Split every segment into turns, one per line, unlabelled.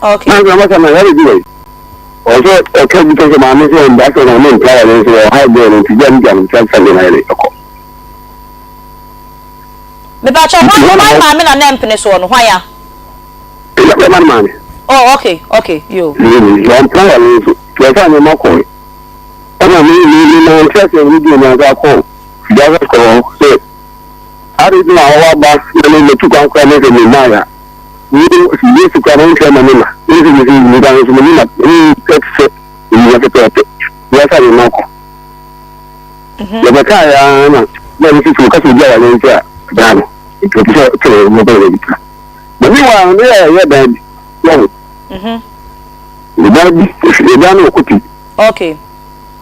Okay.
Na nka masa na yɛre bi wɔ yi. Ɔsɛ ɔka bi sɛ maame sɛ ɔmba sɛ maame mpra wɔ ne nso ɔha bɛɛ no nti gya ne gya no nti ansa deɛ na yɛre ɛkɔ.
Mepakyɛ
Nti
hwan
hɔ na
hwan
hɔ
maame na na ɛmpene soɔ no hwan a?
ɛna bɛma no maame.
Oh okay okay yo.
Ɔmpra wɔ ne nso nti ɔfa nneɛma kɔe. Ɛna me me me nante asɛ me di nyansa akɔ gya sɛ kɔ hɔ sɛ ade nti na ɔwɔ aba na me matu kwan koraa me sɛ me mmaa ya. Yesu kura no nkyerɛ ma me na me nso mesi nipa nso me na me ɛte sɛ nnua pɛpɛɛpɛ wiase a me ma kɔ yɛbɛka yɛ ara na na me sisi kasa obi a wale nti a daa no nti ɔte sɛ ɔte ne bɛyɛ bi ta na mi wa ne yɛ yɛ dan bi wɔn dan bi ɛdan no wɔ kopi
okay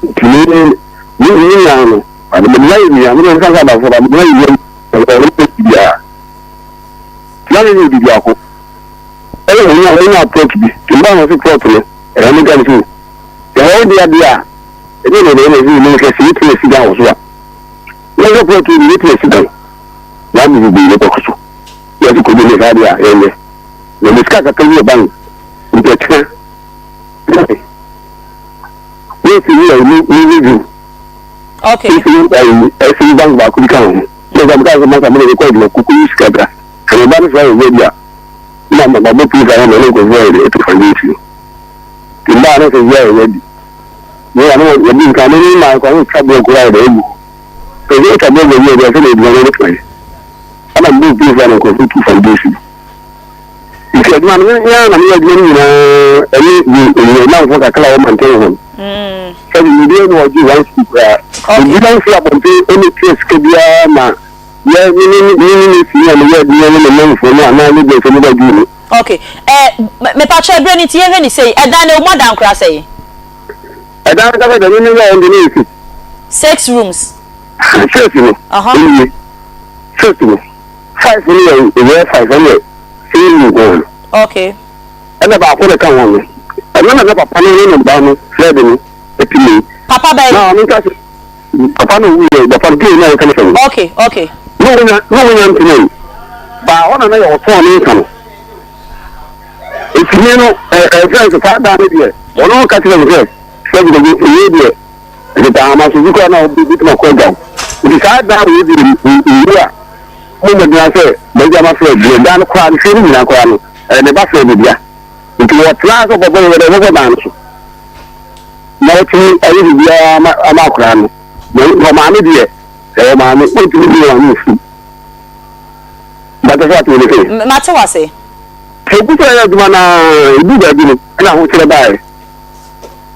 nti ne ne ne nua no ade me nua yɛ nua me nua nsa abafo ba me nua yɛ nua ɔno biara Na ne yɛ biako. Ɛna wɔn a wɔnya plot bi, nti mbaa na ɔsi plot no, ɛhɔ no gam so. Ɛhɔ wo dea deɛ a, ɛdeɛ na ɛbɛyɛ na ɛsi ne sɛ sɛ yɛtumi asi dan wɔ so a. Na sɛ plot no yɛtumi asi dan, na ade bebree bɛkɔ so. Na ɛsi kɔdu ne saa deɛ a yɛnyɛ. Na me sika kakra bi wɔ bank, nti ɛkyena, ne nsi yi a ne ne dwom.
Okay.
Nsi yi ɛsi bank baako bi ka ho. Sɛ nka meka sɛ masa mede mekɔ adwuma kuku yi sika bra. Sɛ me ba no saa yɛ bi a, na ma mabɔ pii saa na me ne nkurɔfoɔ ayɛ de ɛto fa nti. Nti mbaa no sɛ yɛ yɛ bi. Ne ya no yɛ bi nka me ne maa kɔ no twa bɔ kura yɛ de egu. Sɛ yɛ twa bɔ yɛ bi sɛ na edwuma no bɛtuma yɛ. Ɛna mbɔ pii saa na nkurɔfoɔ tu fa nti. Nti adwuma no me ara na meyɛ adwuma no nyinaa ɛne de nnamfoɔ kakra a wɔma ntɛn ho no. Sɛbi obiara ni ɔgye one cedi koraa. Obiara nfi abɔnten ɛne tua sika biara ma yɛ ne ne ne ne ne si a meyɛ adwuma ne me nnamfoɔ no anaa ne deɛ sɛ meba dwuma mu.
Okay. Eh, mepakyɛ ɛberɛ no nti yɛhwɛ ne sei, ɛdan no ɛwɔ mu adan koraa sɛn?
Ɛdan no kasa deɛ me meyɛ ɛnde ne yɛ six.
Six rooms.
Six no, ɛnie, six no. Five no yɛ ɛyɛ five ɛno yɛ single room nko ara.
Okay.
Ɛna baako na ɛka ho no ɛno na na papa no ne ne ba no Fred no ɛte mu yi.
Papa bɛn?
Na ɔno nka sɛ papa no owu yɛ papa no gay na yɛka ne sɛ no.
Okay okay.
Na ɔnya na ɔnya ntena yi baa hɔ na na yɛ ɔtɔn ne nsa no. Eti me no ɛ ɛ fɛn sɛ saa dan no deɛ ɔno ka kyerɛ me sɛ sɛ bi ɛyɛ deɛ Ɛdeda ahoma so bi koraa na wobɛtumi akɔ agya wo. Nti saa dan wei deɛ mewu a, mo mmɔden ara sɛ m'agya ma Fred deɛ dan no koraa no fie no nyinaa koraa no ɛyɛ ne ba Fred dea. Nti wɔtenaa sɛ ɔbɛbɔ yɛ dɛ ɔbɛbɔ dan no so na watumi ayɛ biribiara ama ama akwadaa no. Na ɔmaame deɛ ɛyɛ ɔmaame ɔntumi nyi ɔmaame mfiri. Bàtɛ sɛ ate wɔ ne sɛ.
Mate wase.
Sɛ ogu so yɛ adwuma no ara edu baabi no ɛna ahokyerɛ baeɛ.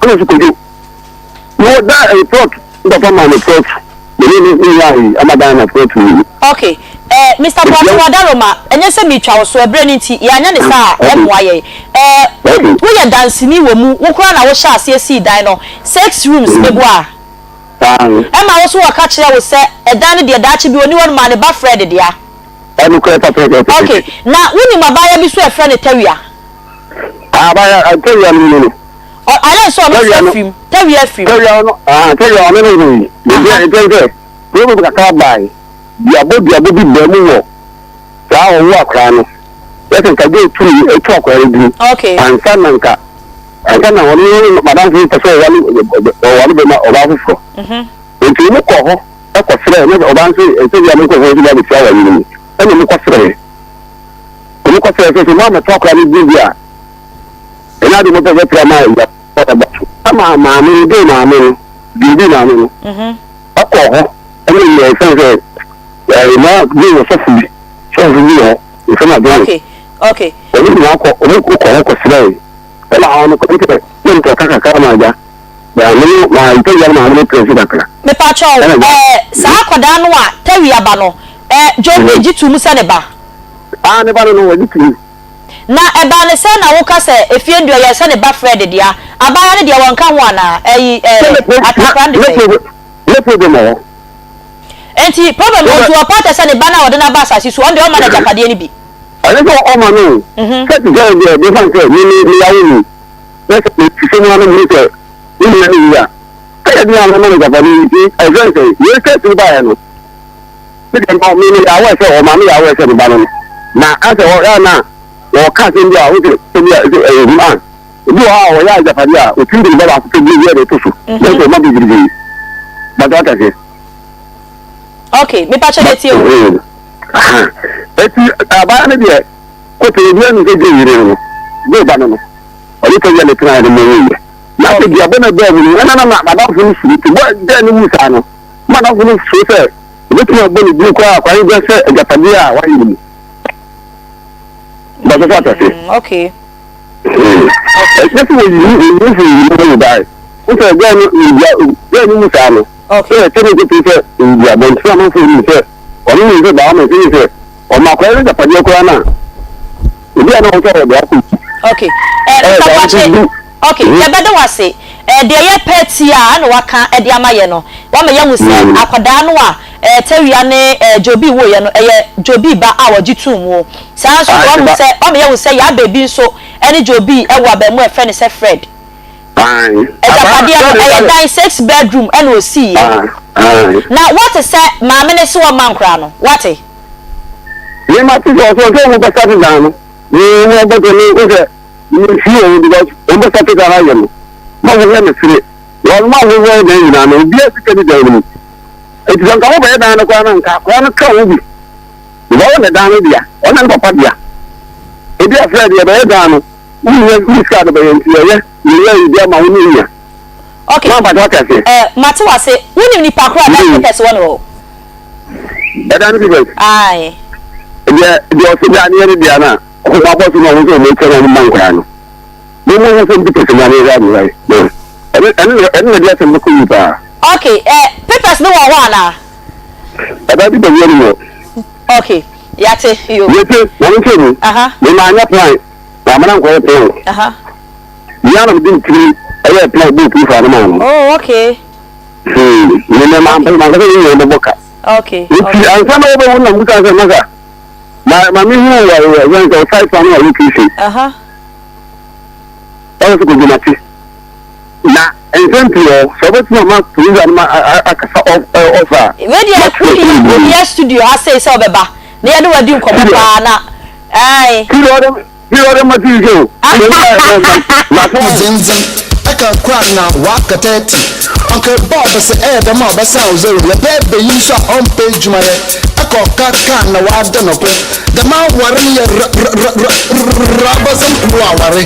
Ɛna ɔsi Kojo mewɔ dan ɛyɛ plot me papa maa me plot me ne ne ne ayi ama dan na plot mmienu.
Ok eh Mister Boakye Wadaroma ɛnyɛ sɛ meretwa wo so ɛberɛ no nti yɛanyɛ no saa a ɛmmoa yɛn eh wo woyɛ danseni wɔ mu wo koraa na wohyɛɛ aseɛ sii dan no six rooms meboa a ɛma wo so wɔka kyerɛ wo sɛ ɛdan no deɛ daakye bi ɔni hɔ no maa ne ba Fred dea.
Ɛnokorɛ pɛpɛɛpɛ.
Ok na wonim abaayewa bi so a yɛfrɛ no Tawia?
Abaayewa Tawia no mu no.
Ɔ ayɛ sɛ ɔno nso afiri mu. Tawia afiri mu.
Tawia no, ah, tawia ɔno ne ho yi. Ebi ɛkyɛn sɛ, problem kakra bae. Duabɔ duabɔ bi baa mu wɔ saa ɔwo akwaraa no. Yɛsɛ nka gye etu etu akwaraa no duru.
Okay.
Ansa na nka, ansa na ɔno ne madamfo no pɛ sɛ ɔwale ɔwale bɛma ɔbaa foforɔ. Nti wɔn kɔ hɔ ɛkɔ srɛ, na ɔbaa nso ɛsɛ bi a mo nkɔfoɔ nso ba abɛtua awale no mu. Ɛna wɔn kɔ srɛ. Wɔn kɔ srɛ sɛ sɛ mo amɛto akwaraa no duru bi a, Ɛnyɛ ade mopɛ sɛ pra ma ya ɔba so. Ama maame no dee maame no deɛ odi maame no ɔkɔ hɔ ɛne yɛ ɛfɛn sɛ ɛɛ na dee wɔ sɔfo bi sɔfo bi wɔ hɔ ɛfɛn na dɔn
okay okay
ɔmo nyinaa kɔ ɔmo kɔ hɔ kɔ srɛ ɛna ɔno kɔ ntɛ ne ntɔ kaka kakra ma agya maame no ma ntɛ yɛ maame no pere so kakra.
Mepakyɛw ɛɛ saa akwadaa no a Tawia ba no ɛɛ Joe bi gye to mu sɛ ne ba.
Ah ne ba no no wɔgye to mu.
Na ɛbaa no sɛn na woka sɛ efie no deɛ ɔyɛɛ sɛ ne ba Fred dea? Abaayewa no deɛ wɔnka ho anaa? Ɛyi ɛɛ akakra no de sɛn?
Ne problem wɔ hɔ.
Enti problem wɔ hɔ nti ɔpa kyɛ sɛ ne ba no a ɔde no aba asase so ɔno deɛ ɔmma no agyapadeɛ no bi.
Ɛnyɛ sɛ ɔma no o. Sɛ te sɛ deɛ mefa no sɛ me me meyawo no yi, na sɛ mehwehwɛ mu ara na mehu sɛ me nua no wu a, ɛyɛ den a mɛma no agyapadeɛ no nti ɛfrɛ no sɛ wei case no baeɛ no, Me deɛ no, me meyɛ aware sɛ ɔmaame yɛ aware sɛ me ba no no, na asɛ ɔ yɛ a na Wɔka asɛm bi a wosɛ sɛ bi a sɛ ɛyɛ hu a obi wɔ hɔ a ɔyɛ agyapadeɛ a otumi de ne ba baako pɛ bi yɛ de to so na sɛ ɔma bebrebe bàtà wata sɛ.
Ok mepa kyɛ yɛ tie o.
Eti abaa no deɛ kɔtɔ obi anu sɛ gye yere no gye ba no no ɔde tɛ yɛ ne tena yɛ no mo yɛ na sɛ duabɔ na bɛɛ mu no ɛna na madamfo no suro ti bɔ dɛ no wu saa no madamfo no suro sɛ obetumi abɔ ne din koraa akwan bɛ sɛ agyapadeɛ a wayɛ no mu. Bàtà sɛ atase.
Okay.
Ɛkyɛ sɛ wɔyi wɔyi firi yi mu bae. Wosɛ gɛɛ no wia gɛɛ no mu saa no.
Okay.
Sɛ ɛkyɛ ne nkoto sɛ owia abɔnten amanfoɔ nim sɛ ɔno nim sɛ baa ma ɛsɛ sɛ ɔma akwadaa no agyapadeɛ koraa no a ebi a na wɔsɛ ɔde akɔ.
Okay. Eh, Mr. Kwakye, okay, yɛbɛda wo ase. Eh, deɛ yɛpɛ ti a ɛna waka de ama yɛ no. Wama yɛahu sɛ akwadaa no a eh, Tawia ne eh, Jobi woeɛ no, ɛyɛ Jobi ba a wɔgye too mu. Saa nso na wahu sɛ, wama yɛahu sɛ yɛn abɛ bi nso ne Jobi wɔ abaamua a yɛfrɛ no sɛ Fred. Agyapadeɛ no, ɛyɛ dan six bedroom ɛna ɔsiiɛ. Na woate sɛ maame no se ɔmma nkoraa no, woate?
Me mate sɛ ɔsɛ ɔsɛ ɔmo bɛsa te dan no, me ɔmo bɛsɛ me ɔsɛ me fi ɔmo because ɔmo bɛsa te dan ayɛ no, ma ɔmo yɛ no sere, wɔn ma ɔmo wɔ dan nyinaa no, obiara sika ni dan no mu. Eti sɛ nka wo bɛyɛ dan no koraa na nka akwadaa no ka ho bi. Because ɔna dan no dea, ɔna ne papa dea. Ebi afrɛ deɛ ɛbɛyɛ dan no, wonya wo sika de bɛyɛ nti yɛyɛ, yɛyɛ ayi bi ama wo ne nya.
Okay.
Maa mpatwa wate aseɛ.
Eh, mate wase. Wonim nipa koro a dan papers wɔ ne hɔ?
Ɛdan no papers?
Aye.
Deɛ deɛ ɔse dan no yɛ ne dea no a, ɔmo abɔ so na ɔmo sɛ ɔmo kyɛ na ɔmo ma nkwadaa no. Mo mo ho sɛ papers no ano yɛ ade right. Ɛno ɛno ɛno na ɛde asɛm bɛkɔ yie paa.
Okay, eh, papers no wɔ hɔ anaa?
Ɛda bi bɛyɛ no wɔ.
Okay, yate yo.
Yete, na me nkyɛn mu.
Aha.
Me maa nyɛ plan, na amana nkɔyɛ plan.
Aha.
Mia na me di ntiri ɛyɛ plan bu pii fa no maa no.
Oh, okay.
Hmm, me me maa mpɛ maa nkasa yɛ nyɛ bɛbɔ ka.
Okay.
Nti ansa na wɔbɛwu na mbusa sɛ masa ma ma me hu wɔ wɔ yɛn sɛ ɔsite plan wɔ location.
Aha.
Ɛwɔ sɛ kɔgyina te. Na nsɛm pii wɔ hɔ, sɛ wobɛtumi ama producer no ma akasa off a.
Wei deɛ wohia wohia studio ha sei sɛ wobɛba na yɛne wo adi nkɔmmɔ paa na ae.
Studio ɔde ma TV show.
Dzendzen ɛka kor a na ɔaka 30 Ɔnka ba a ɔbɛsɛ ɛyɛ dɛm a ɔbɛsan wo zero Yɛpɛ banyin so a ɔmmpɛ edwuma yɛ Ɛkɔ ɔka ka na ɔada no ko Dɛm awar no yɛ r-r-r-r-r abɔdzɛm kor aware.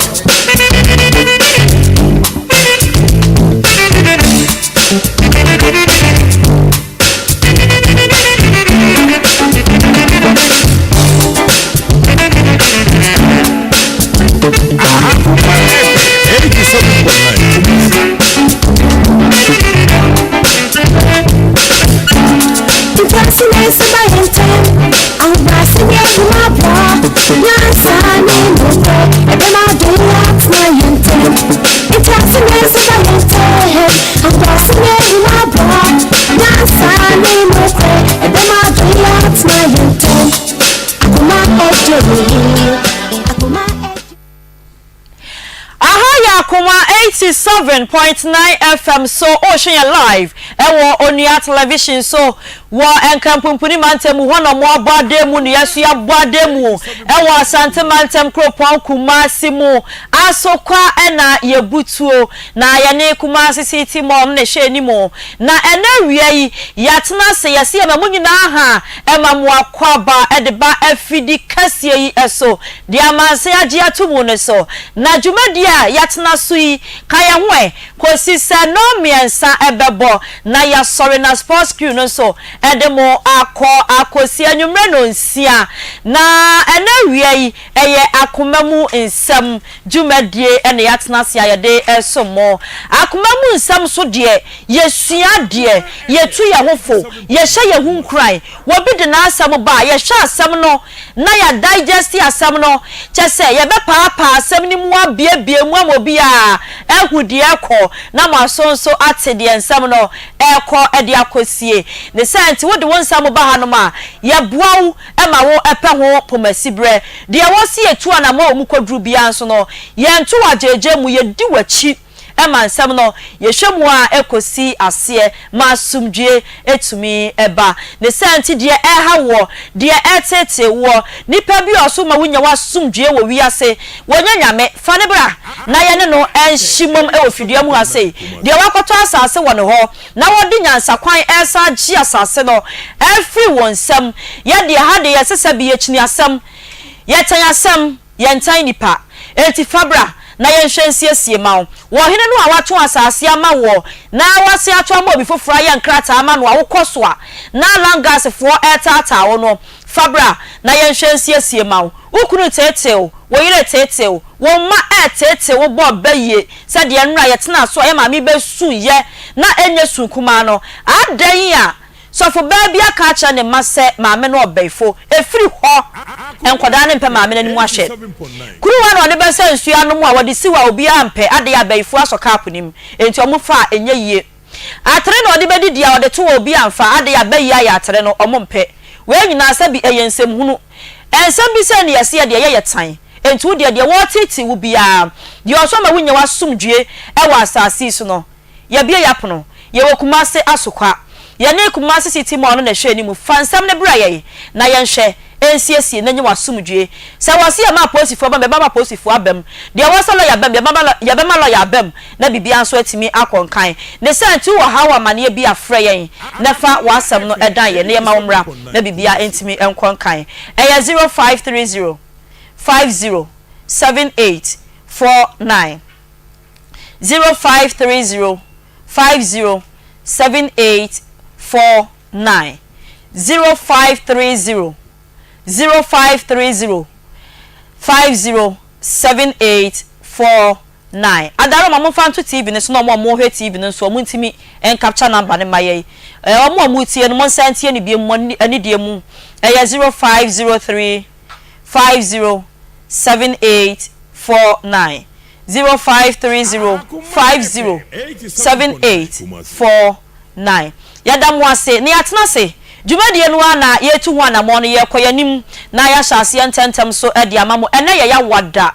Aha yɛ Akoma 87.9 FM so wohwɛ yɛn live ɛwɔ Onua Television so wɔ Nkranpumpuni mantam mu hɔ na ɔmo abɔ adan mu na yɛn nso yɛabɔ adan mu ɛwɔ Asante mantam kuropɔn Kumasi mu Asokwa ɛna yɛbutuo na yɛne Kumasi City Mall no na ɛhyɛ anim na ɛnɛ awia yi yɛatena ase yɛse yɛma mo nyinaa ha ɛma mo akwaaba ɛde ba afidi kɛseɛ yi so Deɛ amansan agye ato mu no so na dwumadie a yɛatena so yi ka yɛn ho ɛ kɔsi sɛ nnɔnmiɛnsa bɛbɔ na yɛasɔre na sports crew no nso de mo akɔ akɔsi anwummerɛ nnɔnsia. Na ɛnnɛ awia yi ɛyɛ akoma mu nsɛm dwumadie na yɛatena ase a yɛde resom mo. Akoma mu nsɛm so deɛ yɛsua adeɛ, yɛtu yɛn ho fo, yɛhyɛ yɛn ho nkuran. Obi de n'asɛm ba a, yɛhwɛ asɛm no na yɛ digest asɛm no, kyɛ sɛ yɛbɛpaapaa asɛm no mu abuebue mu ama obiara ahu deɛ ɛrekɔ na mo aso nso ate deɛ nsɛm no rekɔ de akɔsie. Ne saa nti wode wo nsɛm ba hanom a, yɛboa wo ma wo pɛ ho pomasiberɛ. Deɛ ɛwɔ sɛ yɛtu anammɔn a wɔkɔduru biara nso no, yɛnto wo agyaagyaa mu, yɛdi w'akyi. ma nsɛm no yɛhwɛ mu ara kɔsi aseɛ ma asomdwoeɛ tumi ba. Ne saa nti deɛ ɛreha woɔ, deɛ ɛreteetee woɔ, nipa bi a ɔso ma wonya w'asomdwoeɛ wɔ wiase, wɔnyɛ Nyame, fa no bra na yɛne no nhye mmom wɔ fidua mu ha sei. Deɛ wakɔtɔ asase wɔ ne hɔ na wɔde nyansakwan resan agye asase no afiri wo nsam. Yɛ deɛ ha deɛ yɛse sɛbi yɛkyini asɛm, yɛtɛn asɛm, yɛntan nnipa. Enti fa bra na yɛnhwɛ nsiesie ma wo. Wɔ ɔhene no a watɔn asase ama woɔ na wasan atɔ ama obi foforɔ ayɛ nkrataa ama no a wokɔ so a na Langasfoɔ retaataa wo no, fa bra na yɛnhwɛ nsiesie ma wo. Wo kunu reteetee wo, wo yere reteetee wo, wo mma reteetee wo bɔ ba yie sɛ deɛ nnora yɛtenaa so a yɛn maame bɛsuiɛ na ɛnyɛ su kumaa no. Adɛn a Sɔfobaa bi aka akyerɛ ne mma sɛ maame no ɔbɛyifo. Ɛfiri hɔ, nkwadaa no mpɛ maame no anim ahwɛ. Kuruwa na ɔde bɛsa nsuo anom a wɔde si hɔ a obiara mpɛ, adɛn a abayifoɔ asɔ cup no mu, enti wɔfa a ɛnyɛ yie. Atere na ɔde bɛdidi a ɔde to hɔ a obiara mfa, adɛn a bayi ayɛ atere no, wɔmpɛ. Wei nyinaa sɛbi ɛyɛ nsɛmhunu. Nsɛm bi sei na yɛse yɛ deɛ yɛyɛ tan. Enti wo deɛ, deɛ wɔreteetee wo biara, deɛ ɔsɔ ma wonya w'asomdwoeɛ wɔ asase yi so no, Yɛabue y'apono. Yɛwɔ Kumase Asokwa. Yɛne Kumase City Mall no na ɛhwɛ anim. Fa nsɛm no bra yɛn na yɛnhwɛ, nsiesie na nya w'asomdwoe. Sɛ wɔse yɛma apolisifoɔ ba mu, yɛbɛma apolisifoɔ aba mu. Deɛ ɛwɔ sɛ lɔya ba mu, yɛbɛma lɔya aba mu na biribiara nso atumi akɔ nkan. Ne saa nti wowɔ haw amaneɛ bi a, frɛ yɛn na fa w'asɛm no dan yɛn na yɛma wo mmra na biribiara ntumi nkɔ nkan. Ɛyɛ 0530 50 78 49. 0530 50 78 49 0530 0530 50 78 49 Adaroma momfa nto TV no so na wɔn a wɔrehwɛ TV no nso wɔn ntumi ncapture number no mma yɛn. Wɔn a wɔretie no monsan ntie no bio mo anidie mu. Ɛyɛ 0503 50 78 49. 0530 50 78 49 Yɛda mo ase na yɛatena ase. Dwumadie no ara na yɛretu ho anammɔn no, yɛrekɔ yɛn anim na yɛahyɛ aseɛ ntɛmntɛm nso de ama mo. Ɛnnɛ yɛ Yawada,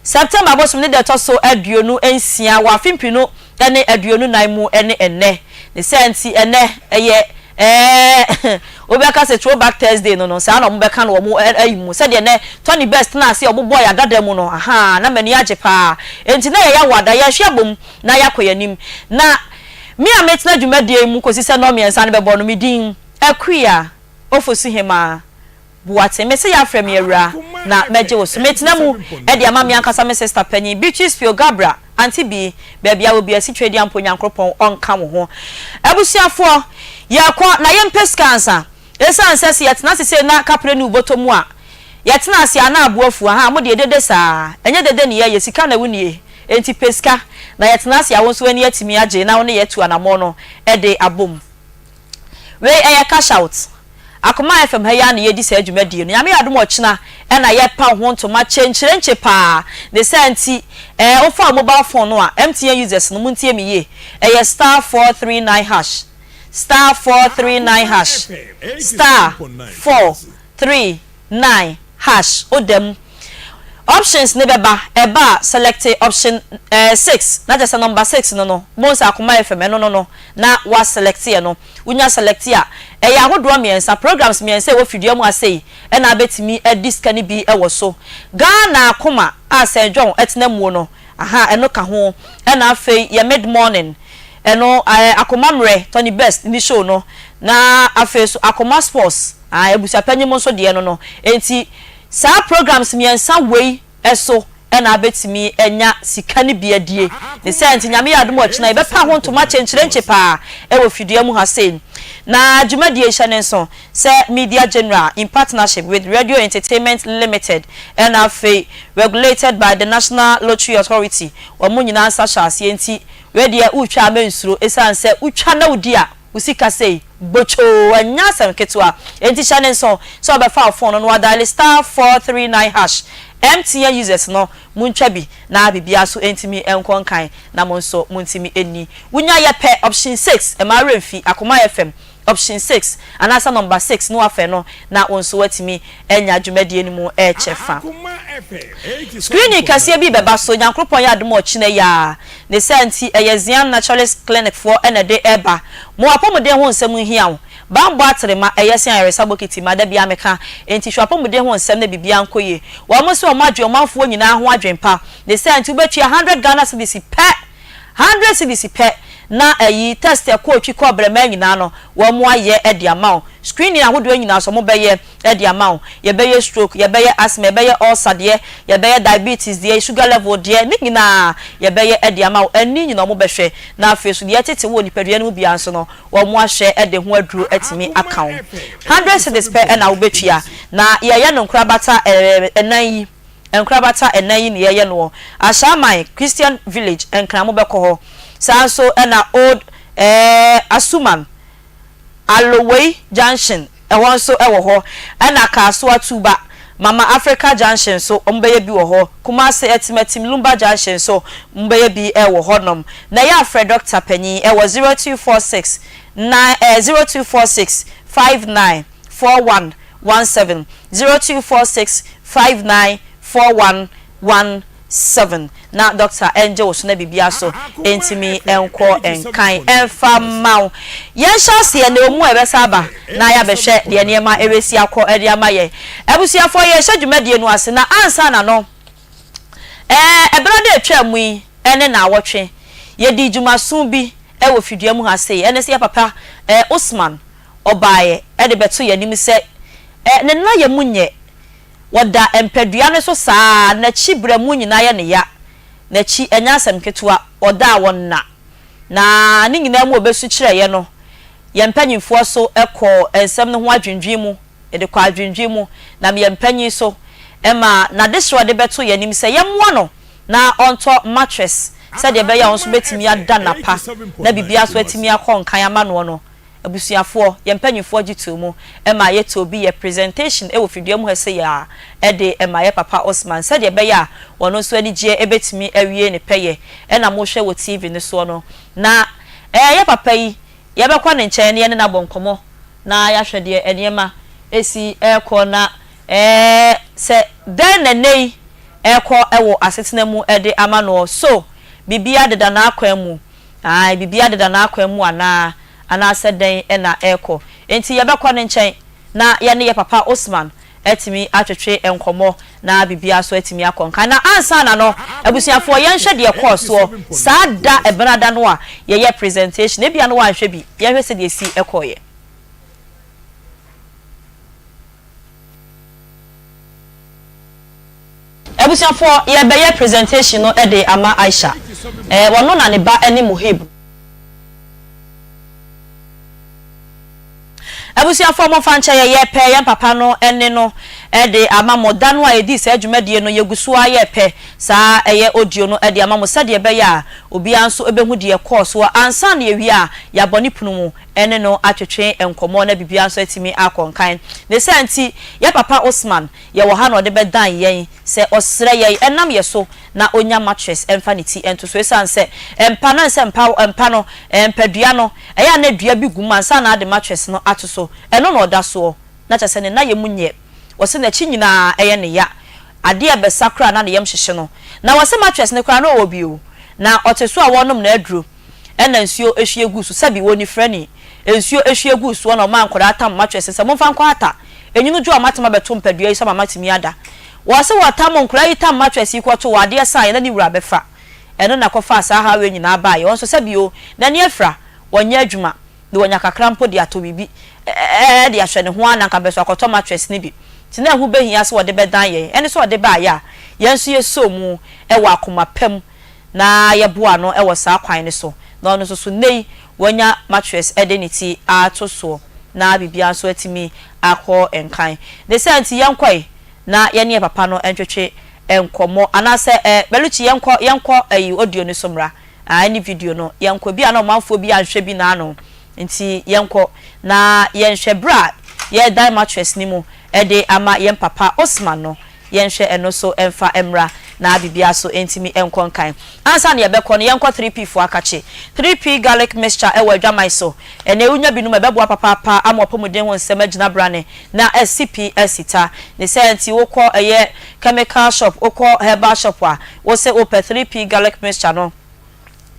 September bosome ne da ɛtɔ so 26 wɔ afe mpenu ne 24 mu ne ɛnnɛ. Ne saa nti, ɛnnɛ ɛyɛ ɛɛ wobɛka sɛ Throwback Thursday no no, saa na wɔbɛka no wɔn ayi mu. Sɛdeɛ nnɛ Tony Best tenaa ase a wɔbɔɔ yɛn adada mu no, ahaa, na m'ani agye paa. Enti na yɛyɛ awada, yɛrehwe abom na yɛakɔ yɛn anim. Na me a metena dwumadie yi mu kɔsi sɛ nnɔnmiɛnsa no bɛbɔ no, me din Akua Ofosuhemaa. Boateng, mese yɛafrɛ me awura na mɛgye wo so. Metena mu de ama me ankasa me sista panyin, Beatrice Pio Gabra, Auntie Bee, baabi a wɔ biara, Sitwadiampo Nyankoropɔn ɔnka wo ho. Abusuafoɔ, yɛrekɔ na yɛmpɛ sika ansa. Esiane sɛ sɛ yɛtena ase sei na kaprɛ nni wo bɔtɔ mu a, yɛtena ase a na aboa afu, ahaa, mo deɛ dede saa, ɛnyɛ dede ne yɛyɛ, sika na wonie, enti pɛ sika na yɛtena ase a wo nso w'ani atumi agye na wo ne yɛatu anammɔn no de abom. Wei ɛyɛ cash out. Akoma FM ha yi ara na yɛdi saa dwumadie no. Nyame yɛ adom a ɔkyena ɛna yɛpa ho ntoma kyenkyerenkye paa. Ne saa nti ɛɛ wofa wo mobile phone no a, MTN users no montie me yie, ɛyɛ star 439 hash, star 439 hash, star 439 hash, woda mu. Options no bɛba, ɛba a selecte option ɛɛ six, na kyerɛ sɛ number six no no, wobɛhu sɛ Akoma FM ɛno no no na wa selecte ɛno. Wonya selecte a, ɛyɛ ahodoɔ mmiɛnsa, programs mmiɛnsa a ɛwɔ fidua mu ha sei ɛna abɛtumi adi sika no bi wɔ so. Ghana Akoma a Sir John tena muo no, aha ɛno ka ho, ɛna afei yɛ mid morning, ɛno ɛɛ Akoma Mmerɛ, Tony Best ne show no, na afei nso Akoma Sports, ae abusuapanyin mo nso deɛ no no. Enti saa programs mmiɛnsa wei so na abɛtumi anya sika no bi adie. Ne saa nti Nyame yɛ adom a ɔkyena yɛbɛpa ho ntoma kyenkyerenkye paa wɔ fidua mu ha sei. Na dwumadie yi hyɛ ne nso sɛ Media General in partnership with Radio Entertainment Limited ɛna afei regulated by the National Lottery Authority wɔn nyinaa nsa hyɛ aseɛ nti wei deɛ wotwa a mɛnsuro ɛsiane sɛ wotwa na wodi a wo sika sei bokyoo ɛnyɛ asɛm ketewa enti hyɛ ne nso sɛ ɔbɛfa wo phone no na wadiale star 439 hash MTN users no montwa bi na biribiara nso ntumi nkɔ nkan na mo nso montumi nni wonya yɛ pɛ option 6 mma werɛ mfi Akoma FM. option 6 anaasɛ number 6 na wafɛ no na wo nso woatumi anya dwumadie no mu kyɛfa. Screening kɛseɛ bi rebɛba so, Nyankoropɔn yɛ adom a ɔkyena yi ara. Ne saa nti, ɛyɛ Zion Naturalist Clinic foɔ na ɛde reba. Mo apɔmuden ho nsɛm nhia wo. Banbɔ atere ma ɛyɛ sen ayaresa bokiti ma, da biara meka. Enti hwɛ w'apɔmuden ho nsɛm na biribiara nkɔ yie. Wɔn se wɔn adwen ɔmanfoɔ nyinaa ho adwen pa. Ne saa nti wobɛtua hundred Ghana cedis pɛ! Hundred cedis pɛ na ayi test ɛkɔ otwi kɔ brɛmaa nyinaa no wɔn ayɛ de ama wo. Screening ahodoɔ nyinaa nso wɔn bɛyɛ de ama wo. Yɛbɛyɛ stroke, yɛbɛyɛ asthma, yɛbɛyɛ ulcer deɛ, yɛbɛyɛ diabetes deɛ, sugar level deɛ, ne nyinaa yɛbɛyɛ de ama wo. Ani nyinaa wɔn bɛhwɛ. Na afei nso deɛ ɛtete wɔ nipadua no mu biara nso no wɔn ahwɛ de ho aduro atumi aka wo. Hundred cedis pɛ na wobɛtua. Na yɛyɛ no nkorabata ɛnan yi. Nkorabata ɛnan yi na yɛyɛ noɔ. Ashaiman Christian Village Nkran mo bɛkɔ hɔ. Saa nso na Old eh Asuman, Alowei Junction ɛhɔ nso ɛwɔ hɔ. Ɛna Kasoa Tuba, Mama Africa Junction nso wɔn bɛyɛ bi wɔ hɔ. Kumasi Atimatim Lumba Junction nso wɔn bɛyɛ bi wɔ hɔ nom. Na yɛ afrɛ Doctor panyin ɛwɔ 0246 9 eh 0246 59 41 17, 0246 59 41 17 na dɔkta ngye wo so na biribiara so ntumi nkɔ nkan mfa mma wo. Yɛnhyɛ aseɛ na ɛwɔ mu a yɛbɛsan aba na yɛabɛhwɛ deɛ nneɛma resi akɔ de ama yɛn. Abusuafoɔ yɛrehyɛ dwumadie no ase na ansa na no ɛɛ ɛberɛ da atwaa mu yi ne naawɔtwe yɛdii dwumaso bi wɔ fidua mu ha sei ɛne sɛ yɛ papa ɛɛ Osman ɔbaeɛ de bɛto yɛn anim sɛ ne nna yɛ mu nyɛ. Wɔda mpadua no so saa ara, n'akyi berɛmu nyinaa yɛ no ya. N'akyi, ɛnyɛ asɛm ketewa, ɔda a wɔnna. Na ne nyinaa mu ɔbɛsu kyerɛeɛ no, yɛn mpanimfoɔ so kɔɔ nsɛm no ho adwendwen mu, yɛde kɔɔ adwendwen mu, nam yɛn mpanin so ma n'adesrɛ a ɔde bɛto yɛn anim sɛ yɛmmoa no na ɔntɔ mattress sɛdeɛ ɛbɛyɛ a ɔno nso bɛtumi ada nna pa na biribiara nso atumi akɔ nkan ama noɔ no. Abusuafoɔ, yɛn mpanyinfoɔ gye too mu ma yɛtoo bi yɛ presentation wɔ fidua mu ha sei ara de ma yɛ papa Osman sɛdeɛ ɛbɛyɛ a ɔno nso anigyeɛ bɛtumi awie ne pɛyɛ ɛna mohwɛ wɔ TV no soɔ no. Na ɛɛ yɛ papa yi yɛbɛkɔ ne nkyɛn na yɛne no abɔ nkɔmmɔ na yɛahwɛ deɛ nneɛma si rekɔ na ɛɛ sɛ dɛn na ɛnnɛ yi ɛrekɔ wɔ asetena mu de ama noɔ. So biribiara deda n'akwan mu? Aane, biribiara deda n'akwan mu anaa, anaasɛ dɛn na ɛrekɔ? Enti yɛbɛkɔ ne nkyɛn na yɛne yɛ papa Osman atumi atwetwe nkɔmmɔ na biribiara nso atumi akɔ nkan. Na ansa na no, abusuafoɔ yɛnhwɛ deɛ ɛkɔɔ soɔ saa da Ɛbenada no a yɛyɛɛ presentation. Ebia no woanhwɛ bi, yɛnhwɛ sɛdeɛ ɛsi kɔeɛ. Abusuafoɔ yɛbɛyɛ presentation no de ama Aisha. Ɛɛ ɔno na ne ba ne Muhib. Abusuafoɔ momfa nkyɛ yɛ, yɛpɛ yɛn papa no ne no de ama mo. Da no a yɛdii saa dwumadie no yɛgu so ara yɛpɛ saa ɛyɛ audio no de ama mo sɛdeɛ ɛbɛyɛ a obiara nso bɛhu deɛ ɛkɔɔ soɔ ansa na yɛwie a yɛabɔ ne pono mu ne no atwetwe nkɔmmɔ na biribiara nso atumi akɔ nkan. Ne saa nti yɛn papa Osman Yɛwɔ ha na ɔde bɛdan yɛn sɛ ɔsrɛ yɛn ɛnam yɛ so na ɔnya mattress ɛmfa ne ti nto so ɛsiane sɛ mpa no ɛnsɛ mpa mpa no mpadua no ɛyɛ a na dua bi gu mu ansa na ade mattress no ato so ɛno na ɔda soɔ na kyerɛ sɛ ne nan yɛ mu nyɛ ɔse n'akyi nyinaa ɛyɛ ne ya adeɛ ɛbɛsa koraa na ne yam hyehye no na wɔse mattress no koraa na ɔwɔ bi o na ɔte so a wɔnom n'aduro ɛna nsuo hwie guu so sɛbi wɔ nifrani nsuo hwie guu soɔ na ɔmaa nkwadaa tam mattress no sɛ momfa nkɔ hata enwunu dwo a moatem abɛto mpadua yi so ama matumi ada wɔse wɔtam nkwadaa yi tam mattress yi kɔto wɔ adeɛ saeɛ na ne wura bɛfa ɛno na ɛkɔfaa saa haw wei nyinaa baeɛ ɔnso sɛbi o n'ani afira wɔnyɛ adwuma na wanya kakra mpo de atɔ biribi de ahwɛ ne ho ara na anka bɛso akɔtɔ mattress no bi nti na ɛho bɛhia sɛ wɔde bɛdan yɛn ɛne sɛ ɔde baeɛ a yɛn nso yɛsɔɔ mu wɔ akoma pa mu na yɛboa no wɔ saa kwan no so, na ɔno nso so nnɛ yi wanya mattress de ne ti ato soɔ na biribiara nso atumi akɔ nkan. Ne saa nti yɛnkɔe na yɛne yɛn papa no ntwetwe nkɔmmɔ anaasɛ eh, Belucci yɛnkɔ yɛnkɔ ayi audio no so mmra, ah, ɛne video no yɛnkɔ, ebia na ɔmanfoɔ bi anhwɛ bi naano nti yɛnkɔ na yɛnhwɛ berɛ a yɛredan mattress no mu de ama yɛn papa Osman no. Yɛnhwɛ ɛno so mfa mmra. na biribiara so ntumi nkɔ nkan. Ansa na yɛbɛkɔ no, yɛnkɔ 3P foɔ akakye. 3P garlic mixture wɔ adwaman so. Ɛnɛ wonya binom a, ɛbɛboa papaapa ama w'apɔmuden ho nsɛm agyina brane na asi pi asi ta. Ne saa nti wokɔ ɛyɛ chemical shop, wokɔ herbal shop a, wose wopɛ 3P garlic mixture no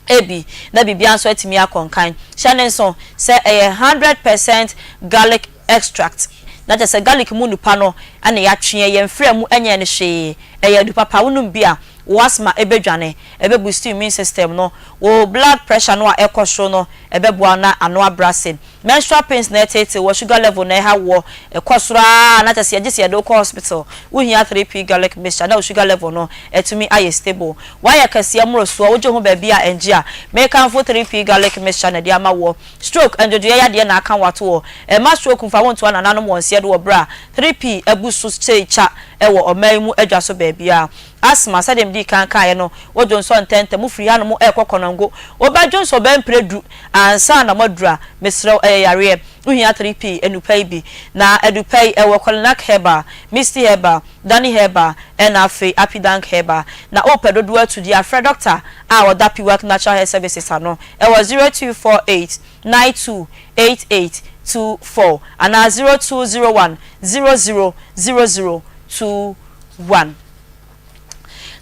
bi na biribiara nso atumi akɔ nkan. Hyɛ no nso sɛ ɛyɛ 100% garlic extract, na kyerɛ sɛ garlic mu nnupa no na yɛatwe, yɛmfra mu nyɛɛ no hwee. Ɛyɛ adu papa, wonom bi a, wo asthma bɛdwane, ɛbɛ boost immune system no, wo blood pressure no a ɛkɔ soro no, ɛbɛboa wo na ano abrɛ ase. Menstrual pains na ɛteetee woɔ, sugar level na ɛha woɔ, ɛkɔ soro ara na kyerɛ sɛ yɛgye sɛ yɛde wo kɔ hospital. Wohia 3P garlic mixture na wo sugar level no atumi ayɛ stable. Woayɛ kɛseɛ mmorosoɔ, wogye ho baabi a ɛngye a, mekamfo 3P garlic mixture na ɛde ama woɔ. Stroke, ndwodwoeɛ yadeɛ na aka wo ato hɔ. Mma stroke mfa wo ntoa nananom wɔn nseɛ do wɔ berɛ a 3P abu so sei kya wɔ ɔman yi mu adwa so baabiara. Asthma, sɛdeɛ medii kan kaeɛ no, wo dwonsɔ ntɛntɛm, wofiri hanom rekɔ Kɔnɔngo, wobɛdwonsɔ bɛyɛ mprɛ du ansa na moaduru a, mesrɛ wo, ɛyɛ yareɛ. Wohia 3P annupa yi bi. Na adupa yi, ɛwɔ Kɔlenak Herbal, Misty Herbal, Dani Herbal, ɛna afei Apidank Herbal. Na wopɛ dodoɔ atu deɛ a, frɛ dɔkta a ɔda Piwak Natural Health Services ano wɔ 0248 92 88 24 anaa 0201 00 00 21.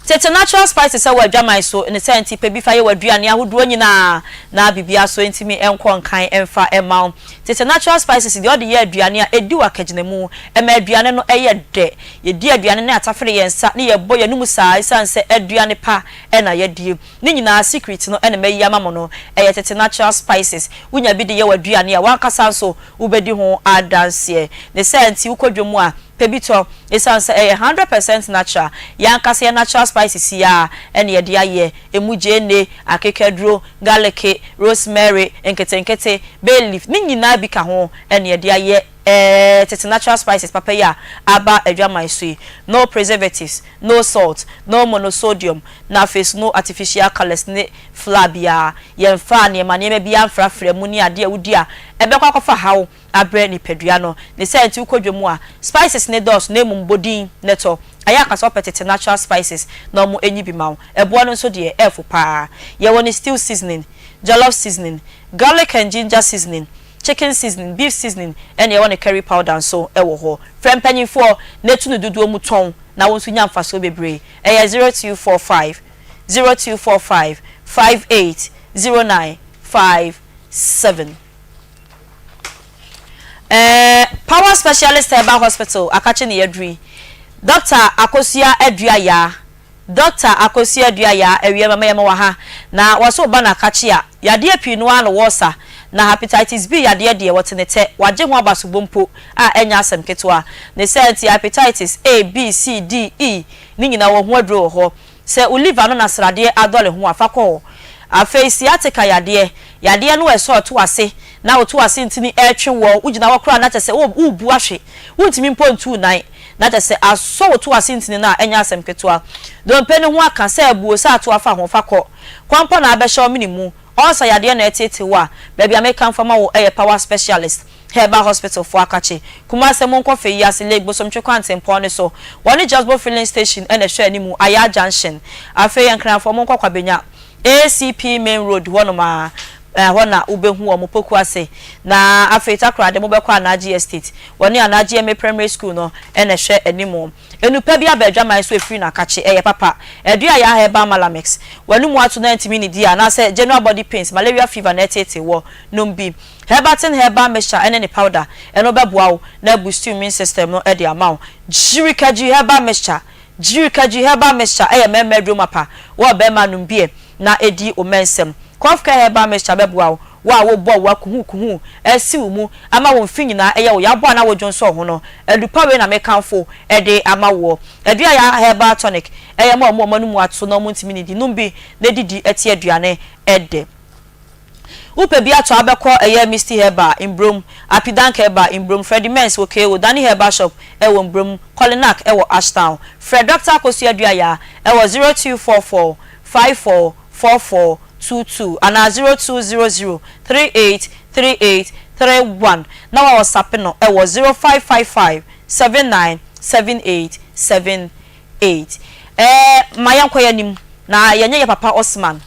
Tete natural spices wɔ adwaman so ne saa nti pɛ bi fa yɛ w'aduane ahodoɔ nyinaa na biribiara so ntumi nkɔ nkan mfa mma wo. Tete natural spices deɛ wɔde yɛ aduane a ɛdi wo akagyinamu, ɛma aduane no yɛ dɛ. Yɛdi aduane no yɛatafere yɛn nsa ne yɛbɔ yɛn anum saa ɛsiane sɛ aduane pa na yɛadie. Ne nyinaa secret no na mayi ama mo no, ɛyɛ tete natural spices. Wonya bi de yɛ w'aduane a, w'ankasa nso wobɛdi ho adanseɛ. Ne saa nti wokɔ dwam a, Pɛ bi tɔ, esiane sɛ ɛyɛ 100% natural, yɛn ankasa yɛn natural spices yi ara na yɛde ayɛ, emu gyeene, akekaduro, garleke, rosemary, nketenkete, bay leaf, ne nyinaa bi ka ho na yɛde ayɛ ɛɛ tete natural spices papa yi a aba adwaman so yi. No preservatives, no salt, no monosodium, na afei nso no artificial colours ne flour biara. Yɛmfaa nneɛma nneɛma biara mfrafra mu ne adeɛ a wodi a ɛbɛkɔ akɔfa haw abrɛ nipadua no. Ne saa nti wokɔ dwa mu a, spices no dɔɔso na mmom bɔ din na tɔ. Ayɛ aka sɛ wopɛ tete natural spices na wɔn nyi bi ma wo. Ɛboɔ no nso deɛ, ɛɛfo paa. Yɛwɔ ne stew seasoning, jollof seasoning, garlic and ginger seasoning, chicken seasoning, beef seasoning ɛna yɛwɔ ne curry powder nso wɔ hɔ. Frɛ mpanyinfoɔ na tu no dodoɔ mu tɔn na wo nso nya mfasoɔ bebree. Ɛyɛ 0245 0245 58 09 57. Eh, Power Specialist Herbal Hospital, Akakye ne yɛaduru yi. Dɔkta Akosua Adua Yaa, Dɔkta Akosua Adua Yaa, awia mama yɛma wɔ ha. Na wɔse wo ba no akakye a, yadeɛ pii no ara na wɔsa. Na Hepatitis B yadeɛ deɛ, wɔte ne tɛ, wɔagye ho abasobɔ mpo a ɛnyɛ asɛm ketewa. Ne saa nti, Hepatitis A, B, C, D, E ne nyinaa wɔn ho aduro wɔ hɔ. Sɛ wo liver no na sradeɛ adɔre ho a, fa kɔ hɔ. Afei sciatica yadeɛ, yadeɛ no ɛsɔ ɛto ase na wo to ase ntini ɛretwe woɔ, wo gyina hɔ koraa na kyerɛ sɛ worebu ahwe, wontumi mpo ntu wo nan, na kyerɛ sɛ asɔ wo to ase ntini no a ɛnyɛ asɛm ketewa. Dompe no ho aka sɛ abuo sɛ ato afa ho, fa kɔ. Kwan pa na abɛhyɛ wo mene mu. Ulcer yadeɛ na ɛreteetee wo a, baabi a mekamfo ama wo yɛ Power Specialist Herbal Hospital foɔ akakye, Kumase monkɔ Feyiase Lake Bosomtwe kwantempɔn no so, wɔne Jusbo Filling Station na ɛhwɛ animu, Ayaa Junction. Afei Nkranfoɔ monkɔ Kwabenya, ACP Main Road hɔnom ara, ɛhɔ na wobɛhu wɔn, Poku ase. Na afei Takoradi mobɛkɔ Anagye Estate, wɔne Anagye MA Primary School no na ɛhwɛ animu. Nnupa bi aba adwaman so ɛfiri n'akakye, ɛyɛ papa. Adua a yɛaha herbal malamix, w'anomu ato na antumi nnidi a, anaasɛ general body pains, malaria fever na ɛteetee woɔ, nom bi. Herbatin herbal mixture ɛne ne powder, ɛno bɛboa wo na aboost immune system no de ama wo. Gyirikagyi herbal mixture, Gyirikagyi herbal mixture ɛyɛ mmarima aduro mapa, wo ɔbarima nom bi ɛ na ɛdi wo mmɛnsɛm. Cough care herbal mixture bɛboa wo, wo a wobɔ wa kuhukuhu asi wo mu ama wo mfe nyinaa ɛyɛ wo ya bɔ a na wodwonsɔ ho no, adupa wei na mekamfo de ama woɔ. Aduaya herbal tonic ɛyɛ ma wɔn a wɔn anomu ato na wɔntumi nnidi, nom bi na didi te aduane dɛ. Wopɛ bi atɔ a bɛkɔ ɛyɛ Misty Herbal, Mbrom, Apidank Herbal, Mbrom, Freddie Mens wɔ KO, Danny Herbal Shop ɛwɔ Mbrom, Kolinak ɛwɔ Ashtown. Frɛ Dɔkta Akosua Aduaya ɛwɔ 0244 54 44 22 anaa 0200 38 38 31 na wa wɔsape no wɔ 0555 79 78 78. Ɛɛ ma yɛnkɔ yɛn anim na yɛnyɛ yɛ papa Osman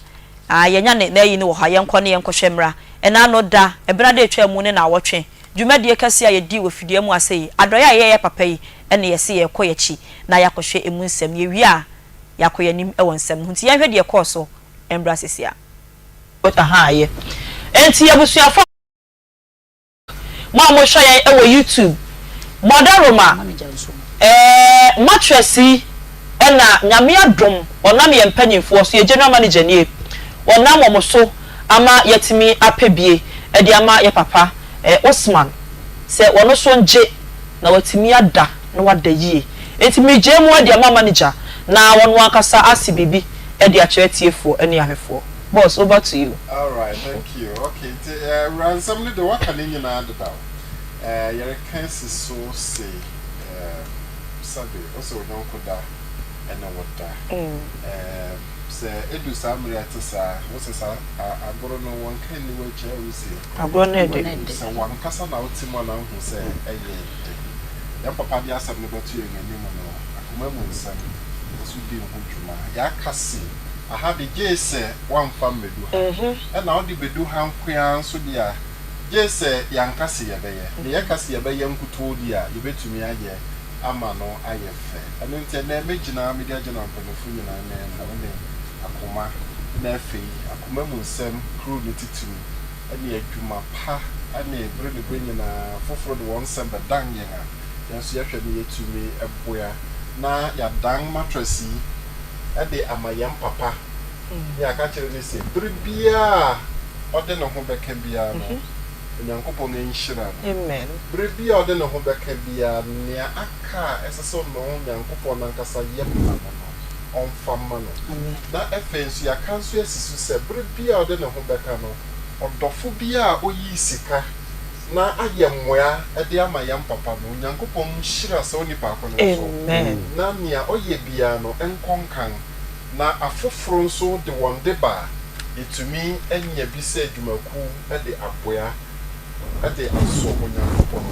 ah yɛnya ne n'ayi no wɔ ha yɛnkɔ ne yɛnkɔhwɛ mmra ɛna ano da ɛbena da ɛtwaa mu ne naawɔtwe dwumadie kɛseɛ a yɛdii wɔ fidua mu ase yi adɔeɛ a yɛyɛɛ yɛ papa yi ɛne yɛse yɛrekɔ yɛakyi na yɛakɔhwɛ ɛmu nsɛm yɛwie a yɛakɔ yɛn anim wɔ nsɛm no ho nti yɛnhwɛ deɛ ɛkɔɔ so mbra sisi a. Ahaa yɛ enti abusuafo a. Mo a mohwɛ yɛn wɔ YouTube, mo adaworoma, ɛɛ mattress yi na Nyame adom ɔnam yɛn mpanyinfoɔ so, yɛn general manager nie, ɔnam wɔn so ama yɛatumi apɛ bie de ama yɛ papa ɛɛ Osman sɛ ɔno nso ngye na watumi ada na wada yie. Enti megyae mu de ama manager na ɔno ankasa ase biribi de akyerɛ atiefoɔ ne ahwɛfoɔ. Boss, over to you.
Alright, thank you. Okay, nti eh, wura nsɛm no de waka ne nyinaa dedaw. Eh, yɛreka asi so se eh, sɛbe ose wo yɔnko da ɛne wo da. Eh, sɛ edu saa mmere a ɛte saa, wose saa agoro no wɔnka nni w'akyi a wose
Agorɔ no ɛde.
Sɛ wankasa na wote mu a na wohu sɛ ɛyɛ de. Yɛn papa de asɛm no bɛto yɛn anim no, akoma mu nsɛm nso di ho dwuma. Yɛaka se Aha de, gyesɛ woamfa mmɛdu ha. Ɛna wode bɛdu ha nkoaa nso deɛ a, gyesɛ yɛanka se yɛbɛyɛ. Na yɛka se yɛbɛyɛ nkutoo deɛ a, yɛbɛtumi ayɛ ama no ayɛ fɛ. Ɛno nti ɛnnɛ mɛgyina Media General mpaninfoɔ nyinaa nan mu ne akoma, na afei akoma mu nsɛm crew no titiriw ne adwuma pa ne bere ne bere nyinaa foforo de wɔn nsɛm bɛdan yɛn a, yɛn nso yɛhwɛ na yɛtumi boa na yɛadan mattress yi de ama yɛn papa ne yɛaka akyerɛ no sɛ bere biara a ɔde ne ho bɛka biara no, Onyankopɔn nhyira no. Bere biara a ɔde ne ho bɛka biara no, nea aka a ɛsɛ sɛ ɔno Onyankopɔn no ankasa yɛ ma no no, ɔmfa mma no. Na afei nso, yɛaka nso asi so sɛ bere biara a ɔde ne ho bɛka no, ɔdɔfo biara a oyii sika na ayɛ mmoa de ama yɛn papa no, Onyankopɔn nhyira saa onipa ko no nso, na nea ɔyɛ biara no nkɔ nkan, na afoforo nso de wɔn de ba a, yɛtumi anya bi sɛ adwumakuw de aboa de asɔ Onyankopɔn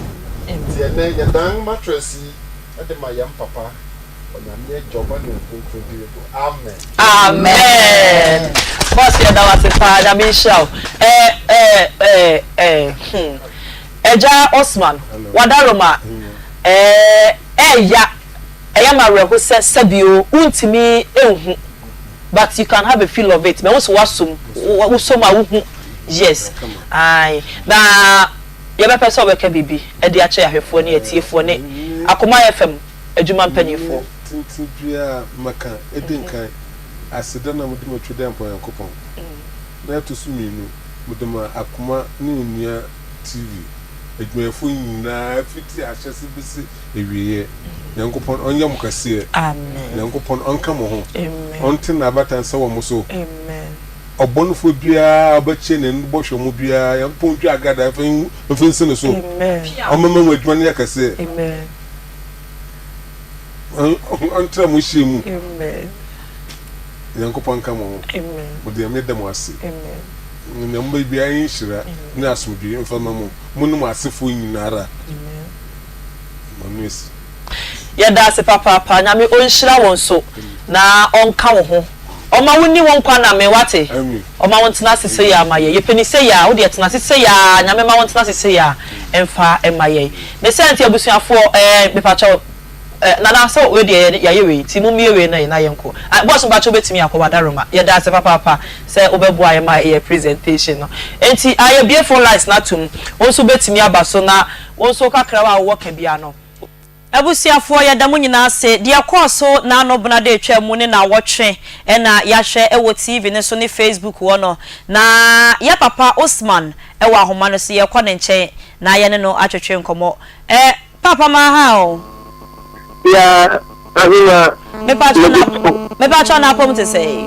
ani. Nti ɛnnɛ yɛdan mattress yi de ma yɛn papa. Onyame Agya, Ɔba ne Honhom Kronkron din mu, amen.
Amen boss yɛda wo ase paa nyame nhyira wo eh eh eh eh hmm Agya Osman wadaroma eh ɛɛya ɛyɛ me awerɛho sɛ sɛbi o wontumi nhu but you can have a feel of it mahu sɛ woasom wosom a wohu yes ae na yɛbɛpɛ sɛ wobɛka biribi de akyerɛ ahwɛfoɔ ne atiefoɔ ne Akoma FM adwuma mpanimfoɔ.
Ɛnyɛ tenten biara maka, edi nkan, aseda na mede ma Twedeampɔn Nyankopɔn, na ɛto so mienu, mede ma Akoma ne Onua TV adwumayɛfoɔ nyinaa fiti ahyɛse besi awieɛ. Nyankopɔn ɔnyɛ mo kɛseɛ. Nyankopɔn ɔnka mo ho. Ɔnte n'abata nsa wɔ mo so. Ɔbɔnefoɔ biara a ɔbɛkyɛ n'ani bɔhwɛ mo biara, Nyankopɔn ntwa agradaa mfa nsi ne so. Ɔmmɛma mo adwuma no nyɛ kɛseɛ. Ɔntra mo hyia mu. Nyankopɔn nka mo ho. Mede Nyame da mo ase. Nea mobɛyɛ biara ɛnyɛ nhyira ne asomdwoe mfa mma mo, mo ne mo asefoɔ nyinara. M'ano asi.
Yɛda ase papaapa Nyame ɔnhyira wo nso na ɔnka wo ho ɔma wo nni wo nkwa nna me wate ɔma wo ntena ase sei ara ma yɛ yɛpɛ ni sei ara wodeɛ tena ase sei ara Nyame ma wo ntena ase sei ara mfa mma yɛn ne sɛ nti abusuafoɔ ɛɛ mepakyɛw ɛɛ Nana sɛ wei deɛ yɛayɛ wei nti mommue wei na na yɛnkɔ ah boss mepakyɛw wobɛtumi akɔ wadaroma yɛda ase papaapa sɛ wobɛboa yɛn ma yɛ presentation no nti ah yɛbue phone lines no atom wo nso wobɛtumi aba so na wo nso kakra a wowɔ ka biara no Abusuafoɔ yɛda mo nyinaa ase. Deɛ ɛkɔɔ so naano benada atwam mu ne naawɔtwe na yɛahwɛ wɔ TV no so ne Facebook hɔ no. Na yɛ papa Osman wɔ ahoma no so yɛrekɔ ne nkyɛn na yɛne no atwetwe nkɔmmɔ. Eh Paapa maha o.
Ya ahema
Mepakyɛw na mepakyɛw na apɔm te sɛn?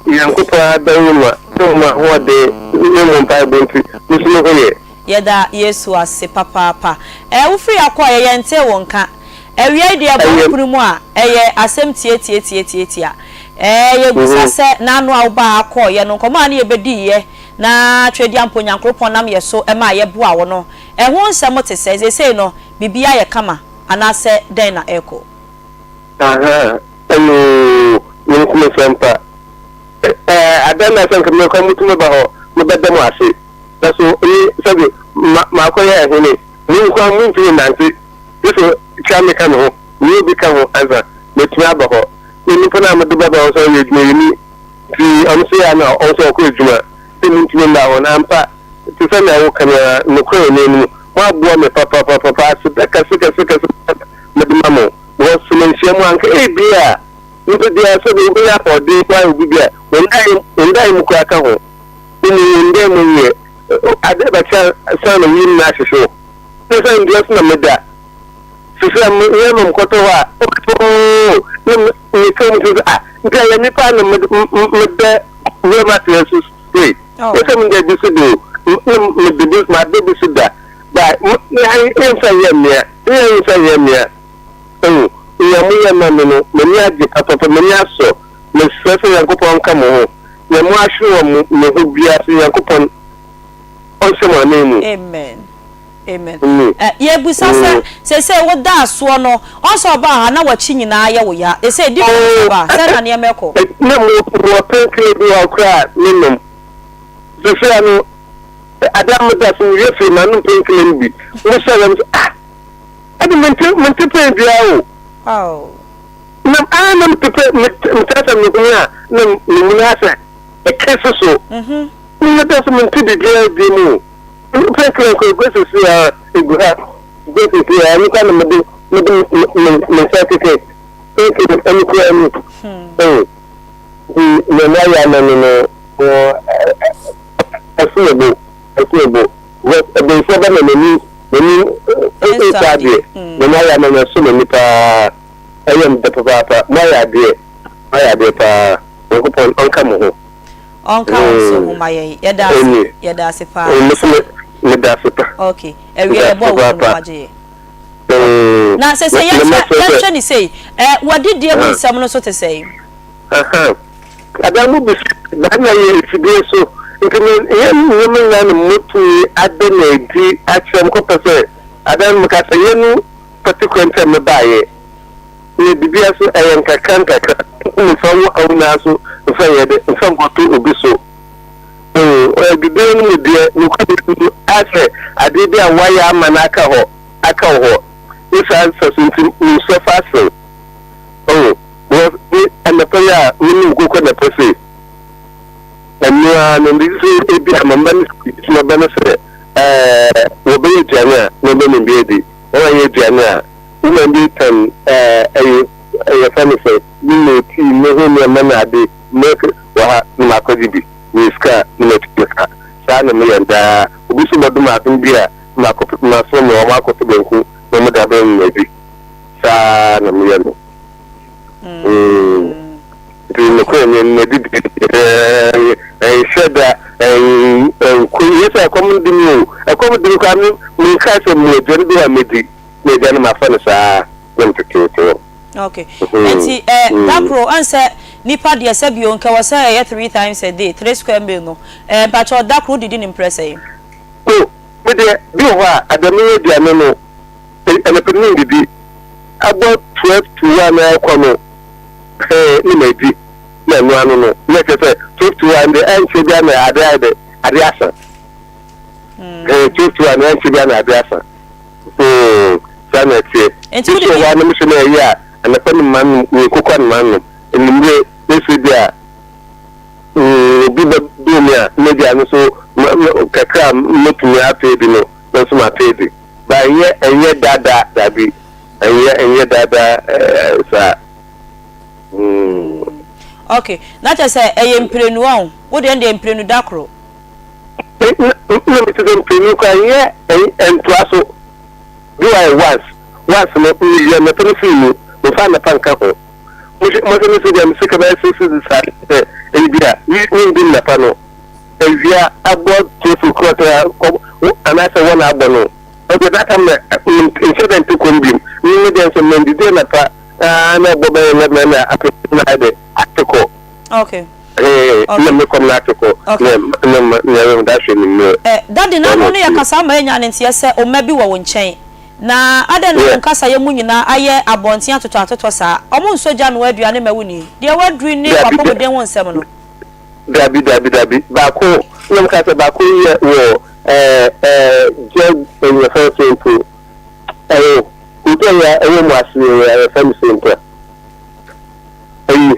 Nyankopɔn adaworoma ne mo ahoɔden ne mo mpaebɔ nti me nso me ho yɛ.
Yɛda Yesu ase papaapa. Ɛɛ wo firi ha kɔeɛ yɛntee wo nka. Awia yi deɛ ɛbɔ wo pono mu a ɛyɛ asɛm tiatiatiatiatia. Ɛɛ yɛbisa sɛ n'ano a wobaa ha kɔeɛ no nkɔmmɔ a ne yɛbɛdiiɛ na Tweaduampo Nyankoropɔn nam yɛ so maa yɛboaa wo no ɛho nsɛm te sɛn? Seesei no biribiara yɛ kama anaasɛ dɛn na ɛrekɔ?
Ahaa. Ɛnoo, me nko me nsɛm pa. Ɛɛ, adan na sɛ nka mekɔ motumi ba hɔ, mebɛda mo ase. Na so me, sɛbe, ma, makɔyɛ ɛhene, mo nko ara montumi nnante, gye sɛ twa me ka me ho, me obi ka ho ansa matumi aba hɔ. Na nipa no a mede bɛba hɔ nso ɔyɛ adwumayɛni, nti ɔno nso yɛ a na ɔno nso ɔkɔ adwuma, nti montumi mma hɔ. Na ampa, te sɛ nea woka no ara, nokorɛ wɔ m'anom, moaboa me papapapapa, aseda kɛse kɛse kɛse mede ma mo. Because sɛ manhyia mo a, anka ebia nipa biara sɛdeɛ wobɛyɛ ahoɔden koraa yɛ obi bi a, wɔn daeɛ wɔn daeɛ mu koraa ka ho. Mmom wɔn daeɛ mu yɛ adeɛ bɛkyɛ ansa na wiem no ahyehye wo. Ne sɛ nnua so na meda. Sisi a me nneɛma mu kɔtɔ hɔ a, oo na me meka mu sɛ ah nti ɛyɛ me paa na meda wuram aseɛ so sei.
Oh.
Ne sɛ meda bi so de o, na mede bi mada bi so da. Ba yɛmfa nyɛ mmea, yɛmfa nyɛ mmea. Ehu, nea moyɛ ma me no, m'ani agye papapa, m'ani asɔ. Mesrɛ sɛ Nyankopɔn nka mo ho. Nea moahwere wɔ mo me ho biara, sɛ Nyankopɔn ɔnhyɛ mo ananmu.
Amen. Amen.
Amen.
Eh, yɛbisa sɛ, seesei woda asoɔ no, ɔn sɛ ɔbaa ha na w'akyi nyinaa yɛ wo ya. Seesei difference
Oh,
aba, sɛn na nneɛma ɛkɔ?
eh, na mo mowɔ painkiller bi wɔ hɔ koraa a menom. Seesei ano, ade a meda so mewie firi manom painkiller no bi. Mohyɛ wɔn sɛ, ah, Ɛde mente mente pain biara o.
Oh.
Na ah na mete pain me mete asɛ me hunu a na me muni asɛ ɛkɛ si so.
Mhm.
Me yɛ dɛ so mente biribiara bi mu o. Pain killer nko egu sisi a egu ha egu sisi a ɛno kora na mede mede me me me nsa keke pain killer ɛno kora ni. Oh. Nti nea mo ayɛ ama me no ɛso me bo ɛso me bo. Because ɔbɛnfoɔ bɛ na n'ani n'ani nsɔ adeɛ na mo ayɛ ama me ɛsɔ m'ani paa ɛyɛ me dɛ papaapa mo ayɛ adeɛ mo ayɛ adeɛ paa Nyankopɔn ɔnka mo ho.
Ɔnka wo nso ho ma yɛn yɛda ase yɛda ase paa.
Me nso meda ase pa.
Okay ɛwiɛ yɛbɔ wo kunu wagye yɛ. Na sɛ sɛ yɛnhwɛ yɛnhwɛ ne sei ɛ wadidie mu nsɛm no nso te sɛn.
Ahaa. Ada mo bisa saa na yɛ afidie so nti no nyɛ nneɛma nyinaa na motumi ada no adi akyerɛ mekɔpɛ sɛ ada no meka sɛ yɛ no particular nti a mebaeɛ na biribiara so ɛyɛ nkakra nkakra mfa wo awonaa so mfa yɛ dɛ mfa nkɔto obi so adidie no mu deɛ nokware no asɛ adeɛ bi a woayɛ ama no aka hɔ aka wo hɔ ne saa nsɛ so nti mesɔ fa asew Oh, because me anɔpa yi a me ne wo kɔkɔ anɔpa sei, ɛno ara no mede sɛ ebi a mama no sɛ maba no sɛ ɛɛ wɔbɛyɛ aduane a na ɔbɛma bi adi, wɔn ayɛ aduane a woman bi tɛn ɛɛ ɛyɛ ɛyɛ fɛ no sɛ ne na tii ne ho nneɛma na ade milk wɔ ha na makɔgye bi meyɛ sika a na matua ka saa na meyɛ daa obi nso bɛdom adom bi a na makɔpɛ masoma ma wɔn akɔtɔ banku na wɔde abrɛ me madi. Saa ara na meyɛ no. Nti nokorɛ no madidi ɛnhyɛ da ɛnkɔ yɛ sɛ ɛkɔm de me o ɛkɔm de me koraa me menkae sɛ mewɔ aduane bi a mɛdi na agya no mafa no saa na meteteete hɔ.
Okay. Nti eh, da koro ɔn sɛ nipa deɛ sɛ bio nka wɔ sɛ ɛyɛ 3 times a day, 3 square meal no. Eh, mpakyɛ da koro didi ne mprɛ sɛn?
O, me deɛ bi wɔ hɔ a ada meyɛ aduane no anɔpa no mendidi, abɔ 12 to 1 ɛrekɔ no hɛn ne madi na ɛno ano no na ɛkyerɛ sɛ 12 to 1 deɛ ɛnkyɛ biara na ade ayɛ dɛ ade asa hɛn 12 to 1 ɛnkyɛ biara na ade asa hmm saa na ɛteɛ
Nti
bi so wɔ hɔ a na mehyɛ no ɛyɛ a anɔpa no ma nom wei kokɔ no ma nom anwummerɛ na ɛsɛ bi a obi bɛdoo me a na bi a no so kakra a mɛtumi apɛ bi no na nso mapɛ bi Ba ɛnyɛ ɛnyɛ dada dabi ɛnyɛ ɛnyɛ dada ɛɛ saa mm.
Ok na kyerɛ sɛ ɛyɛ mprenu ɔn wo deɛ deɛ mprenu da koro.
Na na mi ti sɛ mprenu koraa ɛnyɛ ɛntoa so bi wa yɛ once once no mi yɛ anapa no firi mu mo fa anapa nka ho mo hwɛ mo sɛ mi sɛ deɛ mi sika bɛyɛ 6 cedis saa sɛ ɛyi bi a mi mi ndi nnapa no. Awia abɔ 12 o'clock a kɔ anaasɛ wɔn abɔ no ɔsɛ that time na nhyɛ dɛ nte kɔm biom me me deɛ nso mendidi anapa aa na ɛbɔ bɛyɛ 11 na afei na ayɛ dɛ ate kɔ.
Okay.
Ee na me kɔm na ate kɔ na na na na da hwɛ ne mmerɛ.
Eh, daddy na ano no yɛ kasa ama yɛnya ne nteɛ sɛ ɔma bi wɔ wo nkyɛn. Na adɛn na wo nkasayɛ mu nyinaa ayɛ abɔnten atotɔatotɔ saa? Wɔnsɔ gya noa aduane mma wo nni. Deɛ woaduru ne w'apɔmuden ho nsɛm no.
Dabi, dabi, dabi. Baako, na meka sɛ baako yɛ wɔ ɛɛ ɛɛ gyɛ ɛyɛ fɛn so mpo. Ɛwɔ hotel yɛ ɛwɔ mu ase yɛ ɛyɛ fɛn so mpo. Ɛyi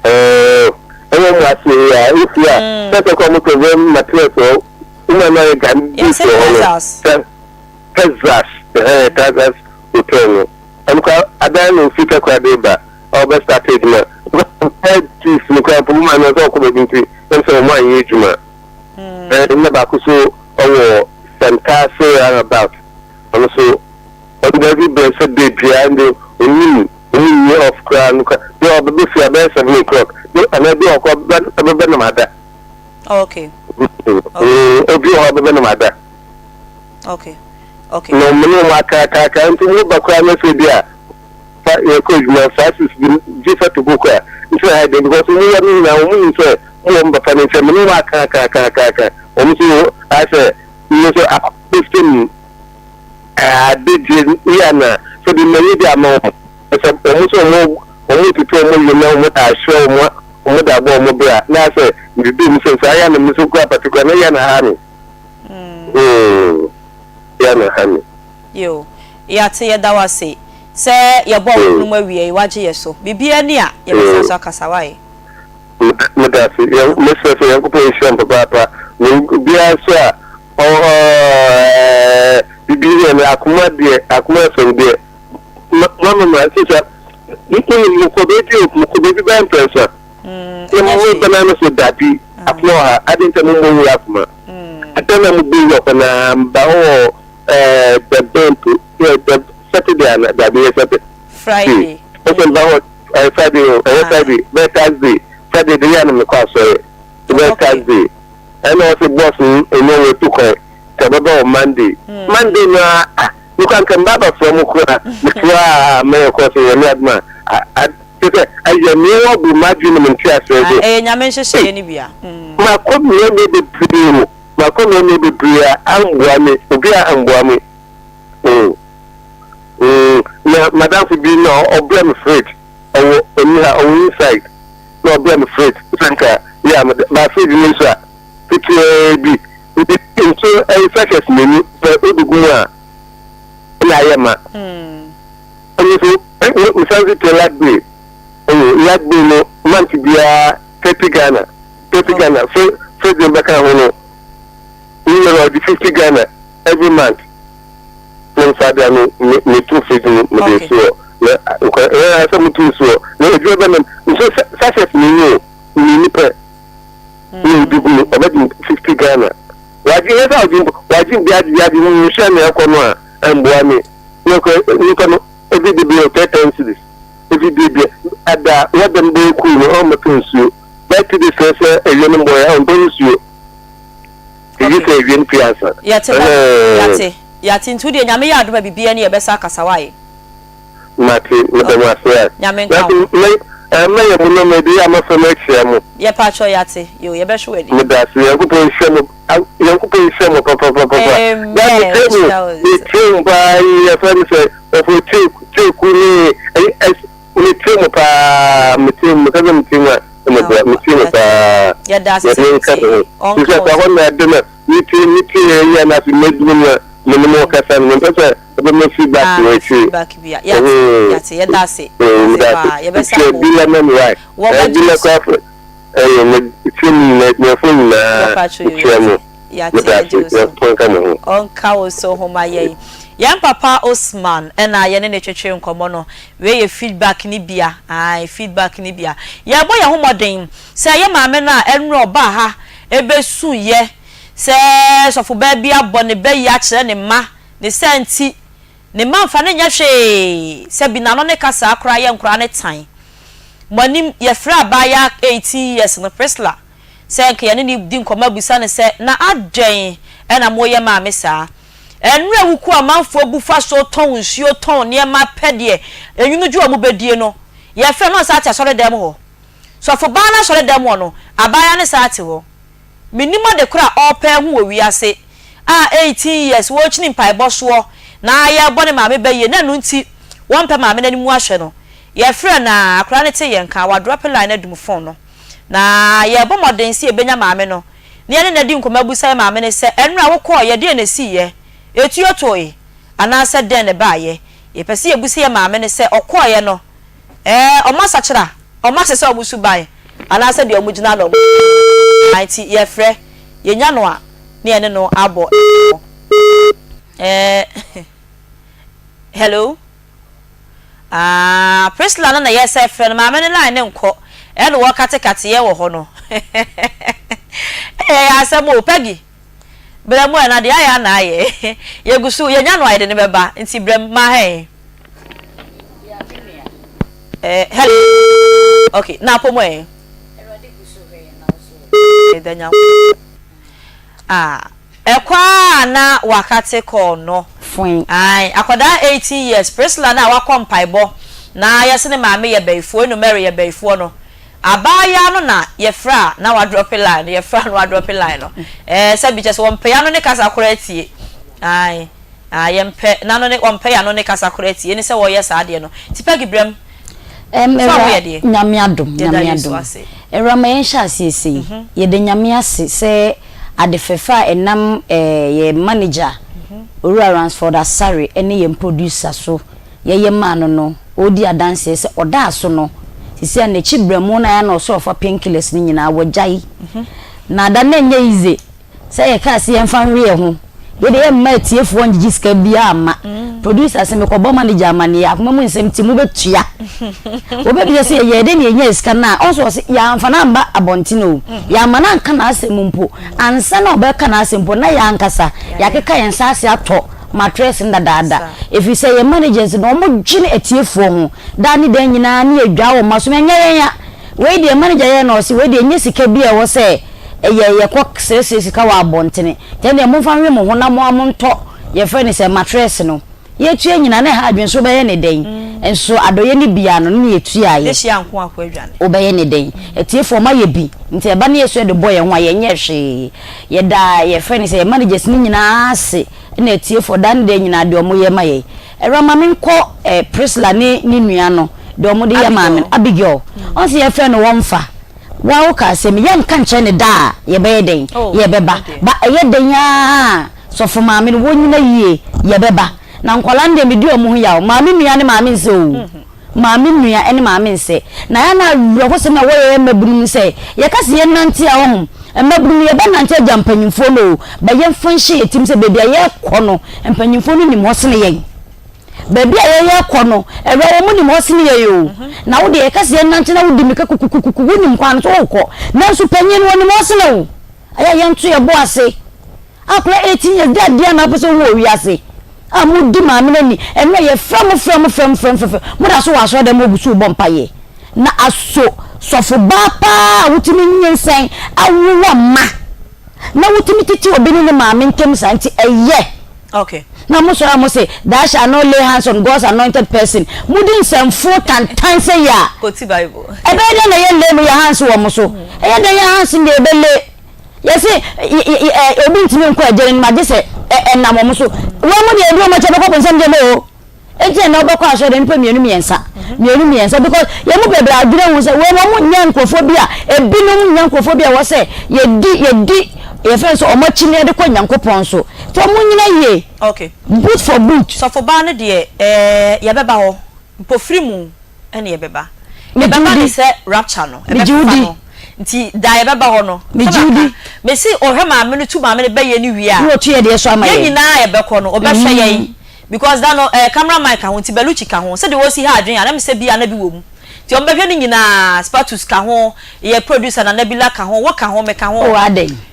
ɛɛ ɛwɔ mu ase yɛ efi a sɛ sɛ kɔ mo tɔ vɛm materials wɔ woman na yɛ gan bi
Yɛse
wɔ hɔ no.
Texas.
Sɛ Texas ɛhɛn Texas hotel no. Ɛno koraa adan na ofi Takoradi ba a ɔbɛ start adwuma. Third chief no koraa mpo woman no sɛ ɔkɔ baabi nti ɛm sɛ wɔn anyɛ adwuma. Ɛna baako so ɔwɔ Santase roundabout ɔno so ɔde baabi brɛ sɛ de dua ɛnde onim ɔmu nyɛ off koraa no koraa bi a ɔbɛbɛ fie abɛyɛ 7 o'clock bi anaa bi a ɔkɔ ɔbɛbɛ nam ada. Obi wɔ hɔ ɔbɛbɛ nam ada. Na ɔmo ne ɔmo akaakaaka nti mo ba koraa na sɛ bi a fa yɛkɔ adwuma saa sisi bi gye fa to book a nti na ayɛ den because mo yɛ no nyinaa ɔmo nim sɛ mo wɔ mo papa ne nkyɛn mo ne ɔmo akaakaakaaka ɔmo so ayɛ sɛ mo nso akɔsɛm ade gye yɛ na sɛ de mmanyi de ama wɔn sɛ ɔmo sɛ ɔmo tutu ɔmo yɛ na ɔmo da ahyɛ ɔmo da abɔ ɔmo bra na sɛ ndidi mu sɛ saa yɛ na mo nso kura particular na yɛ na ha mi yɛ na ha mi.
Yo, yɛate, yɛda wo ase sɛ yɛbɔ wo pono mu awie yi wagye yɛ so. Biribiara ni a yɛbɛsan so akasa wae.
Meda ase. Yɛn mesrɛ sɛ Nyankopɔn nhyira mo papaapa. Na obiara nso a ɔ biribi yɛ no akoma deɛ akoma asɛm deɛ mama ma sisa wonim mokɔ baabi o mokɔ baabi bɛyɛ mprɛnsa na
Ɛnyɛ
mo
hwee.
bɛna no so dabi akoma wɔ ha ade nti mo mmɔ wura akoma adɛn na mo bɔ wura kɔ na mba hɔ wɔ ɛɛ dɛbɛn mpo yɛ dɛ Saturday ana dabi yɛ Saturday.
Friday.
Ɔsɛ mba hɔ ɛyɛ Friday o, ɛyɛ Friday, bɛyɛ Thursday, Friday de yɛ a na mekɔ asɔre, bɛyɛ Thursday, ɛna ɔsɛ boss no ɛnyɛ wɔ tu kwan, nti ɔbɛba wɔ Monday, Monday no ara ah, mekɔ anka mba abɛfrɛ mo koraa, mefrɛ a mɛyɛ kɔ sɛ Nyame adom a, a, kyerɛ sɛ ayɛ nneɛma bu m'adwene mu nte aseɛ
Ah,
so.
ɛyɛ Nyame nhyehyɛeɛ no bia.
Makɔ mmeammea bebree o, makɔ mmeammea bebree a amboa me, obiara amboa me. Mm. Mm, na madamfo bi na ɔbrɛ me fridge, ɔwɔ ɔni ha, ɔwɔ inside, na ɔbrɛ me fridge, sɛ nka yɛ a mede, ba fridge no nso a, ketewaa bi, nti nso ɛyɛ sachets mmienu, sɛ wode gu mu a, ɛna ayɛ ma. Ɛno nso, mesan nso tua light bill, ɛyɛ light bill no, month biara 30 Ghana, 30 Ghana, fridge no bɛka ho no, ne nyinaa ɔde 50 Ghana every month. Na saa da no me metu fridge no mede si hɔ na nkwa ɛɛ sɛ metu si hɔ na edwuma bɛ nam nso sachet mmienu o mmienu pɛ na odi gu mu ɔbɛgye 50 Ghana wagye yɛ sɛ ɔgye mpo wagye bi agye bi agye nhyɛ na ɛkɔ no a ɛmboa me na ɛkɔ nipa no every day bi ɔtɛ 10 cedis every day bi ada wɔdɛm bɛyɛ kuu no ɔmmɛtɔ nsuo bɛyɛ 2 days sɛ sɛ ɛwie no mbɔ yɛ ɔntɔ nsuo. Eyi sɛ ewie no pii ansa.
Yɛte dada, yɛate, yɛate nti wodeɛ Nyame yɛ adom a biribiara ni yɛbɛsa akasa wae.
Mate, meda mo ase a.
Nyame nka wo ho.
Nanso mɛ eh, mɛyɛ mo nɔma bi a mɛfrɛ mo akyia mo.
Yɛpakyɛw yɛate, yoo yɛbɛhwɛ w'anim.
Meda ase, Nyankopɔn nhyira mo, ah, Nyankopɔn nhyira mo papapapapa.
Amen,
Na metie mo,
ɔnhyira wo nso.
metie mo paa yi, yɛfrɛ no sɛ, wɔfrɛ Teku ne, ɛyi, ɛs, Metie mo paa, metie mo, meka sɛ metie mo a, na meboa, metie mo paa.
Yɛda ase sɛ
Nyame nka
wotie
mo ho.
yɛn.
Nti
Ɔnka
sɛ
wo
hɔ
so.
na ɛde na metie, metie yɛ yɛ na afei m'adwuma mu a me ne mo kasa no, mempɛ sɛ ɛbɛma feedback
Ah,
wɔ akyire.
feedback bi a. Yɛate,
Ɛhoo.
yɛate, yɛda ase.
Ɛɛ,
Yɛda ase
meda ase.
paa. Yɛbɛsa
Metie
akɔ.
Bila Mɛmrae,
Wɔ
ɛɛ,
bɛgye
Bila
wo so.
Kwafo, ɛyɛ, metie mo nyinaa, adwumayɛfoɔ nyinaa,
Yɛpa kyɛw,
mekyia mo.
yɛate. Yɛate,
Meda
yɛgye
ase.
wo so.
Nyankopɔn nka mo ho.
Ɔnka wo so ho ma yɛn. Yɛn papa Osman ɛna yɛne no twetwe nkɔmmɔ no. Wei yɛ feedback no bia, ae, feedback no bia. Yɛrebɔ yɛn ho mmɔden sɛ yɛ maame no a ɛnora ɔbaa ha ɛbɛsuiɛ sɛ sɔfobaa bi abɔ ne ba yi akyerɛ ne mma, ne saa nti ne mma mfa no nyɛ hwee, sɛ bi n'ano ne kasaa koraa yɛ nkoraa no tan. Mo anim, yɛfrɛ abaayaa 18 years no, Priscilla, sɛ nka yɛne no di nkɔmmɔ abisa no sɛ, na adɛn na moreyɛ maame saa? Ɛnora wuku amanfoɔ bu fa so tɔn nsuo, tɔn nneɛma pɛ deɛ enwunu dwo a wɔbɛdie no, yɛfrɛ no na ɔsan te asɔredan mu hɔ. Sɔfobaa no asɔredan mu hɔ no, abaayewa no san te hɔ. Mennim ade korɔ a ɔrepɛ ahu wɔ wiase. a 18 years wɔrekyini mpaebɔ soɔ na yɛrebɔ ne maame bayie na ɛno nti wɔmpɛ maame no anim ahwɛ no. Yɛfrɛɛ no a, akwadaa no tee yɛn nka, wadrɔpe line no adum phone no. Na yɛrebɔ mmɔden sɛ yɛbɛnya maame no na yɛne no adi nkɔmmɔ abisa yɛn maame no sɛ, Ɛnora wokɔeɛ, deɛn na ɛsiiɛ? Etuo toe anaasɛ dɛn na ɛbaeɛ? Yɛpɛ sɛ yɛbisa yɛn maame no sɛ ɔkɔeɛ no, ɛɛ, wɔasakyera, wɔasesa wɔn suban anaasɛ deɛ wɔgyina no wɔn nti yɛfrɛ, yɛnya no a na yɛne no abɔ nkɔmmɔ. Ɛɛ, hello? Ah, Priscilla no na yɛ sɛ frɛ no, maame no line no nkɔ, ɛna wɔkatekate yɛ wɔ hɔ no. Ɛyɛ asɛm o, Peggy. Brɛ mu ɛ, na deɛ ayɛ a na ayɛ. Yɛgu so, yɛnya no a yɛde no bɛba, nti brɛ mu, ma hɛn.
Yeah, me nua.
Eh, hello. Okay, na apɔ mu ɛ.
Awurade gu so hwɛ yɛn na wo so ɛ.
Yɛda Nyankopɔn. Ah, ɛkɔ a na wakate call no.
Foe.
Ae, akwadaa 18 years, Priscilla no a wakɔ mpaebɔ na yɛse ne maame yɛ bayifoɔ, Eno Mary yɛ bayifoɔ no, Abaayaa no na yɛfrɛ a na wadrɔpe line no, yɛfrɛ a na wadrɔpe line no. Ɛɛ sɛbi kyerɛ sɛ wɔmpɛ y'ano ne kasa koraa tie. Ae, ae yɛmpɛ n'ano ne, wɔmpɛ y'ano ne kasa koraa tie, ɛne sɛ wɔyɛ saa adeɛ no. Nti Peggy brɛm,
Ɛm
sɛ
Awura,
woyɛ deɛ?
Nyame adom,
Yɛda
Nyame
Yesu
adom.
ase.
Awura ma yɛnhyɛ aseɛ sei, yɛda Nyame ase sɛ ade fɛfɛ a ɛnam ɛɛ yɛn manager, Owura Ransford Asare ɛne yɛn producer so yɛyɛ maa no no, ɔredi adanseɛ sɛ ɔdaa so no, seesei a n'akyi berɛmo no a ɛyɛ a na ɔsɛ ɔfa painkillers no nyinaa, wagyae. Na da no ɛnyɛ easy sɛ yɛkaa sɛ yɛmfa nwe yɛn ho. Yei deɛ yɛmma atiefoɔ ngyegye sika biara mma. Producer se mekɔbɔ manager amaneɛ, akoma mu nsɛm nti mobɛtua. Wɔbɛbisa sɛ yɛyɛɛ dɛn na yɛnyaa sika no a, ɔno nso ɔse yɛamfa no amba abɔnten o, yɛamma no anka n'asɛm mpo. Ansa na ɔbɛka n'asɛm mpo na yɛn ankasa yɛakeka yɛn nsa ase atɔ matress no dadaada ɛfiri sɛ yɛn managers no wɔn dwene atiefoɔ ho daa ne daa nyinaa ne yɛdwaa wɔn asom ɛnyɛ yɛn a wei deɛ manager yɛ na ɔse wei deɛ ɛnyɛ sika bi a ɛwɔ sɛ ɛyɛ yɛkɔ srɛsrɛ sika wɔ abɔntene nti ɛndeɛ momfa nwe mo ho na mo a montɔ yɛfrɛ no sɛ matress no yɛtua nyinaa na ɛha adwene so wobɛyɛ ne dɛn nso adɔyɛ no bia no ne yɛtuaeɛ wobɛyɛ ne dɛn atiefoɔ mayɛ bi nti ɛba ne yɛsua de bɔ yɛn ho a yɛnyɛ hwee Yɛda yɛfrɛ no sɛ yɛn managers no nyinaa ase ɛna atiefoɔ daa ne daa nyinaa deɛ wɔyɛ ma yɛn. Awura ma menkɔ eh, Priscilla ne ne nua no deɛ wɔde yɛ maa me no, Abigail. Ɔn sɛ yɛfrɛ no wɔmfa. Wa wo ka asɛm yi, yɛnka nkyerɛ no da a yɛbɛyɛ dɛn, yɛbɛba. Ba ɛyɛ dɛn ara a, sɔfo maame no wɔnyina yie, yɛbɛba. Na nkwadaa no deɛ medi wɔn ho yaw. Maame nua ne maame nsɛ o. Maame nua ne maame nsɛ. Na ɛyɛ a na awerɛhosɛm a ɛwɔ yɛn mmabunu mu sɛ, yɛka sɛ yɛnnante a, wahu, mmabunu no, yɛbɛnante agya mpanimfoɔ no o, but yɛmfa nhyɛ yɛn tirim sɛ baabi a yɛrekɔ no, mpanimfoɔ no nim hɔ sene yɛn. Baabi a yɛn yɛrekɔ no, awura wɔn nim hɔ sene yɛn o. Na wo deɛ yɛka sɛ yɛnnante na wodi mmirika kukukukuku, wonim kwan no so worekɔ. Nanso panyin no, ɔnim hɔ sene wo. Ɛyɛ a yɛnto yɛn bo ase. Akora 18 years dɛ deɛn na wopɛ sɛ wohu wɔ wiase a modi maame no ani ɛno a yɛfrɛ mo frɛ mo frɛ mo frɛ mo frɛ mo da so wɔ asɔre dɛm ogu so bɔ mpaeɛ na aso sɔfo baa paa a wotumi nyinsɛn awowa mma na wotumi tete obi ne ne maame ntam saa nti ɛyɛ
Okay.
Na mo sɔre a mo se, Thou shalt not lay hands on God's anointed person. Modi nsɛmfoo tantan sɛ yɛ a.
Kɔti Bible.
Ɛbɛyɛ dɛn na yɛn lay mo yɛ hands wɔ mo so? Ɛyɛ dɛn yɛ hands no deɛ yɛbɛ lay? Yɛse ɛ obi ntumi nkɔ agya no anim agye sɛ ɛnam wɔn so. Wɔn mo deɛ ebi wɔn akyi ɛbɛkɔ bonsam gyam oo. Enti ɛnna wobɛkɔ asɔre dɛm nipa mmienu mmiɛnsa mmienu mmiɛnsa because yɛn mu bebree adwene ho sɛ wɔn wɔn nyɛ nkurɔfoɔ bi a ebinom nyɛ nkurɔfoɔ bi a wɔ sɛ yɛdi yɛdi yɛfrɛ sɛ wɔn akyi no yɛde kɔ Nyankopɔn so nti wɔn nyina yie.
Okay.
Boot for boot.
Sɔfobaa no deɛ ɛɛ yɛbɛba hɔ mpofiri mu. ɛna yɛbɛba. Yɛbɛba ne sɛ rapture no, ɛbɛfa no. Nti da yɛbɛba hɔ no, sɛ maka, mese ɔhwɛ maame no tu maame no bɛyɛ no wie a, yɛn nyinaa yɛbɛkɔ no, ɔbɛhwɛ yɛn. Because da no, eh, camera man ka ho, nti Bellucci ka ho, sɛdeɛ wɔsi ha adwene a, na mesɛ bia na bi wɔ mu. Nti wɔn bɛhwɛ no nyinaa, Spatus ka ho, yɛ producer Nana Bila ka ho, wo ka ho, me ka ho,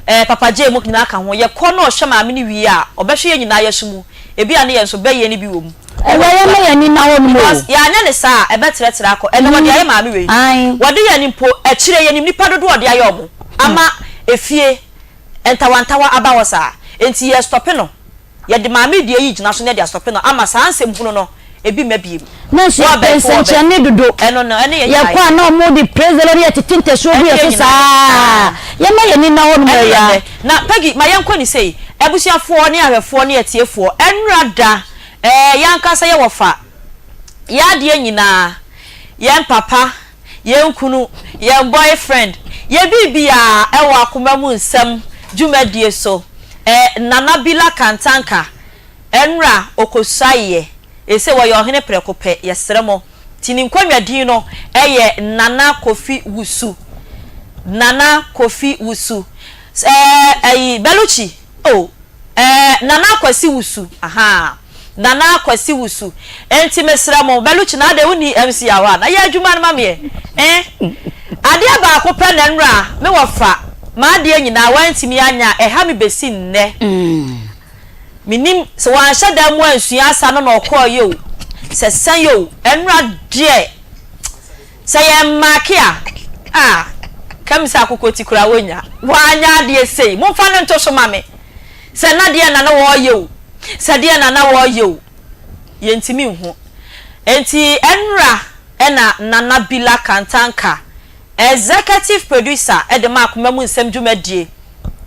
eh, Papa J mo nyinaa ka ho. Yɛkɔ na ɔhwɛ maame no wie a, ɔbɛhwɛ yɛn nyinaa yɛso mu. Ebia ne yɛn nso bɛyɛ no bi wɔ mu.
Awurade mma yɛn ani nna hɔ nom o.
Because yɛanyɛ no saa a, ɛbɛtrɛtrɛ akɔ. Ɛnna wɔde ayɛ maame wei. Wɔde yɛn mpo, akyire yɛnim nnipa dodoɔ a wɔde ayɛ wɔn ama efie ntawantawa aba hɔ saa. Enti yɛrestɔpe no. Yɛde maame deɛ yi gyina so na yɛde astɔpe no ama saa nsɛm hunu no ebi mma biem.
Nanso yɛpɛ nsɛnkyerɛnne dodo.
Ɛno no, ɛne yɛn nyinaa
Yɛkɔ a na wɔde praise the Lord yɛtete ntasuo gu yɛn so saa. Yɛmma yɛn ani nna hɔ nom
Ɛne yɛn
Awuraa.
dɛ. Na Peggy, ma yɛnkɔ ne sei. Abusuafoɔ ne ahwɛfoɔ ne atiefoɔ, ɛnnora da, ɛɛ, yɛn ankasa yɛ wɔfa, yɛn adeɛ nyinaa, yɛn papa, yɛn kunu, yɛn boyfriend, yɛn biribiara ɛwɔ akoma mu nsɛm dwumadie so, ɛɛ, Nana Bila Kantanka, ɛnnora ɔkɔsuaeɛ, ɛsei wɔyɛ ɔhene prɛko pɛ, yɛsrɛ mo. Nti ne nkonnwa din no yɛ Nana Kofi Wusu. Nana Kofi Wusu. Ɛɛ ayi Beluchi oh ɛɛ Nana Kwasi Wusu ahaa Nana Kwasi Wusu. Nti mesrɛ mo Beluchi na adɛn wonni MC a hɔ a na yɛ adwuma no ma meɛ eh. Adeɛ baako pɛ na nnora me wɔfa m'adeɛ nyinaa wantumi anyɛ a ɛha me bɛsi nnɛ. Mennim sɛ wanhyɛ da mu ansua asa no na ɔkɔeɛ o, sɛ sɛn o, ɛnora deɛ sɛ yɛn make a, ah, ka mi sɛ akokɔ ti koraa wɔnnya. Wanyɛ adeɛ sei, momfa no nto so ma me. Sɛ na deɛn na na wɔreyɛ o, sɛ deɛn na na wɔreyɛ o, yɛntumi nhu. Enti ɛnora na Nana Bila Kantanka Executive producer de ma akoma mu nsɛm dwumadie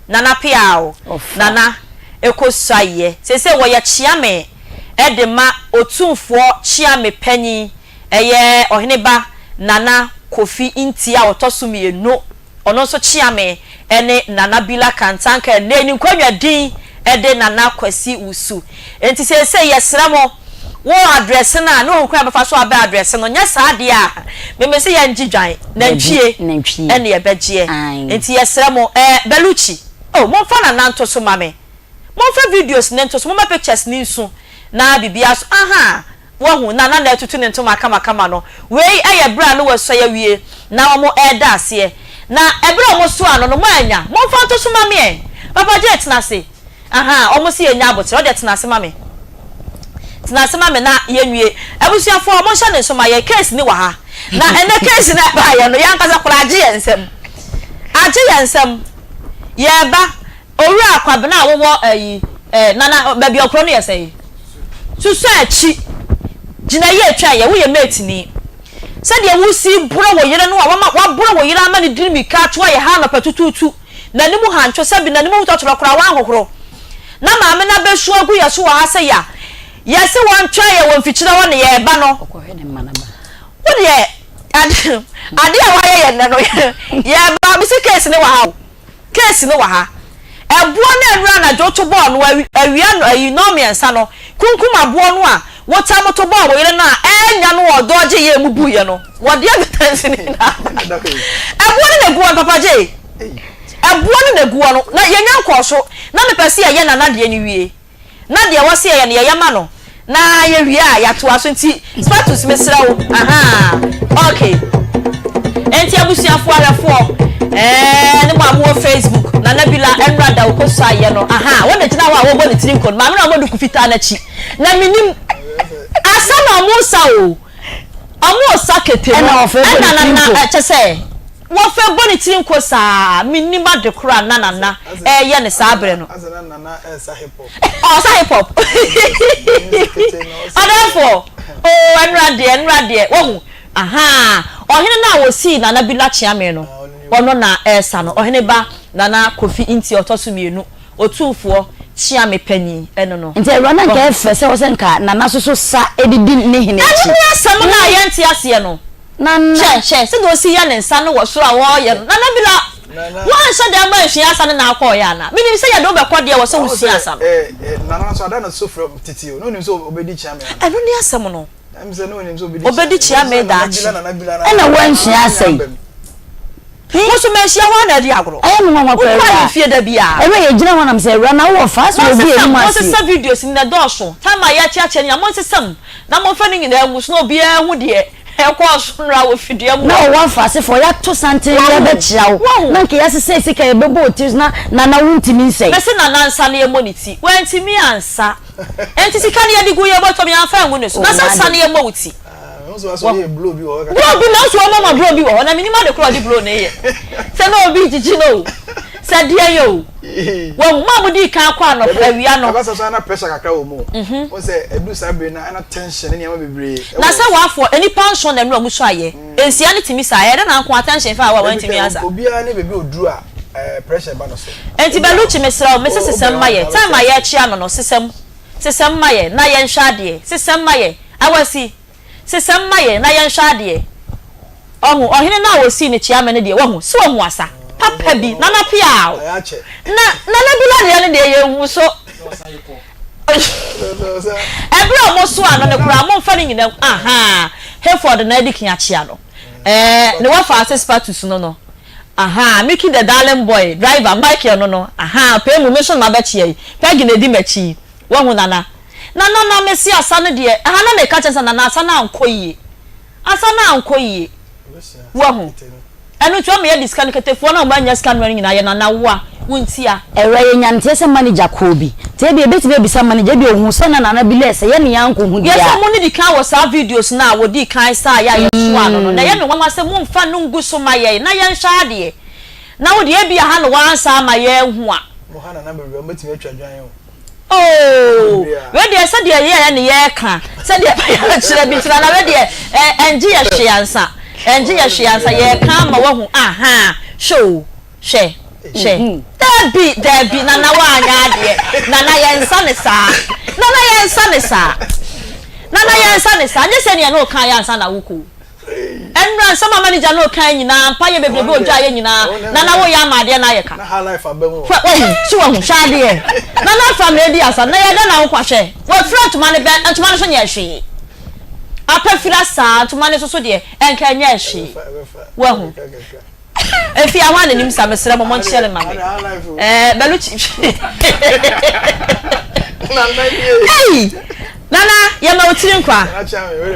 Nana Peaw Nana Ekosuayɛ seesei wɔyɛ Kyeame de ma Otumfoɔ Kyeame Panyin ɛyɛ Ɔheneba Nana Kofi Nti a ɔtɔ so mmienu ɔno nso Kyeame ne Nana Bila Kantanka ɛnnɛ yi ne nkonnwa din de Nana Kwasi Wusu. Enti seesei yɛsrɛ mo, wo address no a, ne wahu kwan a bɛfa so abɛ address no, nyɛ saa deɛ a, me mese yɛngye dwan, nantwie ɛne yɛbɛgyeɛ. Enti yɛsrɛ mo, eh, Belucci, oh, momfa Nana nto so ma me. Momfa videos no nto so, momma pictures no nsu, na biribiara so, ahaa. Wahu, na na atutu ne ntoma kamakama no. Wei yɛ berɛ a na wɔasua awie na wɔreda aseɛ. Na ɛberɛ a wɔsoaa no no, moannya. Momfa nto so ma me ɛ. Papa Jay, tena ase. Ahaa, wɔn se yɛnnya aboterɛ. Wo deɛ tena ase ma me. Tena ase ma me na yɛnwie. Abusuafoɔ, monhyɛ no nso ma yɛn. Case no wɔ ha. Na ɛnnɛ case no a ɛbaeɛ no, yɛn ankasa koraa agye yɛn nsam. Agye yɛn nsam. Yɛreba. Owura Kwabena a wowɔ ayi eh, Nana baabi a ɔkorɔ no yɛ sɛn? Susu akyi gyina yie twɛn yɛ, woyɛ mate ni. Sɛdeɛ wosi borɔ wo yere no a wama waboro wo yere ama ne diri mirika ato ayɛ ha anɔpa tutuutu, n'anim hantwo sɛbi n'anim wotɔtorɔ koraa wanhohoro. Na maame no abɛsu agu yɛ so wɔ ha sɛ ya yɛse wɔntwɛn yɛ wɔ mfikyire hɔ na yɛreba no. Wo deɛ ade adeɛ a wayɛ yɛ nnɛ no yɛreba mese case no wɔ ha o. Case no wɔ ha. Ɛboɔ no a nnura anadwo to bɔɔ no awia no ayi nnɔnmiɛnsa no, kunkum aboɔ no a wotam to bɔɔ wo yere no a annya no wɔ ɔdɔ gye yɛ mu buiɛ no, wɔde evidence no nyinaa aba. Ɛboɔ no na ɛgu hɔ no, Papa Jay. Ɛboɔ no na ɛgu hɔ no, na yɛnya nkɔɔ so. Na mepɛ sɛ yɛyɛ Nana deɛ no wie. Na deɛ ɛwɔ sɛ yɛyɛ no yɛyɛ ma no na yɛwie a yɛatoa so nti Spatus mesrɛ wo ahaa ok nti abusuafoɔ ahwɛfoɔ ɛɛ ne mo a mowɔ Facebook Nana Bila ɛnora da okɔ so ayɛ no ahaa wɔn na gyina hɔ a wɔbɔ ne tiri nko no maame na wɔbɔ duku fitaa n'akyi na menim asa na ɔmo sa o ɔmo sa kete no ɛna nana ɛkyɛ sɛ Wɔfɛ bɔ ne tiri nko saa mennim ade koro a na Nana ɛɛyɛ no saa berɛ no. Ɔɔsa hip hop Ɔdɛɛfoɔ oo ɛnora deɛ ɛnora deɛ wahu ahaa Ɔhene no a wɔsii Nana Bila Kyeame no ɔno na ɛɛsa no Ɔhene ba Nana Kofi Nti ɔtɔ so mmienu Otumfoɔ Kyeame panyin ɛno no.
Nti awura no anka ɛfɛ sɛ ɔsɛ nka Nana soso sa ɛdidi ne hene akyi.
Ɛno ne asɛm no a yɛnte aseɛ no.
Nana.
Hwɛ, hwɛ, sɛdeɛ ɔsi yɛ ne nsa no wɔ soro a ɔreyɛ no. Nana Bila, woanhyɛ da amma ansua asa no na akɔeɛ anaa? Menim sɛ yɛde wo bɛkɔ deɛ ɛwɔ sɛ wosua asa no.
Nana nso ada no so frɛ tete o, na onim sɛ ɔbɛdi Kyeame anaa?
Ɛno ne asɛm no. Ɔbɛdi Kyeame daakye.
Ɛna woansua asa yi?
Wo nso manhyia wo a na adi agorɔ.
Ɛyɛ me nwanwa koraa
Wokɔ
awura.
ahemfie da biara.
Awura yɛgyina hɔ nam sɛ awura na wowɔ fa asɛ obi anim aseɛ.
Monsesa videos no na ɛdɔɔso. Time a yɛakyeakyea no nyinaa monsesa mu na momfa ne nyinaa ngu so na obiara nhu deɛ ɛkɔɔ so nnora wɔ fidua mu
Na
hɔ.
ɔwɔ afasefoɔ yɛato santen
Wahu?
yɛbɛkyea wo
Wahu?
na nka yɛasesa sika yɛbɛbɔ wo tiri so na Nana wontumi nsɛe.
Mese Nana nsa no yɛmmɔ ne ti. Wantumi ansa. Enti sika no yɛde gu yɛn bɔtɔm yɛamfa angu ne so.
Oh
Na sɛ nsa
n'ade.
no yɛmmɔ wo ti.
Blow bi
nanso wɔn ama blow bi wɔ hɔ na menim ade korɔ ɔde blow no yɛ sɛ na obi gyigyi no o sɛ deɛ yɛ o wɔn mu a mo di kan kɔ anɔpa awia no.
Ɛba sɛ so na pressure kakra wɔ mu o. Wɔn sɛ ɛdu saa bere na ɛna tension ne nneɛma bebree.
Na sɛ wɔafɔ nnipa nson na ɛnu a wɔn so ayɛ nsia no tumi saa ɛyɛ dɛ na nko attention fa a wɔn ntumi ansa.
Obiara ne baabi oduru a. ɛɛ pressure ba no so.
Enti Bellucci mesrɛ wo mese sesɛm ma yɛ time a yɛrekyea no no sesɛm sesɛm ma yɛ na yɛnhwɛ adeɛ sesɛm ma yɛ Awasi sesɛm ma yɛ na yɛnhwɛ adeɛ Ɔho ɔhene no a ɔsii no kyeame no deɛ wahu sɛ wahu asa papa bi Nana Piaw na Nana Bila deɛ no deɛ yɛnhu so Ɛberɛ a wɔsoaa no no koraa momfa ne nyina ahaa Hayford na adi kan akyea no ɛɛ ne wɔfa ase Spatus no no Ahaa Mickey the darling boy driver Michael no no ahaa pɛɛ mu me nso na mabɛkyea yi Peggy na ɛdi m'akyi yi wahu Nana Nana na mese asa no deɛ ɛha na meka kyerɛ sɛ Nana asa no ankɔ yie asa no ankɔ yie wahu ɛno nti wama yɛde sika no ketefoɔ no a wɔannya sika noa no nyinaa yɛ Nana woa wo ntia.
Ɛwura yɛ nya nteɛ sɛ manager kɔɔ bi nti ebia ebetumi abisa manager ebia ohuu sɛ na Nana bi lɛɛ sɛ yɛne yɛn ankɔ hu deɛ
Yɛ sɛ
a.
mo ne di kan wɔ saa videos no a wɔdii kan saa yɛ a yɛsoaa no no, na ɛyɛ me nwanwa sɛ momfa no ngu so ma yɛn na yɛnhwɛ adeɛ. Na wo deɛ ebia ha na wɔansa ama yɛanhu a.
Mo ha Nana bebree a wɔbɛtumi atwa dwan o.
Oh, wei deɛ sɛdeɛ yɛyɛ ne yɛreka, sɛdeɛ ɛbɛyɛ akyerɛ bi nti na na wei deɛ ɛngye yɛ hwee ansa, ɛngye yɛ hwee ansa, yɛreka ama wahu, aha, hwɛ o. Hwɛ, hwɛ. Dabi, dabi, Nana woanyɛ adeɛ. Nana yɛnsa ne saa. Nana yɛnsa ne saa. Nana yɛnsa ne saa. Nyɛ sɛ nea na ɔkaeɛ ansa na wokɔ o. Ɛnnora nsɛm a manager no ɔkaeɛ nyinaa, mpaeɛ bebrebe a ɔdwaeɛ nyinaa, Nana woyɛ ama adeɛ no ayɛ ka. Hwɛ, wahu, so wahu, hwɛ adeɛ. Nana afa me adi asa, na yɛdɛn na wokɔ hwɛ. Wafira ntoma no bɛn, ntoma no so nyɛɛ hwee. Apafira saa, ntoma no nso so deɛ, ɛnka ɛnyɛɛ hwee. Wahu. Efie a hwan na nim sa mesrɛ mo monkyerɛ no ma me ɛɛ Baluchi Ei Nana yɛma wo tiri nkwa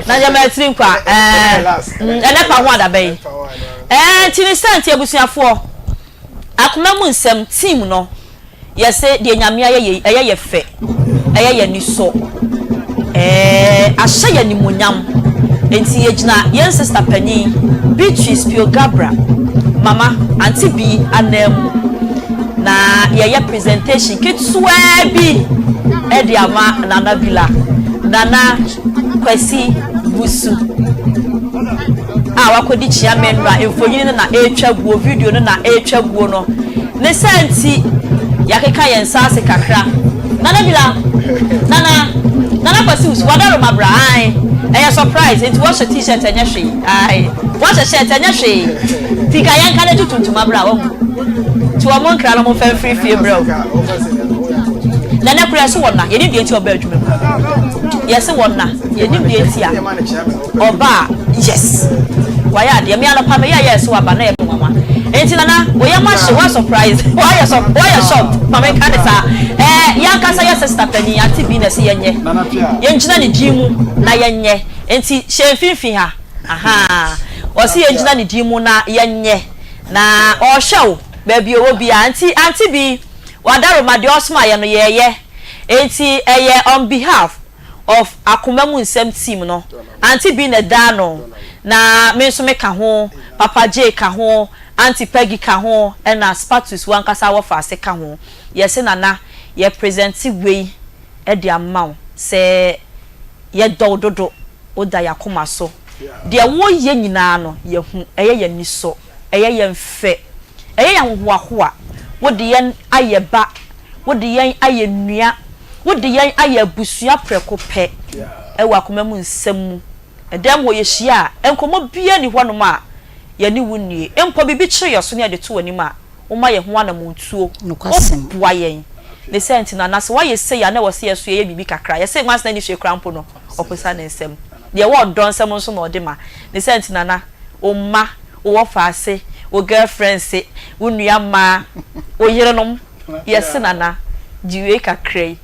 na yɛma wo tiri nkwa ɛɛ ɛnɛ pa ho adaba yi ɛɛ nti ne sɛ nti abusuafoɔ akoma mu nsɛm team no Yɛse deɛ Nyame ayɛ yei ɛyɛ yɛ fɛ, ɛyɛ yɛ anisɔ, ɛɛ ahyɛ yɛ animuonyam. Enti yɛgyina yɛn sista panin Beatrice Pio Gabra, Mama, Auntie Bee ananmu na yɛyɛ presentation ketewaa bi de ama Nana Bila, Nana Kwasi Wusu a wakɔdi Kyia Menra mfonini no na ɛretwa guo, video no na ɛretwa guo no. Ne saa nti, yɛakeka yɛn nsa ase kakra. Nana Bila, Nana, Nana Kwasi Wusu, w'adaroma bra, ae, ɛyɛ surprise, enti woahyɛ T-shirt ɛnyɛ hwee, ae, woahyɛ shirt ɛnyɛ hwee, nti nka yɛnka no tutu ntoma bra, wahu, nti wɔn nkra no momfa mfiri fie mbrɛ o. Na ɛnɛ koraa yɛse wɔnna, yɛnim deɛ nti a ɔbaa adwuma mu, yɛse wɔnna, yɛnim deɛ nti a. Ɔba a yes wayɛ adeɛ me anɔpa meyɛ yɛɛ so aba na ɛyɛ me nwanwa enti nana wo yam ahye wa surprise wayɛ sɔ wayɛ shocked ma me nka ne saa ɛɛ yɛn ankasa yɛ sister panin ante bi na ɛsɛ yɛnyɛ yɛn gyina ne din mu na yɛnyɛ enti hyɛ mfimfini ha ahaa ɔsi yɛn gyina ne din mu na yɛnyɛ na ɔhwɛ wo baabi ɔwɔ biara nti ante bi wadaroma deɛ ɔsoma yɛ no yɛɛyɛ enti ɛyɛ on behalf of Akoma mu nsɛm team no Auntie Bee na ɛda ano na me nso me ka ho, Papa Jay ka ho, Auntie Peggy ka ho ɛna Spatus wankasa wɔfaase ka ho. Yɛse Nana yɛ present wei de ama wo sɛ yɛdɔ wo dodo, woda y'akoma so. Deɛ woyɛ nyinaa no yɛhu, ɛyɛ yɛn anisɔ, ɛyɛ yɛn fɛ. Ɛyɛ yɛn ahohoahoa. Wode yɛn ayɛ ba. Wode yɛn ayɛ nua. Wode yɛn ayɛ abusua prɛko pɛ wɔ akoma mu nsɛm mu. Ɛdan mu hɔ yɛhyia a, nkɔmmɔ biara nni hɔnom a yɛne wo nnie. Mpo biribi kyere yɛn so na yɛde to w'anim a, woma yɛn ho anammɔntuo. Woboa yɛn. Ne saa nti no, anaa sɛ woayɛ sei a na ɛwɔ sɛ yɛn nso yɛyɛ biribi kakra. Yɛse nwansena nni hwee koraa mpo no, ɔposa ne nsam. Deɛ ɛwɔ ɔdɔ nsam nso na ɔde ma. Ne saa nti Nana, wo mma, wo wɔfaase, wo girlfriendse, wo nua mmaa, wo yerenom, yɛse Nana, gye wei kakra yi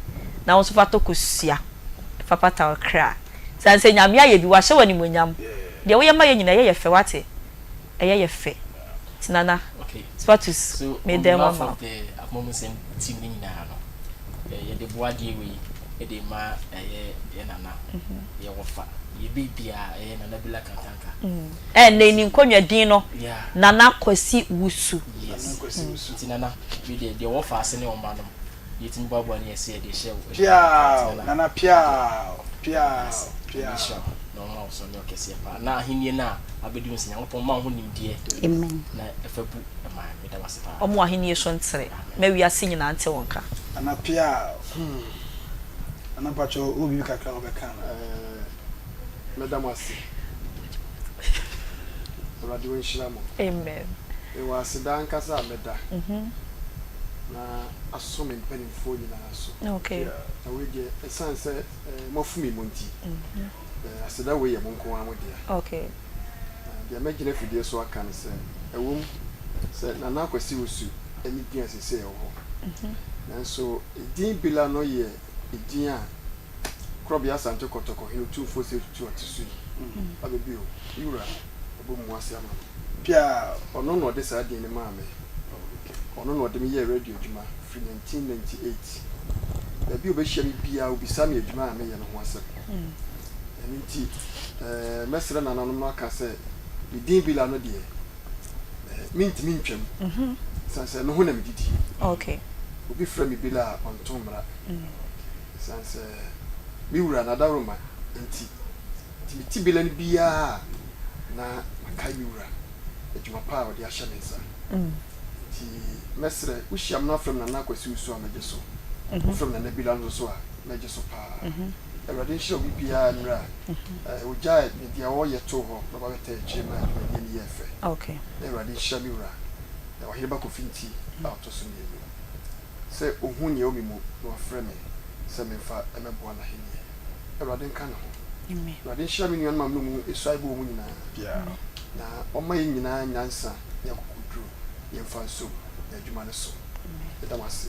na wo nso fa tɔ kosua fa pata wo kra. Sane sɛ Nyame ayɛ bi, wahyɛ wo animuonyam. Deɛ woyɛ ma yɛn nyinaa, ɛyɛ yɛ fɛ, woate? Ɛyɛ yɛ fɛ. Nti Nana,
Okay.
Spatus,
So
me
on
dan mu
behalf
ama wo.
of the Akomamusɛm team ne nyinaa no, eh, yɛde boa adeɛ wei de ma ɛyɛ yɛ nana, yɛ wɔfa, yɛ biribiara, ɛyɛ Nana Bila Kantanka.
Ɛnnɛ ne nkonnwa din no,
Yeah.
Nana Kwasi Wusu.
Yes. Nti Nana, wei deɛ, deɛ wɔfa ase ne wɔn mma nom, yɛtumi boaboa ne yɛsɛ yɛde hyɛ wo.
Piaw! Nana piaw! Piaw! Piaw!
Nyame nhyira wo na ɔmma wo. so nyɛ ɔkɛseɛ paa. Na ahennie no a abɛdi wo nsa, Nyankopɔn mma wo ho nimdeɛ
Amen.
na ɛfa bu man. Meda wo ase paa.
Ɔmo ahennie so ntere. Ma wiase nyinaa nte wo nka.
Nana Piaa hmm Nana mpakyɛw wowɔ biribi kakra a wobɛka anaa?
Eh, mɛda mo ase. Awurade ɔnhyira mo.
Amen.
Mewɔ aseda ankasa a mɛda na asɔ me mpanimfoɔ nyinaa so.
Okay.
Na wei deɛ, ɛsiane sɛ eh, moafu me mu nti, eh, aseda wei yɛ mo nko ara mo dea.
Okay.
Na deɛ mɛgyina afidie so aka ne sɛ, ɛwom sɛ Nana Akwasi Wusu ne din a seesei ɛwɔ hɔ, nanso edin Bila no yɛ edin a Korɔbea Asante Kɔtɔkɔ Hene Otumfoɔ Osei Tutu a ɔte so yi aba bio, me wura, ɔbɔ mu ase ama no.
Piaa.
Ɔno na ɔde saa din no maa me. Ɔno na ɔde me yɛɛ radio adwuma firi 1998. Baabi a ɔbɛhyia me biara, ɔbisa me adwuma a meyɛ no ho asɛm. Ɛno nti, mɛsrɛ nananom no aka sɛ, me din Bila no deɛ, mentumi ntwam, ɛsiane sɛ ɛno ho na medidi. Obi frɛ me Bila a, ɔnto mmara, ɛsiane sɛ me wura n'adaworoma nti. Nti mete Bila no biara a, na makae me wura, adwuma pa a ɔde ahyɛ me nsa. Nti mɛsrɛ, wohyia me na wofrɛ me Nana Kwasi Wusu a, mɛgye so. Wofrɛ me Nana Bila nso so a, mɛgye so paa. Awurade nhyira obi biara mmerɛ a ɔgyae ne deɛ ɔreyɛ too hɔ na ɔba bɛtaa akyire maa dwumadie no yɛɛ fɛ. Na Awurade nhyira me wura Ɔheneba Kofi Nti a ɔtɔ so mmienu sɛ ɔhu nea ɛwɔ me mu na wafrɛ me sɛ memfa mmɛboa n'ahennie. Awurade nka ne ho. Awurade nhyira me nuanom a me ne wɔn suae bɔɔ mu nyinaa na ɔmma yɛn nyinaa nyansa ne akokoduro yɛmfa nsom n'adwuma no so. Meda mo ase.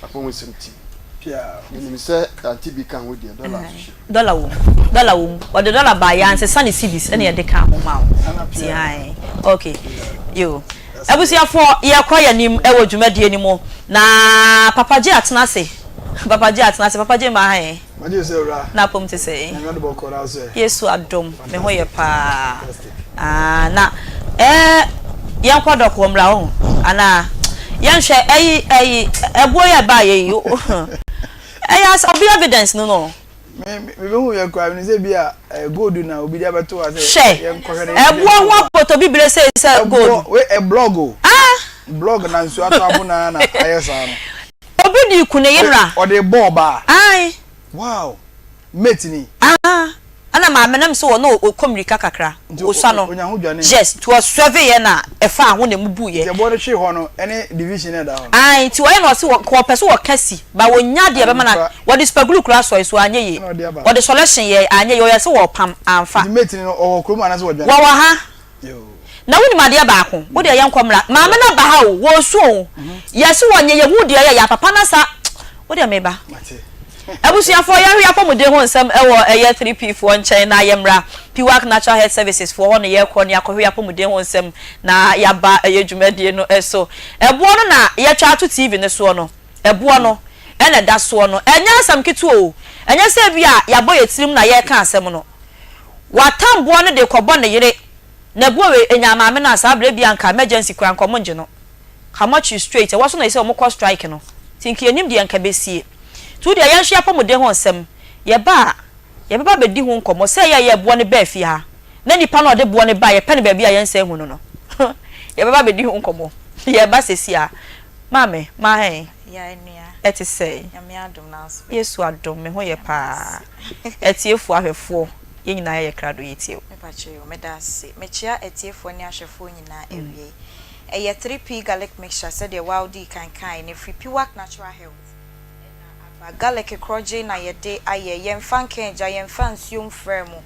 Apɔn ho nsɛm ti. Menim sɛ ante bi ka ho deɛ, dɔla nso hyɛ mu.
Dɔla wɔ mu, dɔla wɔ mu. Ɔde dɔla baeɛ a, nsesa ne cedis ɛna yɛde kaa ho maa wo. Nti ae. Ok, yo. Abusuafoɔ, yɛrekɔ yɛn anim wɔ dwumadie no mu. Na Papa J atena ase. Papa J atena ase. Papa J ma ha ɛ.
Magye sɛ wura.
Na apom te sɛn?
Nyame adom bɔkɔɔ na so ɛ?
Yesu adom, me ho yɛ paa. Ah, na eh, yɛnkɔ dɔkoɔ mmra ho anaa? Yɛnhwɛ ɛyi ɛyi ɛbuo yi a ɛbaayɛ yi, ɛyɛ asɛ obi evidence no no.
Me me me hu yɛ koraa mi sɛ bi a ɛɛ gold na obi de abɛto ha sɛ.
Hwɛ,
yɛnkɔhwɛ na
ɛboɔ ho apotobibire sei sɛ gold.
Ɛboɔ wei ɛ blog o.
Ah.
Blog na nsuo atɔ abo na na ayɛ saa no.
Obi di ku ne yera.
Ɔde bɔ ɔbaa.
Ae.
Wow mate ni.
Ah ɛna maame no sɛ ɔno ɔkɔ mirika kakra osua no yes nti ɔswɛve yɛ na ɛfaa ho na emu bu yɛ.
Nti ɛboɔ no hwee hɔ no ɛne division na ɛda hɔ no.
Ae nti ɔyɛ na ɔse ɔpɛ sɛ ɔka si but ɔnya deɛ ɛbɛma no wɔde super glue koraa sɔe so anyɛ yie wɔde sɔlɛhyen yɛɛ anyɛ yie ɔyɛ sɛ ɔɔpam amfa.
Nti mate no ɔwɔ kurom anaasɛ wɔdwane.
Wɔwɔ ha. Na wonim adeɛ baako? Wo deɛ yɛnkɔ mmra. Maame no aba ha o, wɔresu o. Yɛse wɔnyɛ, yɛhu deɛ ɛyɛ, yɛ papa no asa. Wo deɛ meba. Abusuafoɔ yɛnhwɛ y'apɔmuden ho nsɛm wɔ ɛyɛ 3P foɔ nkyɛn na yɛmmra. Piwak Natural Health Services foɔ hɔ na yɛrekɔ na yɛakɔhwɛ y'apɔmuden ho nsɛm na yɛaba ɛyɛ dwumadie no so. Ɛboɔ no na yɛatwa ato TV no soɔ no. Ɛboɔ no na ɛda soɔ no. Ɛnyɛ asɛm ketewa o. Ɛnyɛ sɛ ebia yɛabɔ yɛn tirim na yɛreka asɛm no. Watam boɔ no de rekɔbɔ ne yere na ɛboɔ wei ɛnyaa maame no a saa berɛ bi anka emergency koraa anka ɔmo ngye no. How much you straight ɛwɔ so na ɛsɛ ɔmo kɔ strike no nti nka yɛnim deɛ nka ɛbɛsie. Nti wodeɛ yɛnhwɛ apɔmuden ho nsɛm yɛba a yɛbɛba abɛdi ho nkɔmmɔ sɛ ɛyɛ a yɛ boɔ no baa fie ha na nipa no a ɔde boɔ no baeɛ yɛpɛ no baabi a yɛnsan hu no no yɛbɛba abɛdi ho nkɔmmɔ yɛreba sesie a. Maame, m'ahe?
Ya nua.
Ɛte sɛn?
Nyame adom na nso.
Yesu adom, me ho yɛ paa. Atiefoɔ, ahwɛfoɔ, yɛn nyinaa yɛyɛ krado yɛtie wo.
Me pakyɛ yoo, meda ase. Mekyea atiefoɔ ne ahwɛfoɔ nyinaa awiei. Ɛyɛ 3P Garlic Mixture sɛdeɛ woa wodii kan kaeɛ no, ɛfiri Piwak Natural Health ɛna aba. Garlic korɔgye na yɛde ayɛ, yɛmfa nka agya, yɛmfa nsuo mfraa mu.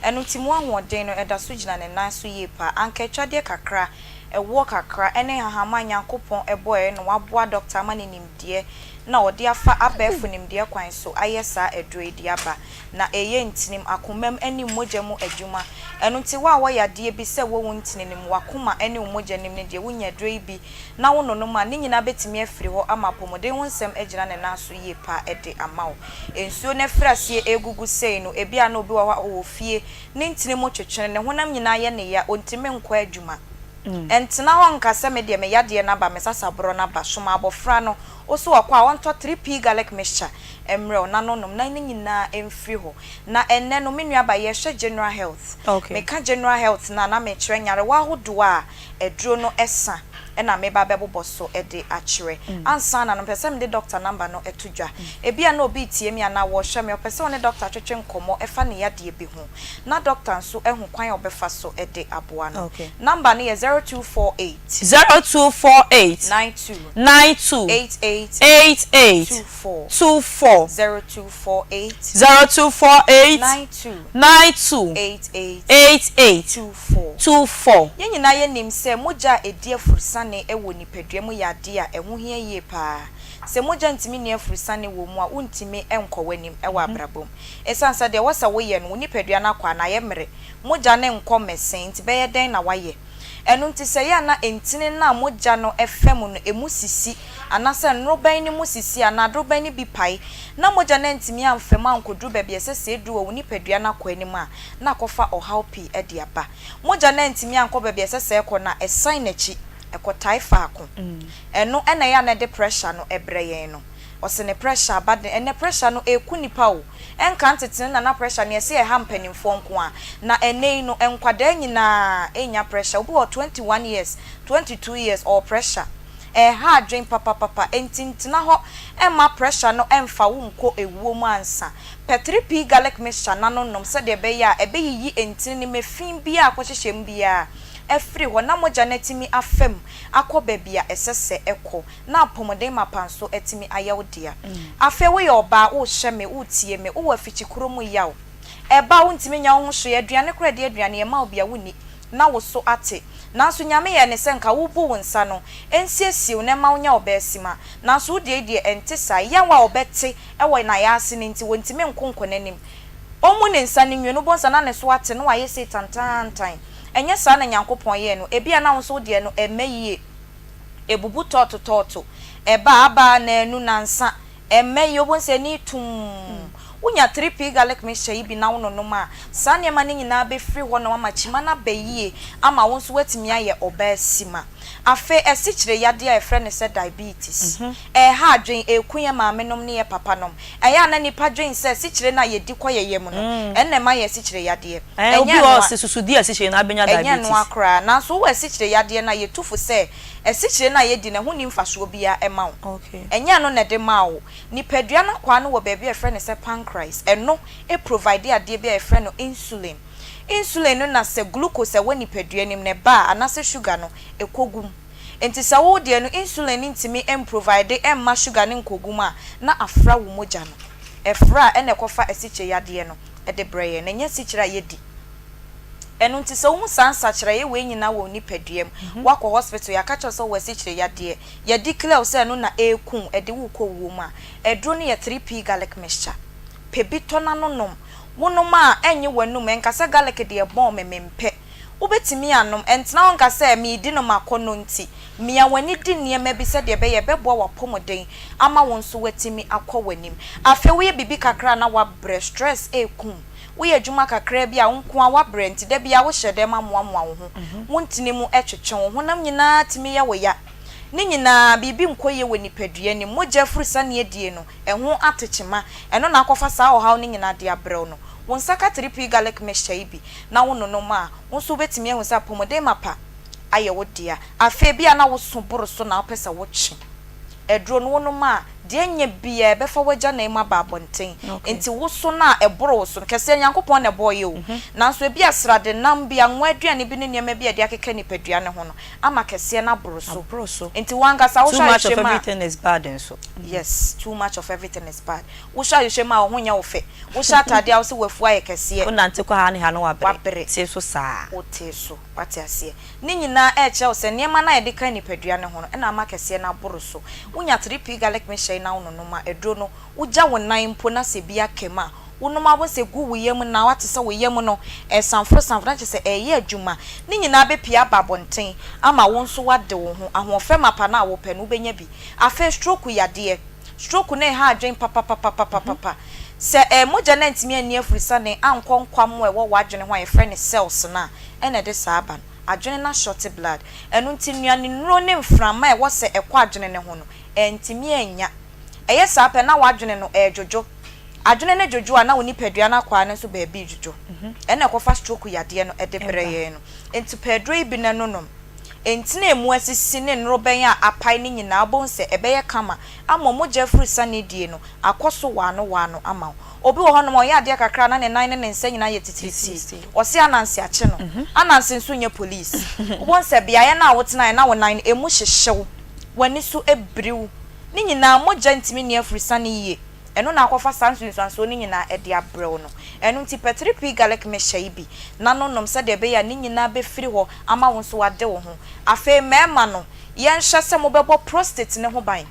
Ɛno nti mu ahoɔden no ɛda so gyina ne nan so yie paa. Anka atwadeɛ kakra ɛwoɔ kakra ne nhahamma a Nyankopɔn bɔeɛ na waboa dɔkta ama no nimdeɛ na ɔde afa abɛɛfo nimdeɛ kwan so ayɛ saa aduro yi de aba. Na ɛyɛ ntinim, akomam ne mogya mu adwuma. Ɛno nti wo a wɔ yadeɛ bi sɛ wɔ wo ntini no mu, w'akoma ne wo mogya no mu no deɛ wonya aduro yi bi na wo nonom a, ne nyinaa bɛtumi afiri hɔ ama apɔmuden ho nsɛm agyina ne nan so yie paa de ama wo. Nsuo no afiri aseɛ regugu sei no, ebia na obi wɔ hɔ a ɔwɔ fie, ne ntini mu twetwene, ne honam nyinaa yɛ ne ya, ɔntumi nkɔ adwuma. Ɛntena hɔ nka sɛ me deɛ me yadeɛ no aba, me sasaborɔ no aba. Soma abɔfra no, wo so ɔkɔ a ɔntɔ 3P garlic mixture mmrɛ wo na no nom na ne nyinaa mfiri hɔ. Na ɛnnɛ no me nuaba yɛrehwɛ general health. Meka general health no a na merekyerɛ nyarewa ahodoɔ a aduro no sa na meba abɛbobɔ so de akyerɛ. Ansa na no mepɛ sɛ mede doctor number no to dwa. Ebia na obi retie me anaa wɔrehwɛ me, ɔpɛ sɛ ɔne doctor twetwe nkɔmmɔ ɛfa ne yadeɛ bi ho na doctor nso ahu kwan a ɔbɛfa so de aboa no. Number no yɛ 0248.
0248.
92.
92.
88.
88.
24.
24.
0248.
0248.
92.
92.
88.
88.
24.
24.
Yɛn nyinaa yɛnim sɛ mogya a ɛdi afurusane wɔ nipadua mu yɛ adeɛ a ɛho hia yie pa ara. Sɛ mogya ntumi nni afurusane wɔ mu a, wontumi nkɔ w'anim wɔ abrabɔ mu. Ɛsiane sɛ deɛ ɛwɔ sɛ woyɛ no, wo nipadua no akɔ anaa ayɛ mmrɛ, mogya no nkɔ mmɛsen nti bɛyɛ dɛn na woayɛ? Ɛno nti sɛ ɛyɛ a na ntini no a mogya no fa mu no emu sisi anaasɛ nnorobɛn no mu sisi anaa dorobɛn no bi pae na mogya no antumi amfa mu ankɔduru baabi a ɛsɛ sɛ ɛduru wɔ wo nipadua no akwaa no mu a, na akɔfa ɔhaw pii de aba. Mogya no antumi ankɔ baabi a ɛsɛ sɛ ɛkɔ no a, ɛsan n'akyi, ɛkɔtae faako. Ɛno na ɛyɛ a na ɛde pressure no brɛ yɛn no. Ɔse ne pressure aba den. Ɛnnɛ pressure no ɛku nipa o. Ɛnka ntete no na na pressure no yɛse ɛha mpaninfoɔ nko ara. Na ɛnnɛ yi no nkwadaa nyinaa ɛnya pressure. Obi wɔ hɔ 21 years, 22 years ɔwɔ pressure. Ɛha adwen papapapa. Ɛnti ntena hɔ mma pressure no ɛmfa wo nkɔ ɛwuo mu ansa. Pɛ 3P garlic mixture na no nom sɛdeɛ ɛbɛyɛ a ɛbɛyiyi ntini no mu ɛfii biara a akɔhyehyɛ mu biara afiri hɔ na mogya no atumi afa mu akɔ baabi a ɛsɛ sɛ ɛkɔ. na apɔmuden mapa nso atumi ayɛ wo dea. Afei woyɛ ɔbaa, worehyɛ me, woretie me, wowɔ afikyikuro mu yaw. Ɛba a wontumi nyɛ wo ho hwee, aduane koraa ɛde aduane yɛma wo bi a wonni, na wo so ate. Nanso Nyame yɛɛ ne sɛ nka wobu wo nsa no, ɛnsiesie wo na ɛma wonya ɔbaasima. Nanso wo deɛ yi deɛ ɛnte saa, yaw a ɔbɛte wɔ n'ayaase no nti wɔntumi nko nkɔ n'anim. Ɔmmu ne nsa no nwie no, wobɛhu sɛ na ne so ate na wayɛ sei tantaantan. Ɛnyɛ saa na Nyankopɔn yɛɛ no, ebia na wo nso wo deɛ no ɛmmɛ yie. Ebubu tɔɔtotɔɔto. Ɛba a, aba naanu, nansa. Ɛmmɛ yi, wobɛhu sɛ ani tumm. Wonya 3P garlic mixture yi bi na wononom a, saa nneɛma no nyinaa bɛfiri hɔ na woama kyima no aba yie ama wo nso woatumi ayɛ ɔbaa sima. Afei asikyire yadeɛ a yɛfrɛ no sɛ diabetes. Ɛreha adwene, ɛreku yɛn maamenom ne yɛn papanom. Ɛyɛ a na nnipa dwen sɛ asikyire no a yɛdi kɔ yɛn yam no, ɛno na ɛma yɛn asikyire yadeɛ.
Ɛɛ, obi
Ɛnyɛ
wɔ hɔ a
ɛno
ɔse susu di asikyire na abɛnya
a, ɛnyɛ ɛno
diabetes.
ara koraa. Nanso wowɔ asikyire yadeɛ no a, yɛtu fo sɛ asikyire no a yɛdi no, ɛho nni mfasoɔ biara mma wo. Ɛnyɛ ɛno na ɛde maa wo. Nipadua no akwaa no wɔ baabi a yɛfrɛ no sɛ pancreas. Ɛno provide adeɛ bi a yɛfrɛ no insulin. Insulin no na sɛ glucose a ɛwɔ nipadua no mu no ɛba a, anaasɛ sugar no, ɛkɔgu mu. Enti sɛ wo deɛ no insulin no ntumi mprovide mma sugar no nkɔgu mu a, na afra wo mogya no. Ɛfra a, ɛna ɛkɔfa asikyire yadeɛ no de brɛ yɛn, na ɛnyɛ asikyire a yɛdi. Ɛno nti sɛ wohu saa nsakyeraeɛ wei nyinaa wɔ wo nipadua mu, woakɔ hospital, yɛaka kyerɛ wo sɛ wowɔ asikyire yadeɛ, yɛ declare wo sɛ ɛno na ɛreku wo, ɛde wo rekɔ wuo mu a, aduro no yɛ 3P garlic mixture. Pɛ bi tɔ na no nom. Wonom a, ɛnnye w'anum, ɛnka sɛ garlic deɛ ɛbɔn me, mempɛ. Wobɛtumi anom. Ɛntena hɔ nka sɛ, Meredi no m'akɔnnɔ nti. Mia w'ani di nneɛma bi sɛdeɛ ɛbɛyɛ a ɛbɛboa w'apɔmuden ama wo nso woatumi akɔ w'anim. Afei woyɛ biribi kakra a na woabrɛ, stress reku wo. Woyɛ adwuma kakraa bi a, wo nko ara woabrɛ nti da biara wohyɛ dɛm amoamoa wo ho. Wo ntini mu twetwe wo, honam nyinaa tumi yɛ wo ya. Ne nyinaa, biribi nkɔ yie wɔ nipadua no mu. Mogya afurusane adie no, ɛho ate kyema. Ɛno na akɔfa saa ɔhaw no nyinaa de abrɛ wo no. Wo nsa ka 3P garlic mixture yi bi na wononom a, wo nso wobɛtumi ahu sɛ apɔmuden mapa ayɛ wo dea. Afei ebia na woso boro so na wopɛ sɛ wotwe aduro no, wonom a, deɛ ɛnyɛ biara ɛbɛfa w'agyanan mu aba abɔnten. Enti woso no a ɛboro wo so no, kɛseɛ Nyankopɔn na ɛbɔeɛ o, nanso ebia sradenam bi, anwa aduane bi ne nneɛma bi a yɛde akeka nipadua no ho no ama kɛseɛ no aboro so. Enti wo ankasa
Too
wohwɛ
much of
ahwehwɛ mu a,
everything is bad nso.
Yes, too much of everything is bad. Wohwɛ ahwehwɛ mu a, wo ho nyɛ wo fɛ. Wohyɛ ataadeɛ a wo se w'afu ayɛ kɛseɛ.
Wonante kɔ ha ne ha na wabrɛ.
Wabrɛ.
Tee so saa.
Wotee so. Wate aseɛ. Ne nyinaa ɛrekyerɛ wo sɛ nneɛma no a yɛde ka nipadua no ho no na ama kɛseɛ no aboro so. Wonya 3P garlic mixture yi na wononom a, aduro no, wogya wo nan mpo na sɛ bi aka mu a, wonom a wobɛhu sɛ ɛgu wo yam na woate sɛ wo yam no ɛresanforosanforo na kyerɛ sɛ ɛreyɛ adwuma. Ne nyinaa bɛpue aba abɔnten ama wo nso woade wo ho. Ahoɔfɛ mapa no a wopɛ no, wobɛnya bi. Afei stroke yadeɛ. Stroke no reha adwene papapapapapa. Sɛ ɛɛ mogya no antumi anni afurusane ankɔ nkwammoa a ɛwɔ w'adwene ho a yɛfrɛ no cells no a, ɛna ɛde saa ba no. Adwene no ashɔte blood. Ɛno nti nnuanennuro ne mframa a ɛwɔ sɛ ɛkɔ adwene no ho no, ɛntumi annya. Ɛyɛ saa pɛ na w'adwene no ɛredwodwo. Adwene no dwodwo a na wo nipadua no akwaa no nso baabi redwodwo. Ɛna ɛkɔfa stroke yadeɛ no de brɛ yɛn no. Nti pɛ aduro yi bi na nonom. Ntini a emu asisi ne nnorobɛn a apae no nyinaa wobɛhu sɛ ɛbɛyɛ kama ama mogya afurusane die no akɔ so waano waano ama wo. Obi wɔ hɔnom a ɔyɛ adeɛ kakra a na ne nan ne ne nsa nyinaa yɛ titiritii. Ɔse ananse akye no. Ananse nso nyɛ police. Wobɛhu sɛ beaeɛ no a wotenaeɛ na wo nan no emu hyehye wo, w'ani so biri wo. Ne nyinaa mogya ntumi nni afurusane yie. Ɛno na akɔfa saa nsunsuansoɔ no nyinaa de abrɛ wo no. Ɛno nti pɛ 3P Garlic Mixture yi bi na no nom sɛdeɛ ɛbɛyɛ a ne nyinaa bɛfiri hɔ ama wo nso woade wo ho. Afei mmarima no, yɛnhwɛ sɛ mobɛbɔ prostate no ho ban.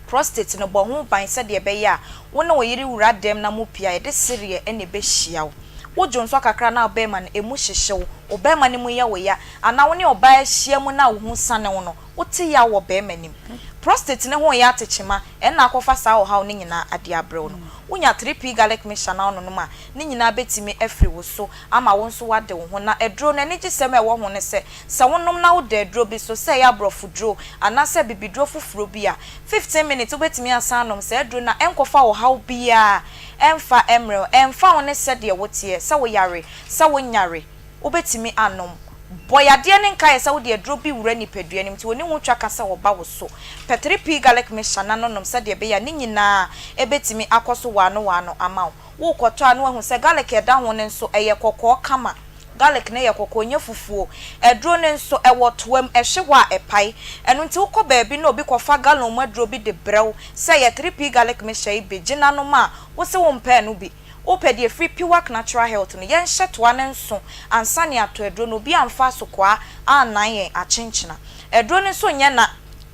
Prostate no, bɔ ho ban sɛdeɛ ɛbɛyɛ a wo ne wo yere wura dɛm na mopue a, yɛde sereɛ na ɛbɛhyia wo. Wo dwonsɔ kakra na wo barima no, ɛmu hyehye wo, wo barima no mu yɛ wo ya, anaa wo ne ɔbaa ahyia mu na wo ho sane wo no, wote yaw wɔ barima no mu. Prostate no ho reyɛ atekyema, ɛnna akɔfa saa ɔhaw no nyinaa de abrɛ wo no. Wonya 3P Garlic Mixture na wononom a, ne nyinaa bɛtumi afiri wo so ama wo nso woade wo ho. Na aduro no, anigyesɛm a ɛwɔ ho ne sɛ, sɛ wonom na woda aduro bi so, sɛ ɛyɛ aborɔfoduro anaasɛ abibiduro foforɔ bi a, 15 minutes wobɛtumi asan anom saa aduro no a ɛnkɔfa ɔhaw biara ɛmfa mmrɛ wo. Ɛmfa ho ne sɛdeɛ woteɛ, sɛ woyare, sɛ wonyare. Wobɛtumi anom. Bɔ yadeɛ no nkaeɛ sɛ wode aduro bi wura nipadua no mu nti ɔni ho twa ka sɛ ɔba wo so. Pɛ 3P Garlic Mixture na no nom sɛdeɛ ɛbɛyɛ a ne nyinaa bɛtumi akɔ so waano waano ama wo. Worekɔtɔ a na woahu sɛ garlic a ɛda ho no nso ɛyɛ kɔkɔɔ kama. Garlic no yɛ kɔkɔɔ ɛnyɛ fufuo. Aduro no nso ɛwɔ toa mu, ɛhwe hɔ a ɛpae. Ɛno nti wokɔ baabi na obi kɔfa gallon mu aduro bi de brɛ wo sɛ ɛyɛ 3P Garlic Mixture yi bi gye na nom a, wose wompɛ ɛno bi. Wopɛ deɛ ɛfiri Piwak Natural Health no, yɛnhyɛ toa no nso ansa na yɛatɔ aduro no, obi amfa asokoaa annan yɛn akyenkyena. Aduro no nso nyɛ na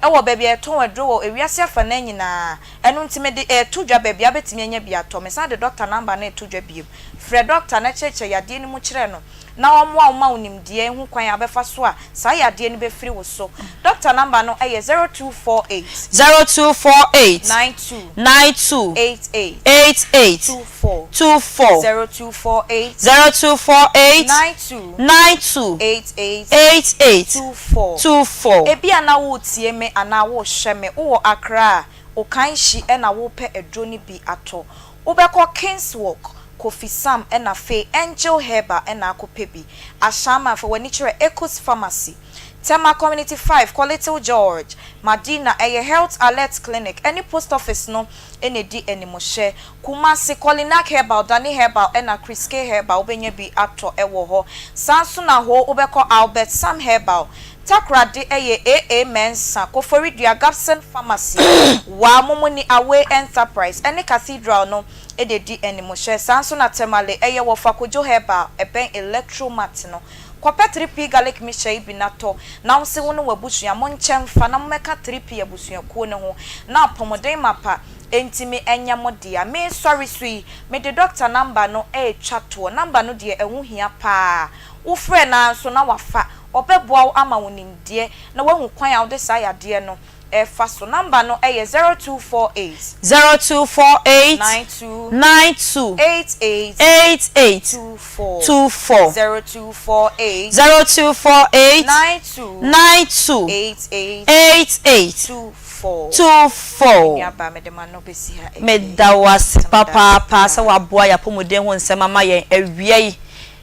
wɔ baabi a yɛtɔn aduro wɔ ewiase afanaa nyinaa, ɛno nti mede reto dwa baabi a wobɛtumi anya bi atɔ. Mesan de dɔkta number no reto dwa bio. Frɛ dɔkta na kyerɛkyerɛ yadeɛ no mu kyerɛ no na ɔmmoa wo ma wo nimdeɛ hu kwan a wobɛfa so a saa yadeɛ no bɛfiri wo so. Dɔkta number no yɛ 0248.
0248.
92.
92.
88.
88.
24.
24.
0248.
0248.
92.
92.
88.
88.
24.
24.
Ebia na woretie me anaa worehwɛ me, wowɔ Accra a, Okaishie na worepɛ aduro no bi atɔ. Wobɛkɔ Kings Walk, Kofi Sam ɛna afei Angel Herbal ɛna akɔpɛ bi. Ashaiman fa w'ani kyerɛ Ekus Pharmacy. Tema Community 5 kɔ Little George, Madina ɛyɛ Health Alert Clinic ɛne Post Office no na ɛdi animhyɛ. Kumasi, Kolinak Herbal, Dani Herbal ɛna Chris K Herbal wobɛnya bi atɔ ɛwɔ hɔ. Saa nso na Ho wobɛkɔ Albert Sam Herbal. Takoradi ɛyɛ AA Mensah, Koforidua, Gabson Pharmacy, Waa Momoni Away Enterprise ɛne Cathedral no na ɛdi animhyɛ. Saa nso na Tamale ɛyɛ Wɔfa Kojo Herbal ɛbɛn Electromart no. Kɔpɛ 3P Garlic Mixture yi bi na tɔ na wo se wo ne w'abusua monkyɛ mfa na mommɛka 3P abusuakuo no ho na apɔmuden mapa ntumi nyɛ mo dea. Me sɔre so yi, mede doctor number no retwa toɔ. Number no deɛ ɛho hia paa. Wo frɛ no ara nso na wafa. Ɔbɛboa wo ama wo nimdeɛ na woahu kwan a wode saa yadeɛ no refa so. Number no yɛ 0248.
0248.
92.
92.
88.
88.
24.
24.
0248.
0248.
92.
92.
88.
88.
24.
24.
Me nuabaa, mede m'ano bɛsi ha awie.
Meda wo ase papaapa sɛ woaboa yɛn apɔmuden ho nsɛm ama yɛn awia yi.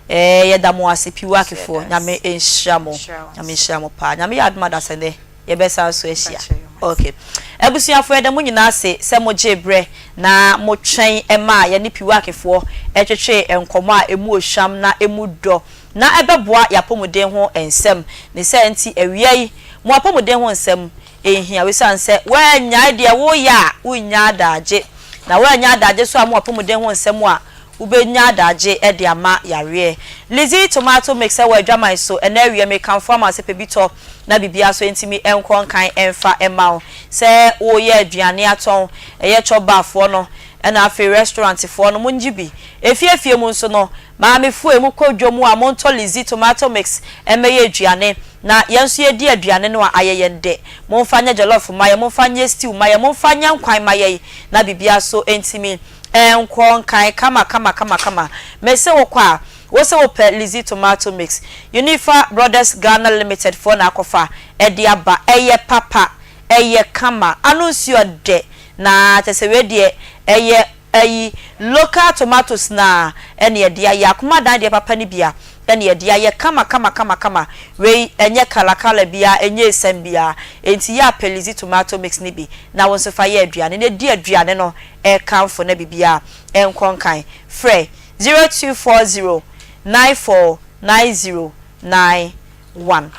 Ɛɛ yɛda mo ase Piwakifoɔ Nyame nhyira mo Nyame nhyira mo paa Nyame yɛ adom a dasɛnɛ yɛbɛsan so ahyia ok Abusuafoɔ yɛda mo nyinaa ase sɛ mo gyee berɛ na mo twɛn maa yɛne Piwakifoɔ twetwee nkɔmmɔ a ɛmu ɔhwam na ɛmu dɔ na ɛbɛboa yɛapɔmuden ho nsɛm ne saa nti awia yi mo apɔmuden ho nsɛm nhia wo esiane sɛ woannyae deɛ woreyɛ a wonnya adagye na woannya adagye so amma w'apɔmuden ho nsɛm a wobɛnya adagye de ama yareɛ. Lizzy tomato mix wɔ adwaman so ɛnɛ awia mekamfo ama wo sɛ pɛ bi tɔ na biribiara so ntumi nkɔ nkan mfa mma wo sɛ woreyɛ aduane atɔn ɛyɛ chop bar foɔ no ɛna afei restaurant foɔ no mongye bi efie fie mu nso no Maamefo e, mokɔ dwa mu a, montɔ Lizzy tomato mix mmɛyɛ aduane, na yɛn nso yɛdi aduane no a, ayɛ yɛn dɛ. Momfa nyɛ jollof mma yɛn, momfa nyɛ stew mma yɛn, momfa nyɛ nkwan mma yɛn, na biribiara nso ntumi nkɔ nkan kama kama kama kama. Mese wokɔ a. Wo se wopɛ Lizzy tomato mix. Unifa Brothers Ghana Limited foɔ na akɔfa ɛde aba. Ɛyɛ papa, ɛyɛ kama, ano nsuo dɛ, na kyerɛ sɛ wei deɛ ɛyɛ ayi local tomatoes no ara ɛna yɛde ayɛ. Akoma dan deɛ papa no bi a ɛna yɛde ayɛ kama kama kama kama. Wei ɛnyɛ colour colour biara, ɛnyɛ esiam biara. Enti yɛ a pɛ Lizzy tomato mix no bi na wo nso fa yɛ aduane na di aduane no ɛrekamfo na biribiara ɛnkɔ nkan. Frɛ 0240 94 90 91.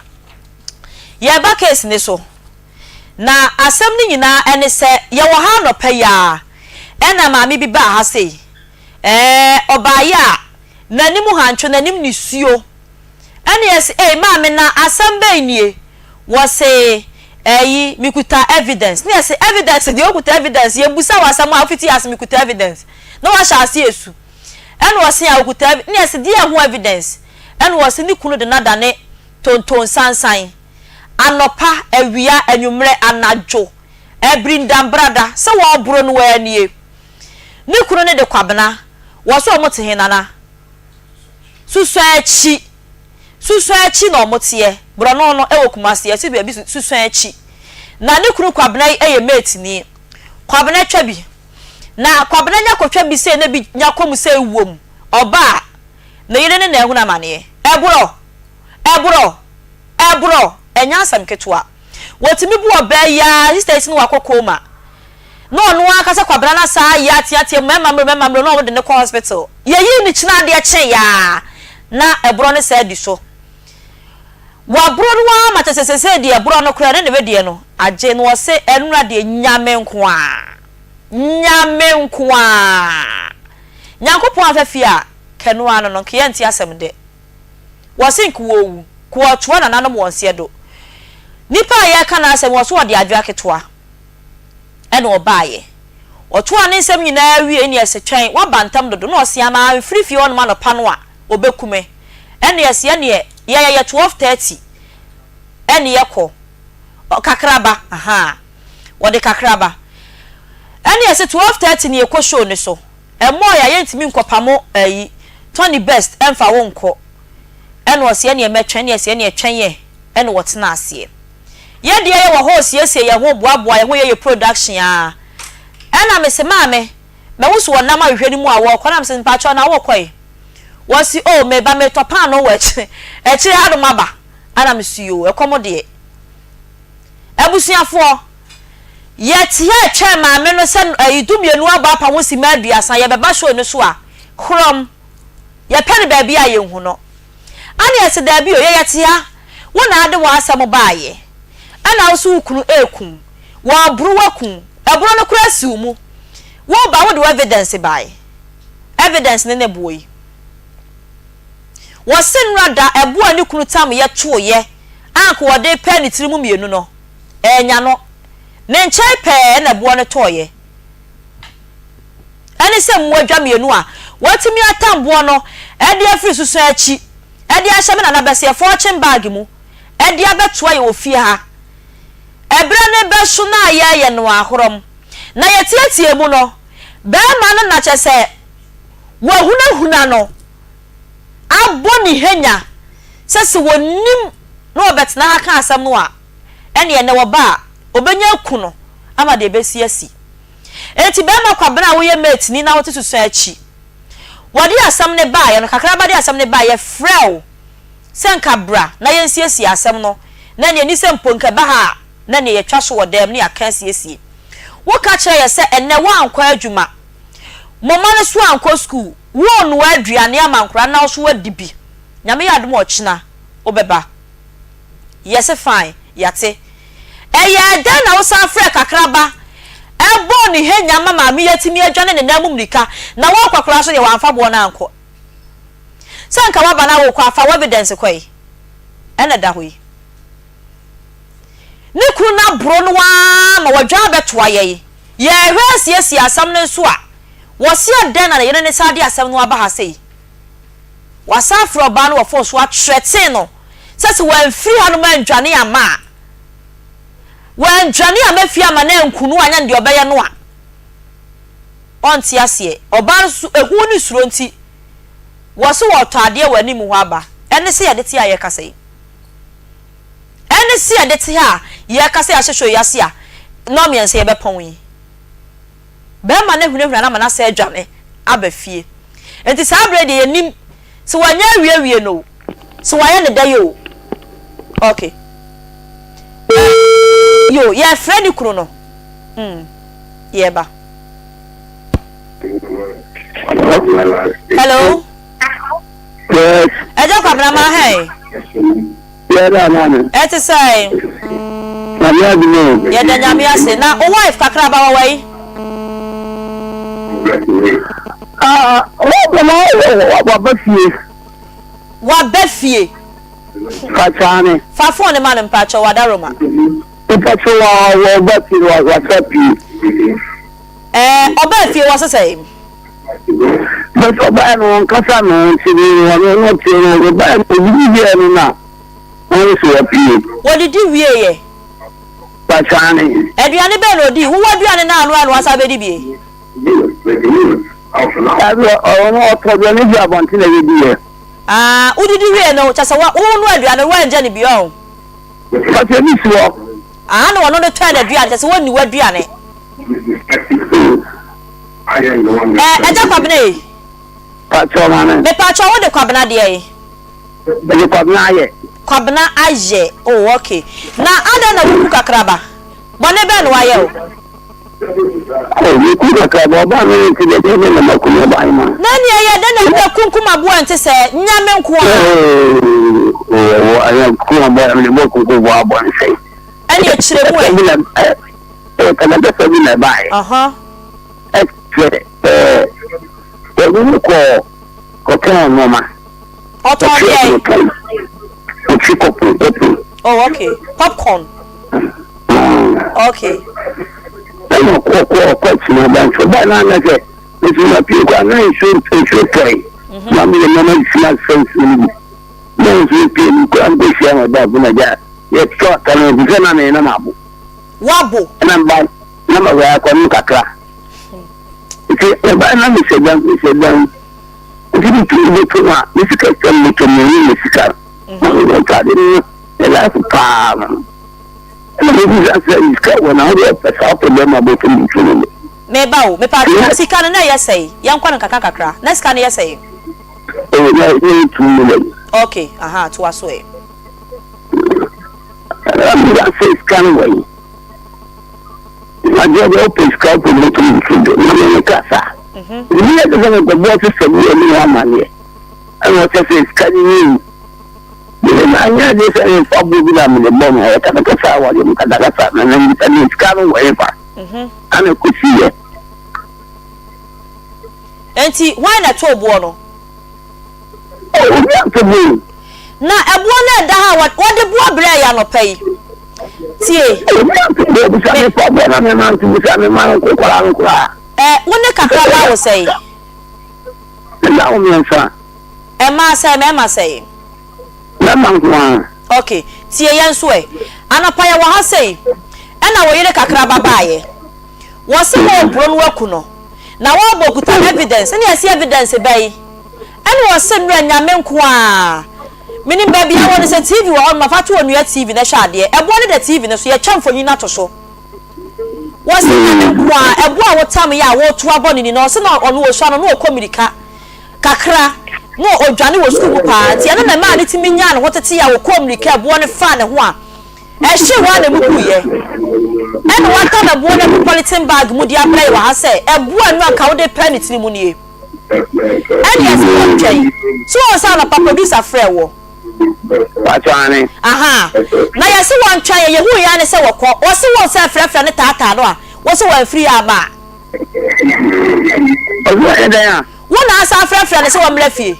Yɛreba case no so, na asɛm no nyinaa ɛne sɛ yɛwɔ ha anɔpa yi ara ɛna maame bi baa ha sei, ɛɛ ɔbaeɛ a n'anim hantwo, n'anim nisuo. Ɛna yɛse ei maame na asɛm bɛn nie? Wɔse ɛyi mekuta evidence. Na yɛse evidence deɛ wokuta evidence, yɛbusa wo asɛm a wofiti ase mekuta evidence na wahyɛ ase esu. Ɛna ɔse a okuta evi na yɛse deɛ ho evidence? Ɛna ɔse ne kunu de no adane tonton sansan anɔpa, awia, anwummerɛ, anadwo, ɛbirindambrada sɛ wɔreboro no ara nie. Ne kunu no de Kwabena, wɔse wɔn te he Nana? Susuan akyi, Susuan akyi na wɔn teɛ, borɔno no wɔ Kumasi, yɛse baabi Susuan akyi. Na ne kunu Kwabena yi yɛ mate ni. Kwabena twa bi. Na Kwabena nya kɔtwa bi sei na bi nya kɔ mu sei wom, ɔba a, ne yere ne no ahunu amaneɛ. Ɛborɔ! Ɛborɔ! Ɛborɔ! Ɛnyɛ asɛm ketewa. Wɔtumi bu ɔbaa yi ara, sister yi se na wakɔ coma. Na ɔno ara ka sɛ Kwabena no asaa ayɛ ateatea mu, mɛma mmere, mɛma mmere, na wɔde no kɔ hospital. Yɛyii no kyena adeɛ kyeeɛ ara, na ɛborɔ no saa di so. Waborɔ no ara ma kyerɛ sɛ seesei deɛ ɛborɔ no koraa ne ne wedeɛ no agye na ɔse ɛnora deɛ Nyame nko ara, Nyame nko ara. Nyankopɔn amfa fie a, kɛ no ara no no, nka yɛnte asɛm dɛ. Wɔse nka wɔɔwu, nka wɔɔtoa nananom wɔn seɛ do. Nipa a yɛreka n'asɛm yi, wɔse ɔde adwene aketewa ɛna ɔbaeɛ. Ɔtoaa ne nsɛm nyinaa wiei ne ɛse twɛn, woaba ntɛm dodo, na ɔse ama amfiri fie hɔnom anɔpa no a, ɔbɛku me. Ɛne ɛse ɛneɛ yɛyɛ yɛ 12:30 ɛne yɛkɔ kakraba ahaa wɔde kakraba ɛne ɛse 12:30 ne yɛkɔ show no so ɛmɔɔ yɛ a yɛntumi nkɔpamo ayi Tony Best ɛmfa wo nkɔ ɛne ɔse ɛneɛ mɛtwɛn ɛne ɛse ɛneɛ twɛn yɛ ɛne wɔtena aseɛ yɛ deɛ yɛwɔ hɔ siesie yɛ ho boaboa yɛ ho yɛ yɛ production aa ɛna mese maame Mahu so wɔnam ahwehwɛ no mu a wɔrekɔ na mese mpakyɛw na wokɔ he? Wɔse oh meba meretɔ paanoo wɔ akyire akyire hanom aba ɛna mese yoo ɛkɔm deɛ. Abusuafoɔ yɛte ha retwɛn maame no sɛ ɛyi dumienu abɔ apa ho simma aduasa yɛbɛba show no so a korɔm yɛpɛ no baabi a yɛnhu no. Ɛna yɛse daabi o yɛ yɛte ha wo na ade w'asɛm baayɛ ɛna wo so wo kunu ɛɛku wo wɔaboro wo aku wo ɛboro no koraa si wo mu wo ba wode wo evidence bae evidence ne ne boɔ yi wɔse nnora da ɛboɔ a ne kunu tam yɛ tooyɛ a anka wɔde pɛ ne tiri mu mmienu no ɛɛnya no ne nkyɛn pɛɛ ɛna ɛboɔ no tɔɔyɛ Ɛne sɛ mmoadwa mmienu a wɔatumi atam boɔ no de afiri susu akyi de ahyɛ me nana bɛseɛ fortune bag mu de abɛtoa yɛn wɔ fie ha. Ɛberɛ no rebɛso no a yɛreyɛ no ahorɔm na yɛteatea mu no, barima no na kyerɛ sɛ wahunahuna no abɔ ne hanya sɛ sɛ wɔnim na wɔbɛtena ha ka asɛm no a, ɛnneɛ ɛnnɛ wɔba a, ɔbɛnya aku no ama deɛ ɛbɛsi asi. Enti bɛɛma Kwabena a woyɛ mate ni na wote susua akyi. Wɔde asɛm no baeɛ no, Kakraba de asɛm no baeɛ, yɛfrɛɛ wo sɛ nka bra na yɛnsiesie asɛm no, na ɛneɛ ni sɛ mpo nka ɛba ha a, na ɛneɛ yɛtwa so wɔ dɛm na yɛaka asiesie. Woka kyerɛɛ yɛ sɛ ɛnnɛ woankɔ adwuma, mo mma no nso ankɔ sukuu, worenoa aduane ama nkwadaa no na wo nso woadi bi. Nyame yɛ adom a ɔkyena wobɛba. Yɛse fine, yɛate. Ɛyɛɛ dɛn na wosan frɛɛ Kakraba bɔɔ ne hanya ma maame yi atumi adwane ne nan mu mmirika na worekɔ koraa nso deɛ wamfa boɔ no ankɔ? Sɛ nka woaba na worekɔ a, fa w'evidence kɔe. Ɛna ɛda hɔ yi. Ne kunu no aboro no ara ma wadwane abɛtoa yɛn. Yɛrehwɛ asiesie asɛm no nso a, wɔse adɛn na ne yere no san de asɛm no aba ha sei? Wasan afrɛ ɔbaa no wɔ fon so atrɛtee no sɛ sɛ wamfiri hanom andwane amma a, wandwane amma fie amma no anku no anyɛ no deɛ ɔbɛyɛ no a, ɔnte aseɛ. Ɔbaa no nso ehu ne suro nti, Wɔse wɔtɔ adeɛ wɔ anim hɔ aba. Ɛne se yɛde te a yɛkasa yi. Ɛne se yɛde te ha a yɛkasa yi ahyɛ show yi ase a nnɔnmiɛnsa yɛbɛpɔn yi. Bɛrima no ahunahuna no ama no asɛ adwane aba fie. Nti saa berɛ deɛ yɛnnim sɛ wanya awiewie no o, sɛ wayɛ ne dɛn o. Ok. Eh, yo, yɛrefrɛ ne kunu no. Mm, yɛreba. Hello.
Yes.
Ɛgya Kwabena ma hɛn.
Yɛda maame.
Ɛte sɛn?
Nyame adom o.
Yɛda Nyame ase. Na wo wife kakraba wɔ wai?
Ah, waba fie.
Waba fie.
Fakyane.
Fa phone no ma no mpakyɛw wadaroma.
Mpakyɛw wa waba fie wa wasa pie.
Ɛɛ ɔbaa fie wɔ sesɛn?
But ɔbaa no ɔnkasa no nti no ɔno no te no ɔbaa no odidi wieɛ no na ɔno so wapue.
Wɔdidi wieɛ?
Pakyane.
Aduane bɛn na odii? Wowɔ aduane no ano a na wasan abɛdi bie?
Dabi ɔno ɔtɔ aduane fi abɔnten na ɛbɛdiiɛ.
Ah, wodidi wieɛ no kyɛ sɛ wo noa aduane no woangya no bi ɔn?
Pakyɛ bi si hɔ.
Ah na ɔno no tɔɛ n'aduane kyɛ sɛ wɔnni w'aduane. Eh, Agya Kwabena ei.
Pakyɛ maame.
Mepakyɛ wo de Kwabena deɛ yi.
Mede Kwabena ayɛ.
Kwabena ayɛ, oh okay. Na adɛn na woku kakraba? Bɔne bɛn na wayɛ wo?
Oh, meku kakraba, ɔbaa me nti deɛ deɛ bɛn na maku no ɔbaa ma.
Na nea ɛyɛ dɛn na wode akunkum aboa nte sɛ Nyame nko ara?
Oh, oh, ɛyɛ kum aboa, mede bɔ kunkum boa abɔ ne sɛn.
Ɛne ɛkyerɛ mu ɛ.
Ɛyɛ kasakasa bi na ɛbaeɛ. Ɛkyerɛ sɛ wɔde no kɔɔ kɔtɔn nneɛma.
Ɔtɔn deɛn?
Ɔtwe kɔpo kɔpo.
Oh okay, popcorn. Okay.
Ɛna ɔkɔ kɔ ɔkɔ akyina aba nso ɔbaa no ana sɛ nso na pii kɔ ana nsuo nsuo tɔe. Na mi yɛ nneɛma sisi asɛ nsuo no bi. Na nsuo pii no kura nkɔ hyia na ɔda abo na gya yɛtɔ atare no sɛ na meyɛ na mabo.
Woabo.
Ɛna meba na ma wura akɔ nom kakra. Nti meba na mehyɛ dan mehyɛ dan. Nti me tumi bɛtɔ mu a me sika sɛm bɛtɔ mu ne me sika. Na me bɛ ntaade no ne life paa no. Ɛna me bisa sɛ sika wɔ na wode ɔpɛ saa ɔpɛ bɛrima bɛtɔ mu nti no.
Meba o, mepa sika no na ɛyɛ sɛe? Yɛnkɔ no nkakra nkakra. Na sika no yɛ sɛe?
Oh, na ɛyɛ 2 million.
Okay, aha, toa so ɛ.
Ɛna meda sɛ sika no wɔ yi. Adeɛ deɛ wopɛ sika wopɛ moto nso de na me kasa. Ebi yɛ te sɛ mekɔbɔ sista bi ɛne ho amaneɛ. Ɛna ɔkyɛ sɛ sika no yie. Mene na anyɛ adeɛ sɛ memfa boɔ bi na mede bɔ no ɛyɛ kasakasa a wɔde mu kasakasa na na mbisa ne sika no wɔ hefa. Ana kɔsiiɛ.
Enti hwan na ɛtoo boɔ no?
Obi anto boɔ o.
Na ɛboɔ no a ɛda ha a wɔde boɔ brɛɛ yɛ anɔpa yi. Tie.
Obi anto boɔ, bisa me fa boɔ na me ma nto, bisa me ma no nkɔkɔraa no koraa.
Ɛ, wo ne kakraba wo sɛn?
Me mma wo mmiɛnsa.
Mmaa sɛn, mmarima sɛn?
Mmarima nko ara.
Ok, tie yɛn nso ɛ. Anɔpa yɛwɔ ha sei, ɛna wo yere kakraba baeɛ. Wɔse wɔreboro no aku no na wɔrebɔ kuta evidence ɛne yɛse evidence bɛn ɛne wɔse mmerɛ Nyame nkoaa menim baabi a wɔ no sɛ TV wɔ hɔ nom a fa to onua TV na hwɛ adeɛ ɛboɔ no da TV no so yɛtwa mfonyin no ato so wɔse Nyame nkoaa ɛboɔ a wotam yɛ a woto abɔ no ni na ɔse na ɔno ɔsua no na ɔkɔ mirika kakra na ɔdwane wɔ sukuu mu paa nti ɛno na ɛmaa ne tumi nyaa ne ho tete a ɔkɔɔ mirika ɛboɔ no faa ne ho a Ɛhyew ara na emu guiɛ. Ɛna watam ɛboɔ no agu polythene bag mu de abrɛ yɛ wɔ ha sɛ ɛboɔ a ɛno anka wode repɛ ne tiri mu nie. Ɛne ɛsɛ wɔntwɛn. So woahu sɛ anɔpa producer frɛɛ woɔ?
Pakyɛ aane.
Ahaa. Na yɛse wɔntwɛn yɛ, yɛhuu yɛ ara ne sɛ wɔkɔ. Wɔse wo sɛ frɛfrɛ no taataa no a, wose wamfiri yɛ amma a.
Ɔse wayɛ dɛn a?
Wo na asan afrɛfrɛ no sɛ wɔmmra fie.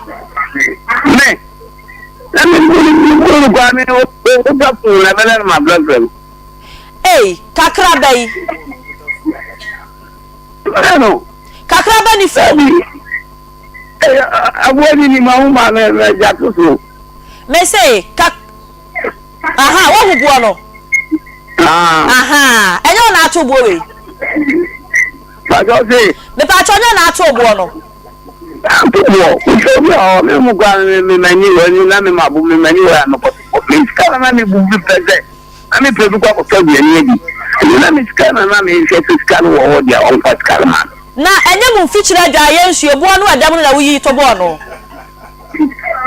Me? Na me mpo no me mpo no koraa me wotwa fon na ɛbɛdɛ no ma frɛfrɛ no.
Ei, kakraba yi.
Frɛ no.
Kakraba ni fon.
Dabi. Aboa ni ni ma ho ma me me gya to so.
Me se kak aha wahu boɔ no.
Ah.
Aha, ɛnyɛ wo na ato boɔ wei.
Pakyɛ ɔse.
Mepakyɛ ɔnyɛ na ato boɔ no.
Anto boɔ, wohwɛ obi a ɔwɔ me mu koraa me me m'ani wɔ ani na me ma bo me m'ani wɔ a mekɔ so me sika na na me bu bi pɛ sɛ na me pɛ bi kɔ akɔtɔ aduane adi nti na me sika na na mehwɛ sɛ sika no wɔ hɔ deɛ ɔmfa sika no ma me.
Na ɛnyɛ mo mfikyire adwaeɛ nsuo boɔ no ɛda mu no na woyiyi to bɔɔ no?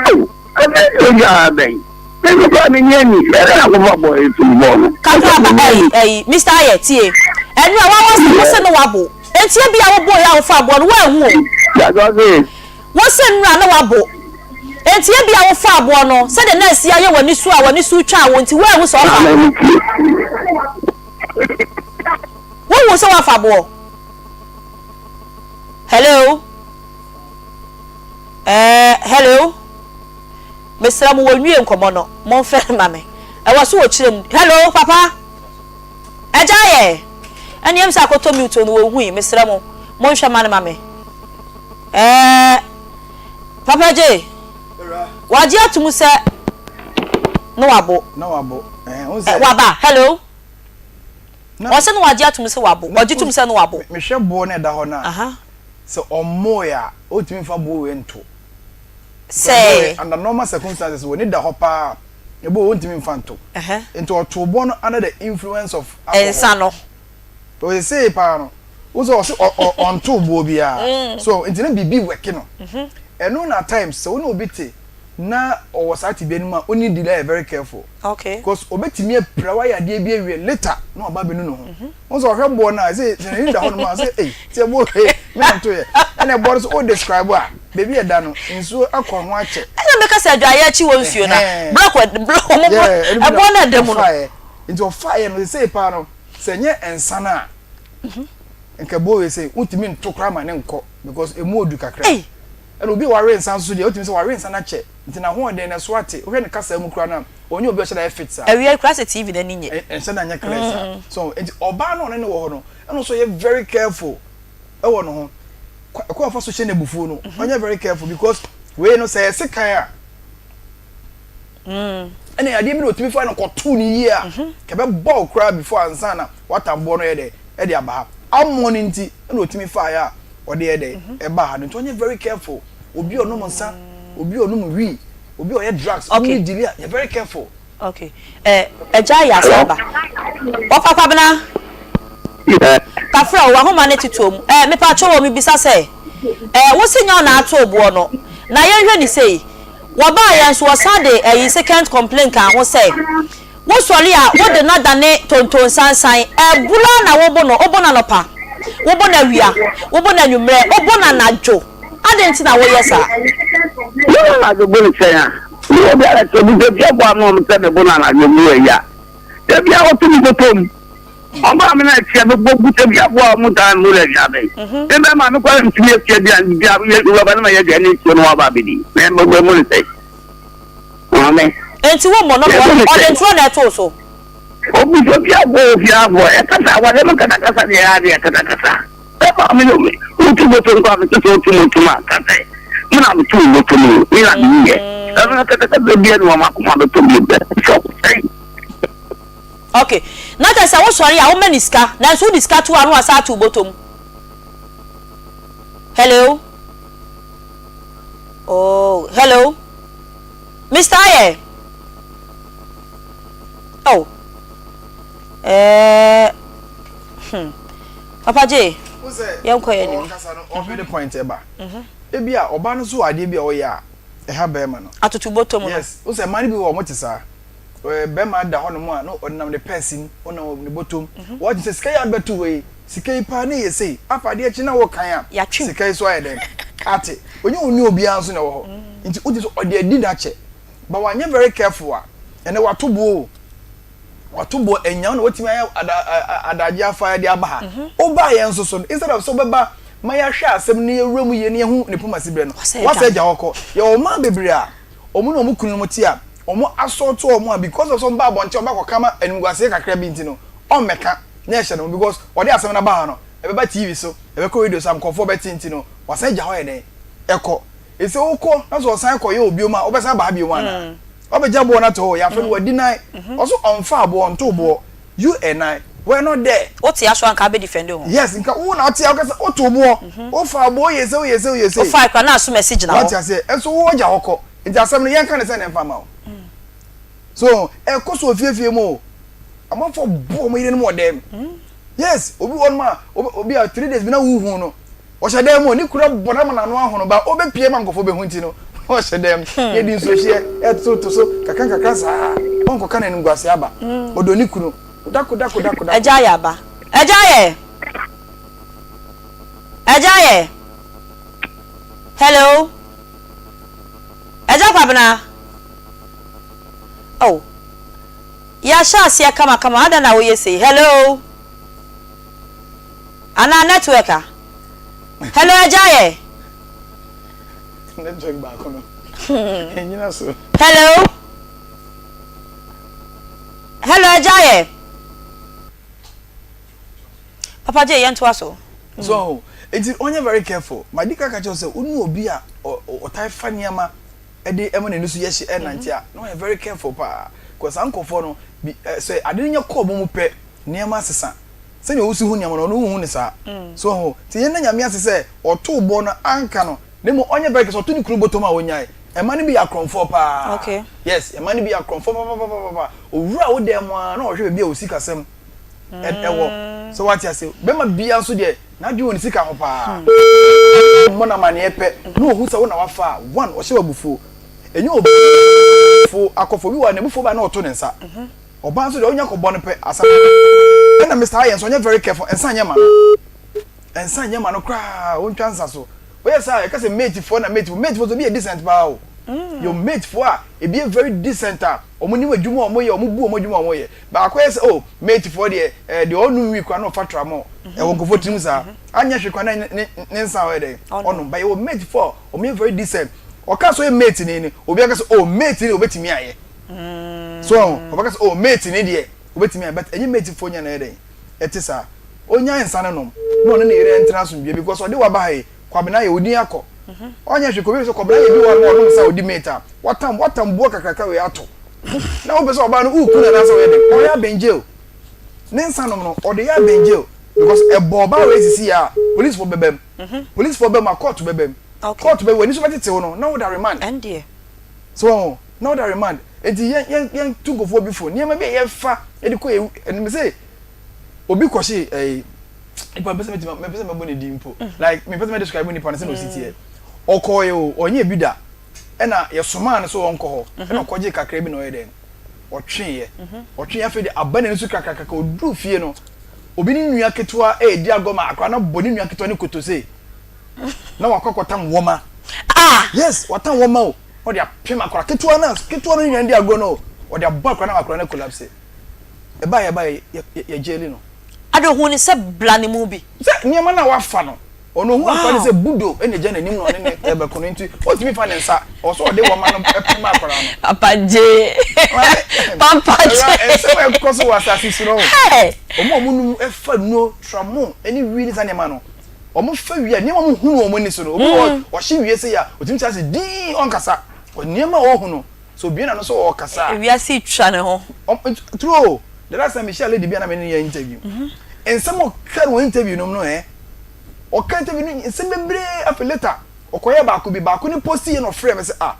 Ao, ɛbɛyɛ sɛ ogya bɛn? Me nso koraa menni ani, ɛdɛn na akɔfa bɔɔ yi to bɔɔ no?
Kakra ba ɛyi ɛyi Mister Ayɛ tie ɛno a wawa sɛ wose no wabo enti ebia wo boeɛ a wofaa boɔ no woanhu o.
That's what say.
Wose nnora na wabo enti ebia wofaa boɔ no sɛdeɛ na asi ayɛ w'ani so a w'ani so retwaa wo nti woanhu sɛ ɔfaa boɔ. Wohu sɛ wafa boɔ? Hello ɛɛ hello. Mesrɛ mo wɔnwie nkɔmmɔ no monfrɛ no ma me ɛwɔ so wɔkyerɛ mu hello papa agya yɛ ɛne ɛm sɛ akɔtɔ mute no wɔnhui mesrɛ mo monhwɛ ma no ma me ɛɛ papa gye wagye atum sɛ na wabo
na wabo ɛɛ
waba hello ɔsɛ na wagye atum sɛ wabo ɔgye tum sɛ na wabo
mehwɛ boɔ na ɛda hɔ no a sɛ ɔmmoe a ɔtumi mfa boɔ wei nto
Sɛ.
Under normal circumstances w'ani da hɔ paa a, ebo wontumi mfa nto. Nti ɔtoo bɔ no under the influence of alcohol.
Nsa no.
Because sesei paa no, wohu sɛ ɔse ɔntoo boɔ biara. So nti na biribi wɛke no. Ɛno na at times sɛ wo ne obi te na ɔwɔ saa tebea no mu a, wo ne no di ayɛ very careful. Because obetumi apira wo ayɛ adeɛ bi awie later na waba abɛnu ne ho. Wohu sɛ ɔhwɛ boɔ no a, ɛsɛ sɛ n'ani da hɔ nom a, ɔsɛ ei, ti ɛboɔ wei, me na nto yɛ. Ɛna ɛboɔ no so, o describe a, baabi a ɛda no, nsuo akɔ ho akyɛ.
Ɛna meka sɛ adwaeɛ akyi wɔ nsuo no a, block wɔ, block, wɔn block, ɛboɔ no a ɛda mu no.
Nti ɔfaeɛ no, sesei paa no, sɛ ɛnyɛ nsa no a, nka ɛboɔ wei sei, wontumi nto koraa ma ne nkɔ, because ɛmu ɔdu kakra. Ɛna obi a wawe nsa nso deɛ, wotumi sɛ wawe nsa no akyɛ, nti n'ahoɔden no ɛso ate, wohwɛ ne kasa mu koraa no a, ɔnyɛ obi a ɔhyɛ da yɛ fit saa.
Awia yi koraa sɛ TV no ani nye.
Ɛnhyɛ da nyɛ clear saa. So nti ɔbaa no a ɔne no wɔ hɔ no, ɛna ɔsɛ ɔyɛ very careful ɛwɔ ne ho. Ɛkwan a ɔfa so hyɛ no abufuo no, ɔnyɛ very careful because wei no sɛ ɛyɛ sekan a, ɛna adeɛ bi na ɔtumi fa no kɔtoo no yie a, kɛbɛbɔ wo koraa before ansa na watam boɔ no yɛ dɛ ɛde aba ha. Ammɔ no nti ɛna ɔtumi faeɛ a ɔde yɛ dɛ ɛbaa ha no. Nti ɔnyɛ very careful. Obi a ɔnom nsa, obi a ɔnom wii, Obi a ɔyɛ drugs ɔmo ne deal a yɛ very careful.
Okay eh agya yɛ asa aba. Wɔfa Kwabena. Kafra o wahoma no tete omu eh mepakyɛw o mebisa sɛ eh wo se nyɛ wo na ato boɔ no na yɛnhwɛ ne sei wɔbaa yɛ nso wɔsan de ɛyi second complain kaa ho sɛ Wo sɔre a, wo de no adane tonton sansan. Ɛboro ara na wo bo no, wo bo no anɔpa, wo bo no awia, wo bo no anwummerɛ, wo bo no anadwo. Adɛn nti na wo yɛ saa?
Me bo anadwo bo no sɛn a? Me wɔ biara sɛ obi sɛ fie boa me wɔn sɛ me bo no anadwo mu awia. Da biara wɔto me bɔtɔ mu. Wɔn a me na akyia me bɔ gu sɛ fie boa wɔn taa mu na awia bɛn. Me bɛ ma me kɔ ntumi akyia bi a bi a yɛ wura ba ne ma yɛ aduane nsuo no waba abɛdi. Me me bo no sɛn? Maame.
Enti wo mmɔ no ma ɔde ntorɔ na ɛtoo so.
Obi so fi abɔ ofi abɔ ɛkasa awade no katakasa deɛ ɛyɛ adeɛ katakasa sɛ maame no wotu moto nkɔ a mete sɛ wotu moto mu a ka sɛ me na metu moto mu me na meyɛ ɛno no katakasa bia ne wɔn akoma bɛtɔ bi bɛ sɛ sɛn.
Ok na kyerɛ sɛ wosɔre a woma ne sika nanso wode sika to a na wasan ato wo bɔtɔ mu hello oh hello. Mister Ayɛ oh eh hmm Papa J yɛnkɔ yɛn anim.
Ɔkasa no ɔfɛ de point ɛba. Ebi a ɔbaa no so wɔ adeɛ bi a ɔyɛ a ɛha bɛrima no.
Atoto bɔtɔ mu no.
Yes, wosɛ mmaa no bi wɔ hɔ wɔn te saa. Bɛrima da hɔ nom a na ɔnam ne pɛɛse mu, ɔnam ne bɔtɔ mu. Wɔte sɛ sika yi abɛto hɔ yi, sika yi paa na ɛyɛ sei. Afa adeɛ kye na wokan a, sika yi so ayɛ dɛn? Ate. Ɔnyɛ ɔne obiara nso na ɛwɔ hɔ. Nti wote sɛ ɔde adi n'akyɛ. But wanyɛ very careful a, ɛnɛ wato boɔ o. Wato boɔ, anya wo na watumi ayɛ ada, adagye afa de aba ha. Wobaeɛ nso so no, instead of sɛ wobɛba ma yɛahwɛ asɛm no yɛwura mu yie na yɛahu ne poma siberɛ no, woasɛ agya hɔ kɔ. Yɛwɔ mmaa bebree a, wɔn ne wɔn kununom te a, wɔn assault wɔn a because of sɛ wɔn ba abɔnten a wɔn akɔka ma animguaseɛ kakra bi nti no, ɔmmɛka na ɛhyɛ ne ho because ɔde asɛm no aba ha no, ɛbɛba TV so, ɛbɛkɔ radio so a nkurɔfoɔ bɛte nti no, wasan agya hɔ ayɛ dɛn? Ɛkɔ. Ese wokɔ na sɛ ɔsan kɔyɛ wo biom a, wobɛsan aba ha biom anaa? Wabɛgya boɔ no ato hɔ, yɛafrɛ no wadi nan. Ɔso ɔmfaa boɔ, ɔntoo boɔ. You and I. Were not there.
Wote aso a nka abɛ defend wo ho.
Yes, nka wo na wote a woka sɛ woto boɔ, wofa boɔ woyɛ sei woyɛ sei woyɛ sei.
Wofae koraa na asomasi gyina hɔ.
Wate aseɛ, nso wo wagya hɔ kɔ. Nti asɛm no yɛnka no sɛn na ɛmfa mma wo. So ɛkɔ so wɔ fiefie mu o. Amanfoɔ bo wɔn yerenom wɔ dan mu. Yes, obi wɔ hɔnom a, obi a 3 days bi na wohu no. Ɔhyɛ dan mu o, ne kunu abɔ no ama n'ano ahono, ba ɔbɛpue ma nkurɔfoɔ bɛhu nti no, ɔhyɛ dan mu. Yɛdi nsuohyeɛ, ɛtoto so kakra nkakra saa, ɔnkɔka no animguaseɛ aba. Ɔdɔ ne kunu. Dako dako dako dako.
Agya yɛ aba. Agya yɛ. Agya yɛ. Hello. Agya Kwabena. Oh. Yɛahyɛ aseɛ kamakama, adɛn na woyɛ sei? Hello. Anaa network a? Hello agya yɛ.
Network baako no. Ɛnyina so.
Hello. Hello agya yɛ. Papa J yɛn toa so.
So eti ɔnyɛ very careful. Ma di kaka kyerɛ sɛ wonu obi a ɔtae fa nneɛma ɛde ɛma n'ani so yɛ hye ɛnante a na ɔyɛ very careful paa. Because saa nkorɔfoɔ no bi sɛ ade no nyɛ kɔɔ mu pɛ nneɛma sesa. Sɛnea wosi hu nneɛma no, ɔno nhu no saa. So wahu? Nti yɛnda Nyame ase sɛ ɔtoo bɔ no anka no, na mmom ɔnyɛ very sɛ ɔto ne kunu bɔtɔm a ɔnyae. Mma no bi yɛ akorɔmfoɔ paa.
Okay.
Yes, mma no bi yɛ akorɔmfoɔ papapapapa. Owura wo dan mu ara na ɔhwɛ baabi a wo sikasɛm ɛwɔ. So wate ase? Bɛrima biara nso deɛ, n'adwene wɔ ne sika ho paa. Mmɔ no amaneɛ pɛ, na ohu sɛ wo na wafa a, one, ɔhyɛ wo abufuo. Ɛnyɛ obi abufuo akɔfo. Obi wɔ hɔ a, n'abufuo ba a na ɔto ne nsa. Ɔbaa nso deɛ ɔnya kɔbɔ no pɛ asa ɛna Mister Ayɛ nso ɔnyɛ very careful nsa nyɛ ma no nsa nyɛ ma no koraa ɔntwa nsa so ɔyɛ saa yɛka sɛ mate foɔ na mate foɔ mate foɔ nso ebi yɛ decent paa o mm. yɛ mate foɔ a ebi yɛ very decent a wɔn nim adwuma a wɔn yɛ wɔn bu wɔn adwuma a wɔn yɛ baako yɛ sɛ oh mate foɔ deɛ ɛɛ deɛ ɔnum wi koraa na ɔfa tramɔ mm-hmm. ɛwɔ nkurɔfoɔ tirim saa mm-hmm. anyɛ hwɛ koraa na ne ne nsa ɔyɛ dɛ ɔnom ba yɛ wɔ mate foɔ a wɔn yɛ very decent ɔka so yɛ mate ni ni obi aka sɛ oh mate ni obetumi ayɛ. So ɔho ɔbɛka sɛ oh mate ne deɛ obetumi ayɛ but ɛnyɛ mate foɔ nyɛ na ɛyɛ dɛn ɛte saa onyae nsa no nom na ɔne ne yere ntena asomdwie because ɔde waba ha yi Kwabena yɛ odin akɔ ɔnyɛ hwee kɔbi sɛ Kwabena yɛ bi wɔ no ɔnom nsa odi mate a watam watam buo kakraka wei ato na wopɛ sɛ ɔbaa no uku na anaasɛ ɔyɛ dɛn ɔyɛ abɛn jail ne nsa nom no ɔde yɛ abɛn jail because ɛbɔ ɔbaa wei sisi yɛ a police foɔ bɛbɛm police foɔ bɛm a court bɛbɛm court bɛm w'ani so bɛtetew no na woda remand. So wɔn ho na ɔda remand nti yɛn yɛn yɛn tu nkurɔfoɔ bi fo nneɛma bi a yɛfa de kɔ yɛ ɛnum sɛ obi kɔhye ɛyi nipa mpɛ sɛ mɛtumi mɛpɛ sɛ mɛbɔ ne din mpo mm. like mepɛ sɛ mɛ describe nipa no sɛ na osi teɛ ɔkɔɔ yɛ o ɔnyɛ bi da ɛna yɛsomaa no sɛ ɔnkɔ hɔ mhm. ɛna ɔkɔgye kakra bi na ɔyɛ dɛn ɔtweeɛ mhm. ɔtweeɛ afei de aba n'ani so kakrakaka ɔduru fie no obi ne nua ketewa ɛredi agorɔ ma akora no bɔ ne nua ketewa ne kotose na wakɔ akɔtam wɔma.
Ah!
Yes, watam wɔma o. Ɔde apem akora ketewa no ketewa no nyinaa di agorɔ no o. Ɔde abɔ akora no akora no collapse. Ɛba yɛ ba yɛ yɛ jaili no.
Ade ohun ne sɛ bla ne mu bi.
Sɛ nneɛma no a wafa no, ɔno ohun akora no sɛ budo na egya n'anim na ɔne ne ɛbɛko no nti ɔntumi fa ne nsa. Ɔwɔ sɛ ɔde wɔma no pem akora no.
Papa J. Papa J.
Nsɛm a ɛkɔ so wɔ asase so no. Wɔn a wɔnom fa nnuro, tramol ne wii ne saa nneɛma no. Wɔn fa wie a, nneɛma a wɔn hu no wɔn ani so no, obi wɔ hɔ, ɔhye wie sei a, otumi tena ase dinn, ɔnkasa. Nneɛma a ɔhu no, sɛ obue n'ano sɛ ɔrekasa a.
Ewiase retwa ne ho.
True o, the last time mehyia lady bi a na me ne no yɛ interview. Nsɛm a ɔka no wɔ interview no mu no eh, ɔka interview no nsɛm bebree, afei later ɔkɔyɛɛ baako bi, baako no posti yɛ na ɔfrɛɛ me sɛ ah,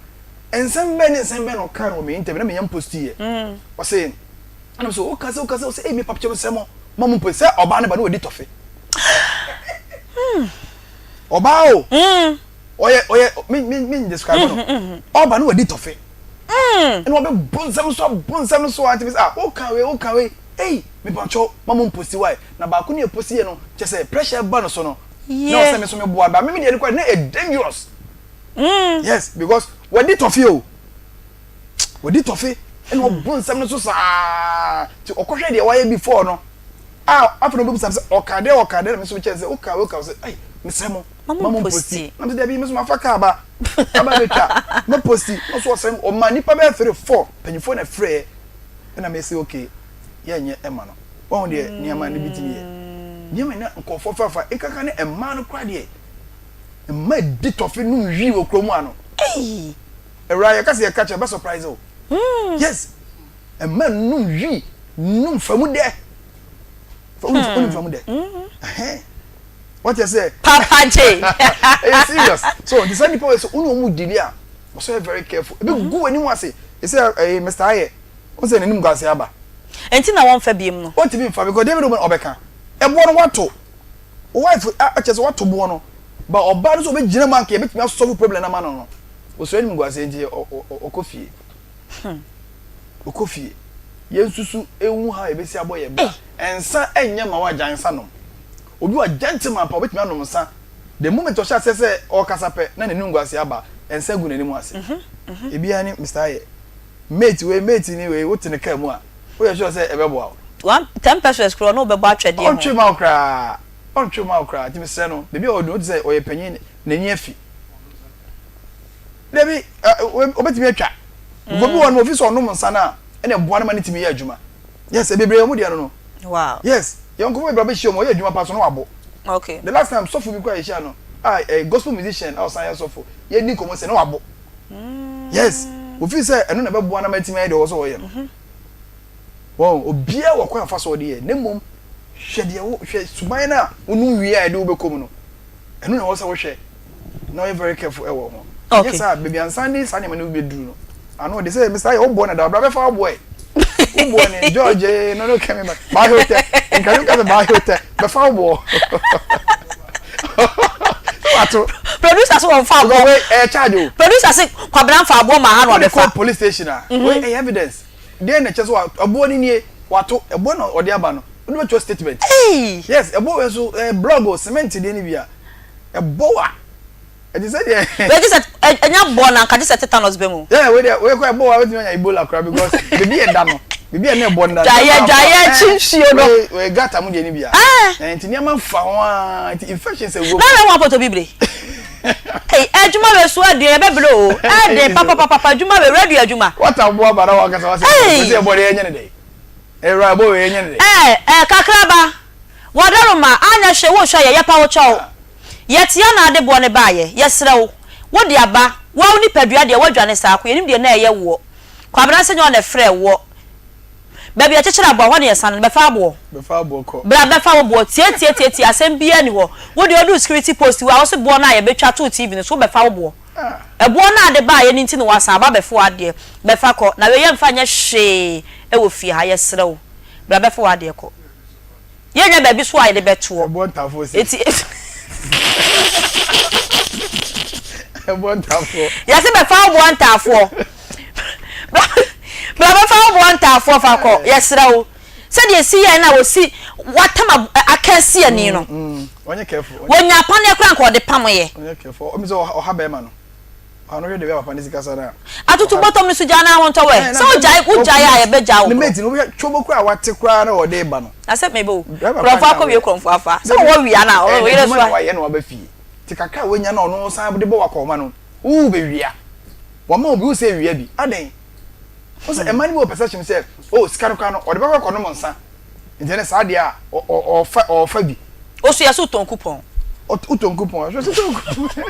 nsɛm bɛn ne nsɛm bɛn na ɔkaa no wɔ me interview na menya mposti yɛ. Ɔse. Ɛna me sɛ woka sɛ woka sɛ wosɛ ei me papa kyɛm sɛ mo ma mo mpo sɛ ɔbaa no ba no wadi tɔfe. Ɔbaa o. Ɔyɛ ɔyɛ me me me describe no. Ɔba no wadi tɔfe. Ɛna ɔbɛ bɔ nsɛm so abɔ nsɛm so a nti me sɛ ah woka wei woka wei ei me pa kyɛw ma mo mposti why na baako ne ɛposti yɛ no kyɛ sɛ pressure ba no so no na ɔsɛ me so me boa ba me me deɛ no kora na ɛ dangerous. Yes because wadi tɔfe o. Wadi tɔfe ɛna ɔbɔ nsɛm no so saa nti ɔkɔhwɛ deɛ wayɛ before no a afei na ɔbɛbisa sɛ ɔka dɛ ɔka dɛ na me nso mekyerɛ sɛ woka woka sɛ ai mesrɛ mo ma mo mposti na mesɛ dabi me nso mafa kaa ba aba bɛtwa mɛposti na ɔso ɔsrɛ ɔma nnipa bɛyɛ three four mpanyinfoɔ na ɛfrɛɛ ɛna mese okay yɛnyɛ ɛma no wɔn deɛ nneɛma no bi tumi yɛ nneɛma na nkurɔfoɔ fafa nkaka ne mmaa no kora deɛ mmaa di tɔfe num wii wɔ kurom ano. Awuraa yɛka sɛ yɛka kyerɛ bɛ surprise o. Yes. Ɛma num wi num fa mu dɛ. Wonim fa mu dɛ. What you say?
Papa J.
Ɛyɛ serious. So nti saa nipa wei so wo ne wɔn dili a, wɔsɛ yɛ very careful. Ebi gu w'anim ase. Ɛsɛ ɛyɛ Mr. Ayɛ. Wo sɛ n'anim gu ase aba.
Ɛnti na wɔnfa biem no.
Ɔntumi nfa because David ɔbɛka. Ɛboɔ no wato. Wo wife kyerɛ sɛ wato boɔ no. But ɔbaa no sɛ ɔbɛgyina mu anka yɛbɛtumi asɔlve problem no ama no no. Ɔsuro anim gu ase nti ɔkɔ fie. Ɔkɔ fie. Yɛnsusu nhu how yɛbɛsi abɔ yɛn bra. Nsa nyɛ ma woagyae nsa nom. Obi wɔ gentleman paa obetumi anom nsa the moment ɔhyɛ aseɛ sɛ ɔrekasa pɛ na n'anim gu ase aba nsa gu n'anim ase. Ebiara ne Mister Ayɛ mate wei mate ni wei wote ne car mu a woyɛ sure sɛ ɛbɛboa wo.
One ten pesewas koraa ɔne wo bɛbɔ atwɛdeɛ ho.
Ɔntwe mma wo koraa ɔntwe mma wo koraa nti mesrɛ no baabi a ɔdu no wote sɛ ɔyɛ panyin n'ani afi. Dabi obetumi atwa because obi wɔ hɔ no ofi sɛ ɔnom nsa no a ɛna ɛboa no ma no tumi yɛ adwuma. Yes, bebree wɔn deɛ no no.
Wow.
Yes, yɛn nkɔfo bebree abɛhyia wɔn, ɔyɛ adwuma pa so na wabɔ.
Okay.
The last time sɔfo bi kura yɛhyia no, a eh, gospel musician a ɔsan yɛ sɔfo, yɛdi nkɔmɔ sɛ na wabɔ. Yes, ofi sɛ ɛno na ɛbɛboa na matumi ayɛ deɛ ɔwɔ sɛ ɔyɛ no. Wɔn obiara wɔ kwan afa so ɔde yɛ, na mmom hwɛ deɛ wo hwɛ suban no a wonum wie a ɛde wobɛkɔ mu no. Ɛno na ɛwɔ sɛ wohwɛ na ɔyɛ very careful ɛwɔ ho.
Okay.
Ɛnyɛ saa baabi ansa ne saa nneɛma no bɛduru no. Ano ɔde sɛ Mr. Ayɛ woboɔ na da ɔbra bɛfa woboɔ ɛ. Woboɔ ne George eh, no no kɛme ba. Baa hotɛ. Nka no ka sɛ baa hotɛ. Bɛfa woboɔ. Wato.
Producer so wɔn fa aboɔ.
Wei ɛyɛ charge o.
Producer se Kwabena nfa aboɔ ma ha na ɔbɛfa.
Wode kɔ police station a. Wei ɛyɛ evidence. Deɛ na ɛkyɛ sɛ ɛboɔ no nie wato ɛboɔ na ɔde aba no. Wode bɛtwerɛ statement. Yes ɛboɔ wei nso ɛyɛ blog o cement deɛ no bi a ɛbɔ wa. Ɛte sɛ deɛ.
Wei gye sɛ ɛnya bɔ na nka gye sɛ tetanus bɛ mu.
Yeah wei deɛ wei kɔ ɛbɔ wa wetumi anya Ebola koraa because beebi yɛ da no beebi yɛ na ɛbɔ no da.
Dwaeɛ dwaeɛ akyi nsuo no.
Wei wei gata mu deɛ no bi a. Ɛɛ. Nti nneɛma fa ho aa nti infections ɛwɔ mu.
Na wei ho apɔtɔ bibire. Ei adwuma wei so ɛdeɛ yɛbɛbrɛ o ɛden papapapa adwuma wei radio adwuma.
Wata boa ba na wakasa wasɛ. Ei. Wei sɛ ɛbɔ deɛ ɛnyɛ ne dɛ. Ɛwura ɛbɔ wei ɛnyɛ ne dɛ.
Ɛɛ ɛɛ kakraba wadaroma anyɛ hwee wohwɛ yɛ yɛpa wo kyɛw. Yɛtea na ade boɔ no baeɛ. Yɛsrɛ wo, wo de aba, wo ara wo nipadua deɛ woadwane saa ko, yɛnim deɛ na ɛyɛ woɔ. Kwabena sɛ nyɛ ɔna ɛfrɛɛ woɔ. Baabi a yɛkyekyere aboa, hɔ na yɛsane no, bɛfa aboɔ.
Bɛfa aboɔ kɔ.
Bra bɛfa wo boɔ. Tie tie tie tie, asɛm biara nni hɔ. Wo deɛ woduru security post hɔ a, wo se boɔ no a yɛbɛtwa too TV no so, wobɛfa wo boɔ. Ɛboɔ no a ade baeɛ no nti na woasan aba abɛfa w'adeɛ. Bɛfa kɔ. Na wei yɛmfa nyɛ hwee wɔ fie ha, yɛsrɛ wo, bra bɛfa w'adeɛ kɔ. Yɛnnya baabi so a yɛde bɛtoɔ.
Ɛboɔ ntafoɔ sei.
Eti
Ɛboɔ ntafoɔ.
Yɛse bɛfa wo boɔ ntaafoɔ. Bra bɛfa wo boɔ ntaafoɔ fa kɔ. Yɛsrɛ wo. Sɛdeɛ esi yɛɛ no a wɔsi watam aka asi ani no.
Ɔnyɛ careful.
Wɔnya apaneɛ koraa nka ɔde pamoeɛ.
Ɔnyɛ careful. Ɔmi sɛ ɔha bɛrima no. Ɔno hwɛ de bɛ papa ne sika sa na.
Atutu bɔtɔm no so gyaa na ahontɔ wɛ. Sɛ wogyae wogyae a yɛbɛgyaa wo
Ne mate no wohwɛ twobo koraa wate koraa na ɔde ba no.
Na sɛ mebe o. Korɔmfo akɔ wie korɔmfo afa. Sɛ wɔwɔ wia na ɔyere so.
Ɛdwuma na wayɛ na waba fie. Te kakra a wanya na ɔno san de bɔ wakɔma no. Woo bɛwia. Wama obi wo sɛ wia bi. Adɛn? Wo sɛ ɛma no bi wɔ perception sɛ oh sika no koraa no ɔde bɛkɔ akɔnom nsa. Nti ɛne saa deɛ a ɔfa ɔfa bi.
Osu yɛ so tɔn kupɔn.
Wotɔn kupɔn ɛhwɛ so tɔn kupɔn.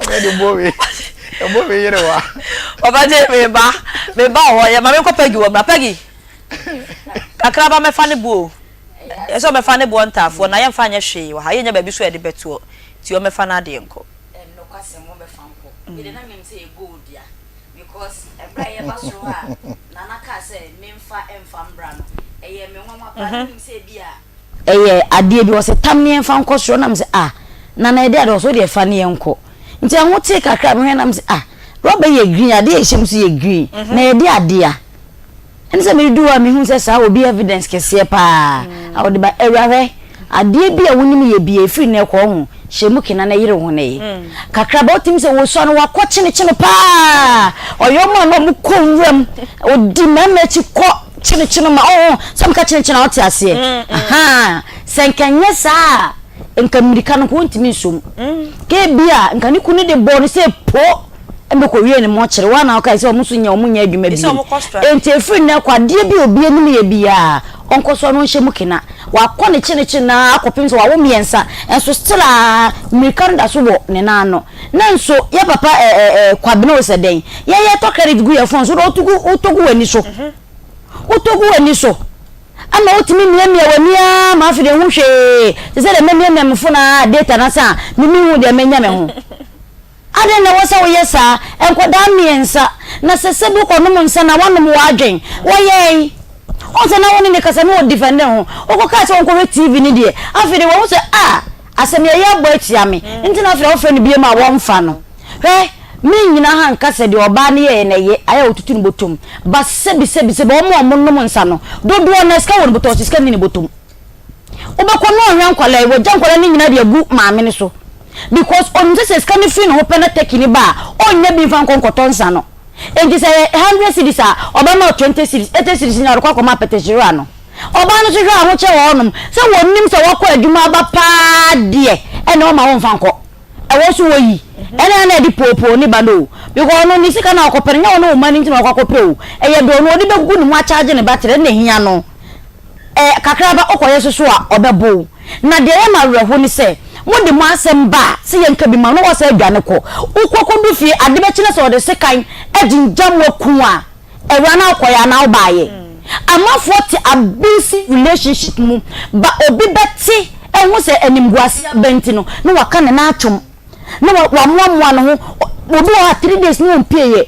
Ɔbɛ de bɔ wei ɛbɔ wei yere wa.
Papa gye me ba me ba wɔ hɔ yɛ ma me nkɔ Peggy wɔ mmra Peggy kakraba mɛfa ne bo o yɛ sɛ ɔmɛfa ne boɔ ntaafoɔ na yɛmfa nyɛ hwee wɔ ha yɛnya baabi so a yɛde bɛtoɔ nti ɔmɛfa n'adeɛ nkɔ.
Nokwasɛm wɔbɛfa nkɔ. Me de na menim sɛ yɛ gold dea. Because ɛberɛ a yɛba soro hɔ a Nana kaa sɛ memfa mfa mbra no, ɛyɛɛ me nwanwa paa. Na menim sɛ ebia. Ɛyɛ adeɛ bi, ɔse tam ne yɛmfa nkɔ soro. Na mese ah, Nana ɛdeɛ adeɛ? Ɔse wodeɛ fa ne yɛnkɔ. Nti ɛho tee kakra a mehwɛ na mese ah, rɔba yi yɛ green, adeɛ a ɛhyɛ mu nso yɛ green, na yɛde adeɛ a. Ɛne sɛ meredu hɔ a mehuu sɛ saa obi evidence kɛseɛ paa a ɔde ba. Awura hwɛ, adeɛ bi a wonim yɛ bi a ɛfiri nnɛ kɔ ho, hyɛ mu kena na yere wo ho na yɛ. Kakraba wotumi sɛ wɔsua no wakɔ kyenekyene paa, ɔyɛ ɔmo a na ɔmo kɔ nwura mu, ɔdi mmarima akyi kɔ kyenekyene ma ɔho, sɛ meka kyenekyene a wote aseɛ, ahaa, sɛ nka nyɛ saa a nka mmirika no nka ɔntumi nso mu. Ka ebia nka ne kunu de bɔɔ no sɛ po. Ɛna ɔkɔwiee ne mɔkyere. Woa na wokae sɛ wɔn nso nyɛ wɔn nyɛ adwuma bio. Enti ɛfiri nnɛ rekɔ, adeɛ bi a obi anim yɛ biara, ɔnkɔ so na ɔnhyɛ mu kena. Wakɔ ne kyenekye no ara akɔpem sɛ wawo mmiɛnsa, nso still ara mmirika no da so wɔ ne nan ano. Nanso yɛ papa ɛ ɛ ɛ Kwabena o sɛ dɛn, yɛn yɛtɔ credit gu yɛn phone so, wode wotɔ gu w'ani so. Wotɔ gu w'ani so. Ama wotumi miamia w'ani ara ma afei deɛ nhu hwee te sɛ deɛ mamiamia me fon ara data no asa a me menhu deɛ manya me ho. Adɛn na ɛwɔ sɛ woyɛ saa? Nkwadaa mmiɛnsa na sɛ sɛbi wokɔnom nsa na woanom w'adwen. Wɔyɛe. Wohu sɛ na wo ne no kasa na ɔdifɛnde ne ho. Wokɔkaa sɛ ɔnkɔhwɛ TV no deɛ, afei deɛ wahu sɛ ah, asɛm yi ɛyɛ abɔ atia me. Nti na afei deɛ wofrɛ no biom a wɔmfa no. Hwɛ, mennyina ha nka sɛ deɛ ɔbaa no yɛeɛ no ɛyɛ, ayɛ a ɔtutu ne bɔtɔm. But sɛbi sɛbi sɛbi wɔn a wɔnom nsa no, dodoɔ no ara sika wɔ ne bɔtɔm, ɔse sika nni ne bɔtɔm. Wobɛkɔ na ɔhwɛ nkwadaa yi, wagya nkwadaa no nyinaa de agu maame no so. Because ɔnim sɛ sɛ sika no firi ne ho pɛ na turkey no ba a, ɔnnya bi mfa nkɔ nkɔtɔ nsa no. Enti sɛ ɛyɛ hundred cedis a, ɔbɛma wo 20 cedis, 80 cedis nyinaa ɔde kɔ akɔma apɛtɛhyirewa no. Ɔbaa no nso hwɛ ahokyerɛ wɔ hɔnom sɛ wɔnim sɛ wakɔ adwuma aba paa deɛ, ɛnna ɔmma womfa nkɔ. Ɛwɔ so wɔyi. Ɛnna na ɛde poopoo ne ba no o. Because ɔno ne sika no a ɔkɔpɛ no, nyɛ ɔne wo mma no nti na ɔkɔ akɔpɛ o. Ɛyɛ deɛ ɔno ɔde bɛgugu ne ho akyagye ne battery, ɛno na ɛhia no. Ɛ, kakraba wokɔyɛ so so a, ɔbɛbo wo. Na deɛ ɛyɛ me awerɛho ne sɛ, mode mo asɛm ba a, sɛ yɛnka bi ma wo na woasan adwane kɔ. Wokɔ kɔdu fie, ade bɛkye na sɛ wɔde sekan agyingyam wo aku wo a, awura no a wokɔeɛ anaa wobaeɛ. Amanfoɔ te abusive relationship mu, ba obi bɛte ahu sɛ animguaseɛ aba nti no, na waka ne nan atom. Na wa wamoamoa ne ho. Obi wɔ hɔ a three days ne ɔmpieeɛ.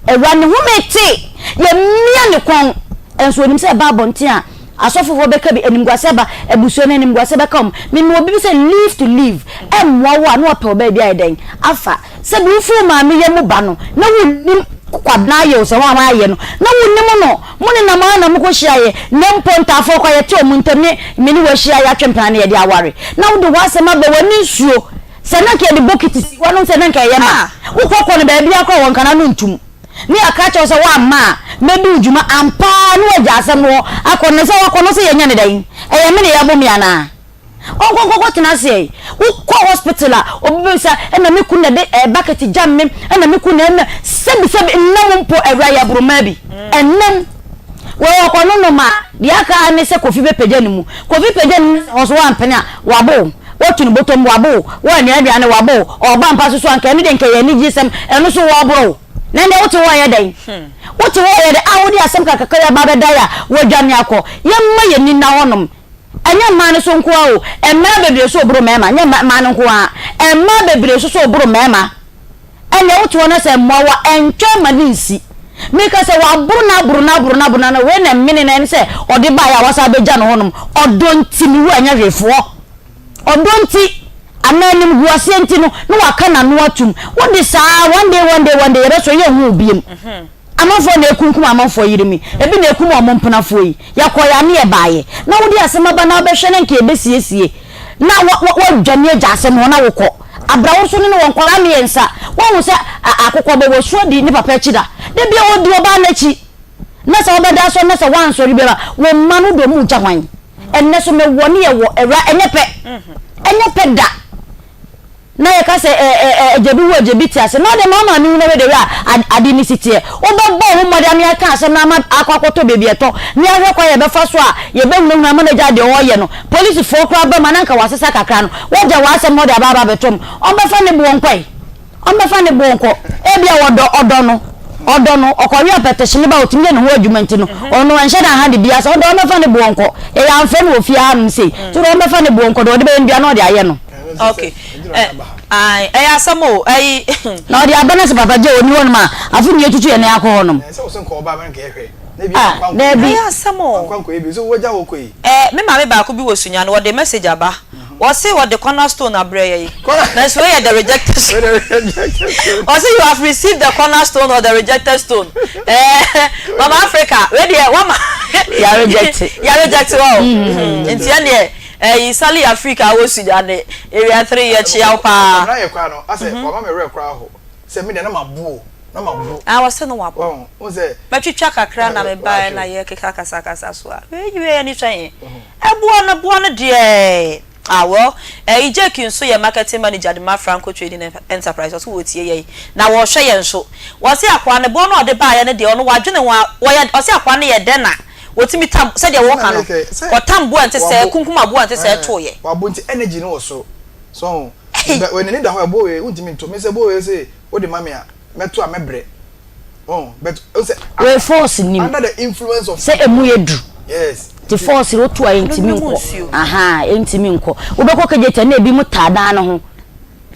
Awura ne home te, yɛmia ne kɔn. Nso onim sɛ ɛba abɔnten a, asɔfofoɔ bɛka bi, animguaseɛ aba, abusua no animguaseɛ bɛka wɔn. Me mewɔ biribi sɛ leave to live, ɛmmoa wo a na wapɛ ɔbaa bi ayɛ dɛn afa. Sɛbi wofiri wo maame yam ba no, na wonnim Kwabena ayɛ o, sɛ hwan hwan ayɛ no, na wonnim no. Mo nenam ara na mokɔhyiaeɛ, na mpo ntaafoɔ koraa yɛte wɔn ntam ne me ne wo ahyia yɛatwe mpena na yɛde aware. Na wode w'asɛm aba w'ani nsuo. Sɛ na nka yɛde bokiti si hɔ nom sɛ na nka ɛyɛ ma wokɔ kɔ no baabiara koraa wɔnka n'ano ntom ne yɛaka akyerɛ wo sɛ woamma a mɛdi wo dwuma ampa ara ne woagya asɛm no hɔ akɔ no sɛ woakɔ no sɛ yɛnyɛ no dɛn ɛyɛ me na yɛabo me anaa ɔnkɔ nkɔkɔ tena ase ɛ wokɔ hospital a obi bɛbisa ɛna me kun na de ɛɛ bucket gyam me ɛna me kun na ɛna sɛbi sɛbi nnam mpo awura yɛ aboromaa bi ɛnam wɔ ɔkɔ no nom a deɛ aka ara ne sɛ kofi bɛpagya ne mu kofi pagya ne mu sɛ hɔ so woampene a wabo Wotu no bɔtɔ mu, wabo wo, woanua aduane, wabo wo, ɔɔba mpa so so a, nka ɛno deɛ nka ɛyɛ anigyesɛm, ɛno nso wɔɔboro wo. Na ɛndeɛ wote hɔ ɔɔyɛ dɛn? Wote hɔ ɔɔyɛ dɛn a wode asɛm kakraka yi aba abɛdae a woadwane akɔ? Yɛmma yɛn ani nna hɔnom. Ɛnyɛ mmaa no so nko ara o, mmaa bebree nso reboro mmarima, ɛnyɛ mmaa no nko ara, mmaa bebree nso so reboro mmarima. Ɛnneɛ wote hɔ na sɛ mmoawa ɛntwɛn ma no nsi. Meka sɛ waboro no aboro no aboro no aboro no wei na ɛmene no ɛne sɛ ɔde baeɛ a wasan abɛgya no hɔnom. Ɔdɔ nti me wura nyɛ hwee foɔ. Ɔdɔ nti anaa animguaseɛ nti no na waka n'ano atum. Wode saa one day one day one day yɛbɛsɔre yɛnhu wo biom. Amanfoɔ na ɛkunkum amanfoɔ yerenom yi, ebi na ɛkum wɔn mpenafoɔ yi. Yɛkɔeɛ a ne yɛbaeɛ. Na wode asɛm aba na wobɛhwɛ na nka yɛbɛsiesie. Na wa, wa, woadwane agya asɛm hɔ na wokɔ. Abra wo nso ne no wɔ nkwadaa mmiɛnsa. Woahu sɛ a, akokɔ bɔ w'asu adi ne papa akyi da. Da biara ɔdi ɔbaa no akyi. Na sɛ wobɛda asɔre na sɛ woansɔre biara a, wo mma no wode wɔn regya hwan? Ɛnnɛ so mewɔ ne yɛwɔ, awura, ɛnyɛ pɛ. Ɛnyɛ pɛ da. Na yɛka sɛ, Ɛ, ɛ, ɛ, agya bi wu, agya bi te ase. Na ɔde ma wo maame hu na hwɛ the way a ad, ade no si teɛ. Wobɛbɔ wo ho mmɔden ama yɛaka asɛm no ama akɔ akɔtɔ baabi a ɛtɔ, na yɛahwɛ kwan a yɛbɛfa so a yɛbɛhunahuna ama no agyae deɛ ɔreyɛ no. Polisifoɔ koraa ba mu a na anka wɔasesa kakra no, wɔagya w'asɛm na wɔde aba aba abɛto mu. Ɔmmɛfa ne boɔ nkɔ ɛ. Ɔmmɛfa ne boɔ nkɔ. Ebia wɔdɔ, ɔdɔ no. Ɔdɔ no, ɔkɔwe apɛtɛhyene ba a ɔtumi yɛ ne ho adwuma nti no, ɔno ɛnhyɛ da nha ne biara sɛ ɔdɔ ɔmmɛfa ne boɔ nkɔ. Yɛyɛ amfrɛ no wɔ fie hanom sei. Nti wode ɔmmɛfa ne boɔ nkɔ, deɛ ɔde bɛyɛ no biara na ɔde ayɛ no.
Ok eh ae ɛyɛ asɛm o ɛyi.
Na ɔde aba na sɛ papa gye ɔni hɔnom a afe ne yɛtutu yɛn nan akɔ hɔnom. Ah daabi.
Ɛyɛ asɛm o eh me maame baako bi wɔ Sunyani wɔde message aba wɔse wɔde corner stone abrɛ yɛn nanso wei yɛ the rejected stone wɔse you have received the corner stone or the rejected stone eh mama Africa wei deɛ wama
yɛ reject
yɛ reject wɔ nti ɛneɛ Ɛyi Sally Afrika a wɔ Sudan de area 3 yɛ kyea wo paa.
Kwabena yɛ koraa no asɛ wama me werɛ koraa ho sɛ me deɛ na mabo o na mabo.
Ah wɔse no wabo.
Wahu wohu sɛ.
Matwitwa kakra na me baɛ na yɛ keka kasa kasa so a wei wei ani sɔ he ɛboɔ no boɔ no deɛ ah well ɛyi Jake nso yɛ marketing manager de ma Franco Trading Enterprise ɔse wɔtie yɛn na wɔhwɛ yɛn nso wɔse akoa no boɔ no a ɔde baeɛ no deɛ ɔno wadwene ho a wɔyɛ ɔse akoa no yɛ dɛn na Wɔtumi tam, sɛdeɛ wɔka no, wɔtam boɔ a ɛnte sɛɛ, kunkum aboɔ a ɛnte sɛɛ toeɛ.
Wabo nti energy no wɔ soro. So ho. Bɛ wei n'ani da hɔ ɛboɔ wei wontumi nto. Me sɛ ɛboɔ wei se wode ma me a mɛto a mɛbrɛ. Oh but o sɛ.
Wei force nim.
Under the influence of.
Sɛ emu yɛ duru.
Yes.
Nti force no woto a ɛntumi nkɔ. Ahaa, ɛntumi nkɔ. Wobɛkɔ Kejetia na ebinom taa dan no ho.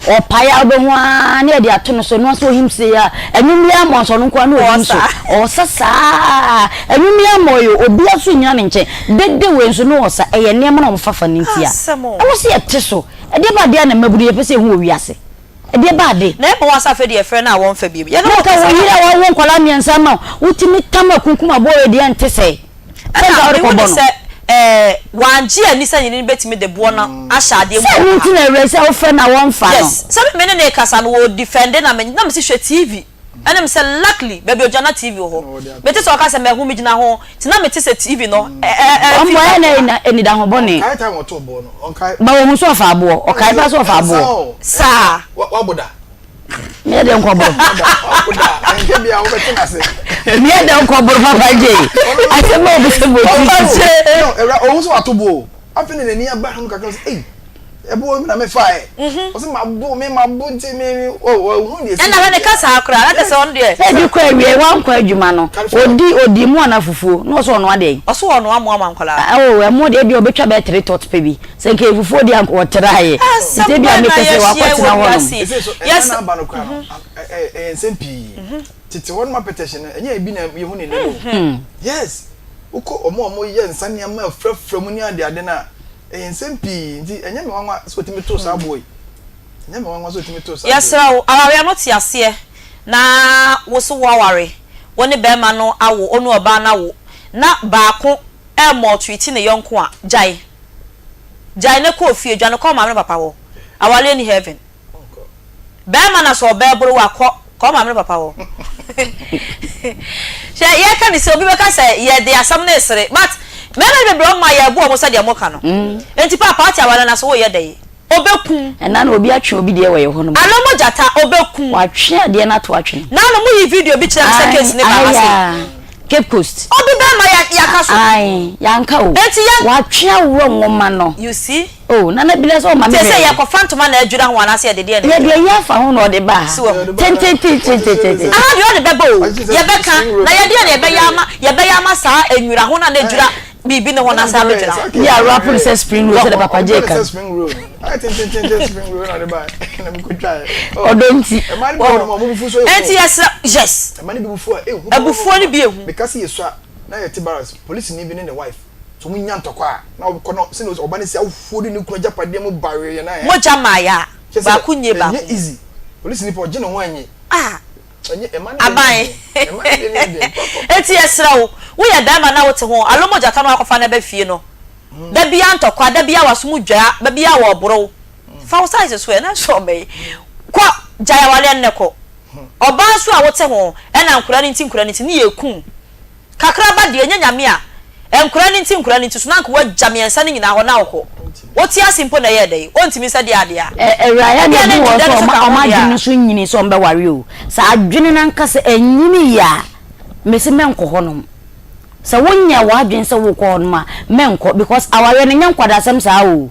Ɔpae a wobɛhu ara na yɛde ato no so, ɛno ara nso ohim sei a, ɛnwom biara mmɔ nso ɔno nko ara na ohim so. Ɔsa saa, ɛnwom biara mmɔ yi o, obiara nso nnyina ne nkyɛn. Dede wei nso na ɔsa, ɛyɛ nneɛma na wɔfa fa no nti a, ɛwɔ sɛ yɛte so. Ɛdeɛ ba adeɛ a na mmabunu yɛpɛ sɛ yɛhu wɔ wiase? Ɛdeɛ ba ade?
Na ɛma wɔn afei deɛ yɛfrɛ no a wɔmfa bio. Yɛne
Na
wɔn
nka
kasa
wo yere a wawo nkwadaa mmiɛnsa ama wo, wotumi tam akunkum aboa wei deɛ ɛnte sɛɛ. Sɛ nka
Ɛna
wode
mehu
kɔbɔ
no
no.
sɛ ɛɛ wangye anni sɛ ne yere no bɛtumi de boɔ no ahyɛ adeɛ mu
Sɛ
wɔ
ɛno
ha.
nti na awurai sɛ wofrɛ no a wɔmfa no.
Yes, sɛ me ne no rekasa no wɔ defende na me na mese hwɛ TV ɛna me sɛ luckily baabi ogyina na TV wɔ hɔ. Mete sɛ ɔka sɛ mahu megyina ho nti na mete sɛ TV no ɛ ɛ ɛ
Ɔmmɔ
feedback
ɛyɛ na
ba.
ɛna anidaho bɔne.
Ɔnkae time ɔtoo boɔ no ɔnkae.
Ba wɔhu sɛ ɔfa aboɔ ɔkae paa sɛ ɔfa aboɔ.
Saa.
Wabɔ da.
Meɛ dɛ nkɔboro. Meɛ dɛ nkɔboro papa gye. Asɛm a obi sɛ bɔ ti so.
Ɛwura ohun sɛ wato bo o. Afei na n'ani aba ho kakra sɛ ei ɛbo mi na me fa ɛ. Ɔsɛ ma bo me ma bo nti me me o ohun deɛ.
Ɛna hwɛ ne kasa koraa na kyerɛ sɛ ɔno deɛ.
Sɛ ebi kɔ awie wankɔ adwuma no odi odi mu ana fufuo na ɔsɛ ɔnoa deɛ.
Ɔsɛ ɔnoa mo ama nkwadaa.
Oh ɛmo deɛ ebi ɔbɛtwa bɛyɛ 3 tot pɛ bi. Sɛ nka efufuo deɛ anka ɔtraeɛ.
Asɛm
Nti ebia
bɛn na
mepɛ sɛ
yɛahyia
wakɔtena
wɔ
hɔnom.
wiase yi?
Ɛsɛ so ɛna
Yes.
na aba no koraa no ɛyɛ nsɛm pii. Tete hɔ nom apɛtɛhye no ɛnyɛ ebi na yɛhu ne nnɛ no. Yes. Wokɔ wɔn a wɔyɛ nsa nneɛma afrafra mu ne ade ade no a ɛyɛ nsɛm pii nti ɛnyɛ me nwanwa sɛ wɔtumi too saa boɔ yi. Ɛnyɛ me nwanwa sɛ wɔtumi too saa boɔ yi.
Yɛsrɛ wo, awareɛ no te aseɛ na wo so woaware, wo ne barima no awo, wo ne ɔbaa no awo, na baako ɛremɔltreati ne yɔnko a, gyae. Gyae na kɔ fie, dwane kɔ wo maame ne papa hɔ. Awareɛ nni heaven. Bɛɛma na sɛ ɔbɛɛboro wo a, kɔ, kɔ wo maame ne papa hɔ. Hwɛ, yɛka ne sɛ obi bɛka sɛ yɛde asɛm no resere, but mmarima no bebree ɔma yɛbo wɔn sɛdeɛ moka no. Enti paapa wote awareɛ no ase woreyɛ dɛn? Ɔbɛku.
Ɛna na obi atwe obi deɛ wɔ yɛ hɔ nom.
Ano mo gyata, ɔbɛku.
Watwe adeɛ no ato atwene.
Naano mo yi video bi kyerɛ me sɛ case no ba ha sei.
Ae, Cape Coast.
Obi bɛɛma ya yaka so.
Ae, yanka o.
Enti yɛn.
Watwe aworɔ nwoma no.
You see?
Oh, Nana Bila sɛ ɔma me
Te sɛ
hwɛ.
yɛkɔ fa ntoma na adwira ho anaasɛ yɛde deɛn na
Yɛde
adwira?
ayi afa ho na ɔde ba ha.
So wahu?
Tententententententen.
Aha deɛ ɔde bɛba o, yɛbɛka, na yɛdeɛn na yɛbɛyɛ ama, yɛbɛyɛ ama saa nwira ho no a na adwira biribi ne ho no asan abɛgyina hɔ?
Yɛ a wrap no sɛ spring roll sɛdeɛ Papa Jay ka no. Ɔdɔ nti.
Enti yɛsrɛ, yes. Abufuo no bi ehu.
Meka sɛ yɛsua na yɛte barracks, polisini bi ne ne wife, sɛ wɔn nya ntɔkwa a, na wɔkɔ na sɛnea ɔba no si ahuo de ne kunu agyapadeɛ mu ba weeɛ na.
Mogya mmaeɛ a, baako nye baako
mu. Ɛnyɛ easy, polisini pɛ ɔgye ne ho ɛnye.
Ah!
Ɛnyɛ ɛma ne deɛ
Aban.
nyɛ den, ɛma ne deɛ nyɛ den papa.
Enti yɛsrɛ wo, woyɛ barima na wote ho, alo mogya ta no akɔfa no aba fie no, da biara ntɔkwa, da biara w'aso mu dwa, da biara wɔreboro wo. Fa wo size so ɛ, na sɔ ɔbɛ yi. Kɔ, gyae awareɛ no na kɔ. Ɔbaa nso a wote ho, ɛna nkwadaa no nti nkwadaa no nti, ne yɛ ku. Kakraba deɛ, ɛnyɛ Nyame a, nkwadaa no nti nkwadaa no nti, so na anka woagya mmiɛnsa no nyinaa hɔ na wokɔ. Wote ase mpo na ɛyɛɛ dɛn? Ɔntumi sɛ deɛ adeɛ a.
Ɛ awura yɛ na
Ebia na
ebi wɔ hɔ
ntida
sɛ
no nso
ɔma
ka ho
ɔmo
deɛ
adwene
a.
no so nyini sɛ ɔmo bɛware o. Sɛ adwene no ankasa ɛnyini yie a, mese mɛnkɔ hɔ nom. Sɛ wonyɛɛ w'adwene sɛ wokɔ hɔ nom a, mɛnkɔ because awareɛ no nyɛ nkwadasɛm saa o.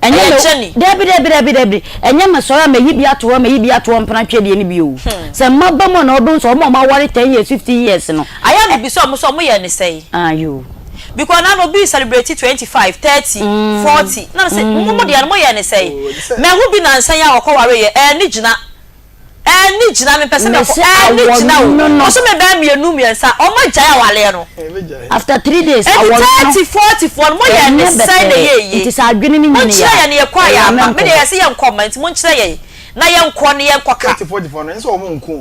Ɛnyɛ
Ɛyɛ
me
journey.
Dabi dabi dabi dabi ɛnyɛ me sɔre a mayi bi ato hɔ mayi bi ato hɔ mpena twɛdeɛ no bi o. Sɛ mma ba mu a na wobɛhu sɛ wɔn a wɔaware 10 years 15 years no.
Ayɛ a mebisa wɔn sɛ wɔn yɛɛ no sɛn?
Ah yoo.
Because na no obi celebrate 25, 30, 40 na mese mo mo deɛ no mo yɛɛ no sɛn? Mahu bi nansa yi a ɔkɔ ware yɛ ɛɛni gyina. Ɛnni gyina mepɛ sɛ mɛkɔ
Mese
ɛnni
awɔ
gyina o
no no.
Bosome bɛyɛ mmienu mmiɛnsa ɔmo agyae awaleɛ no.
After 3 days
Enti
awɔ no
30 40 foɔ no mo yɛ ne
ɛnyɛ
sɛn na
bɛtɛɛ
ɛyɛ yie.
nti sɛ adwene no nyini
Monkyerɛ
a
yɛn na yɛkɔ a
ɛyɛ a
yɛaba
mɛnkɔ
me deɛ
hɔ.
yɛse yɛnkɔ mma nti monkyerɛ yɛn na yɛnkɔ na yɛnkɔ ka.
30 40 foɔ no ɛnyɛ sɛ ɔmo nko o.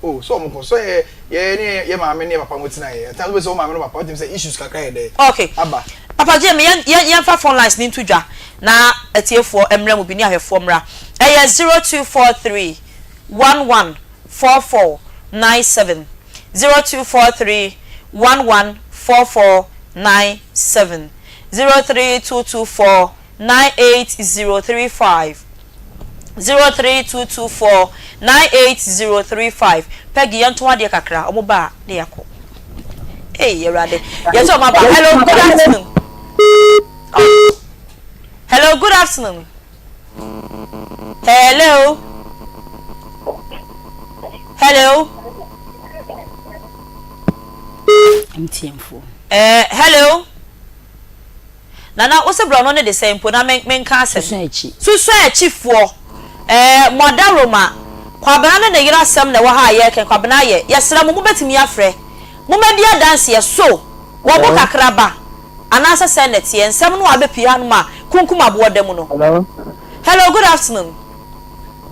Oh sɛ ɔmo kɔ sɛ yɛ yɛ ne yɛ maame ne yɛ papa mo tena yɛ at times wobɛ sɛ wo maame ne wo papa wotumi sɛ issues kakra yɛ dɛ
Ok
aba.
Papa Jay me yɛn yɛn yɛnfa phone lines no nto dwa na atiefoɔ mmra mu bi ne ahwɛfoɔ mmra ɛyɛ 0243 11 44 97 0243 11 44 97 03224 98035. 03224 98035 Peggy yɛntɔn adeɛ kakra ɔmo ba a ne yɛakɔ Ei awurade yɛsɛ ɔmo aba Hello good afternoon oh. Hello good afternoon Hello Hello
MTN foɔ.
Eh, hello. Nana wo se brɔno no de sɛn mpo na me menka asɛm.
Susuan akyi.
Susuan akyi foɔ ɛɛ mo adaworoma Kwabena ne ne yere asɛm na ɛwɔ ha a yɛreka yi Kwabena ayɛ yɛsrɛ mo mobɛtumi afrɛ Mommɛdi adanseɛ so wɔ bo kakraba anaasɛ sɛn na ɛteɛ nsɛm no a abɛpue hanom a kunkum aboɔ da mu no.
Hello.
Hello good afternoon.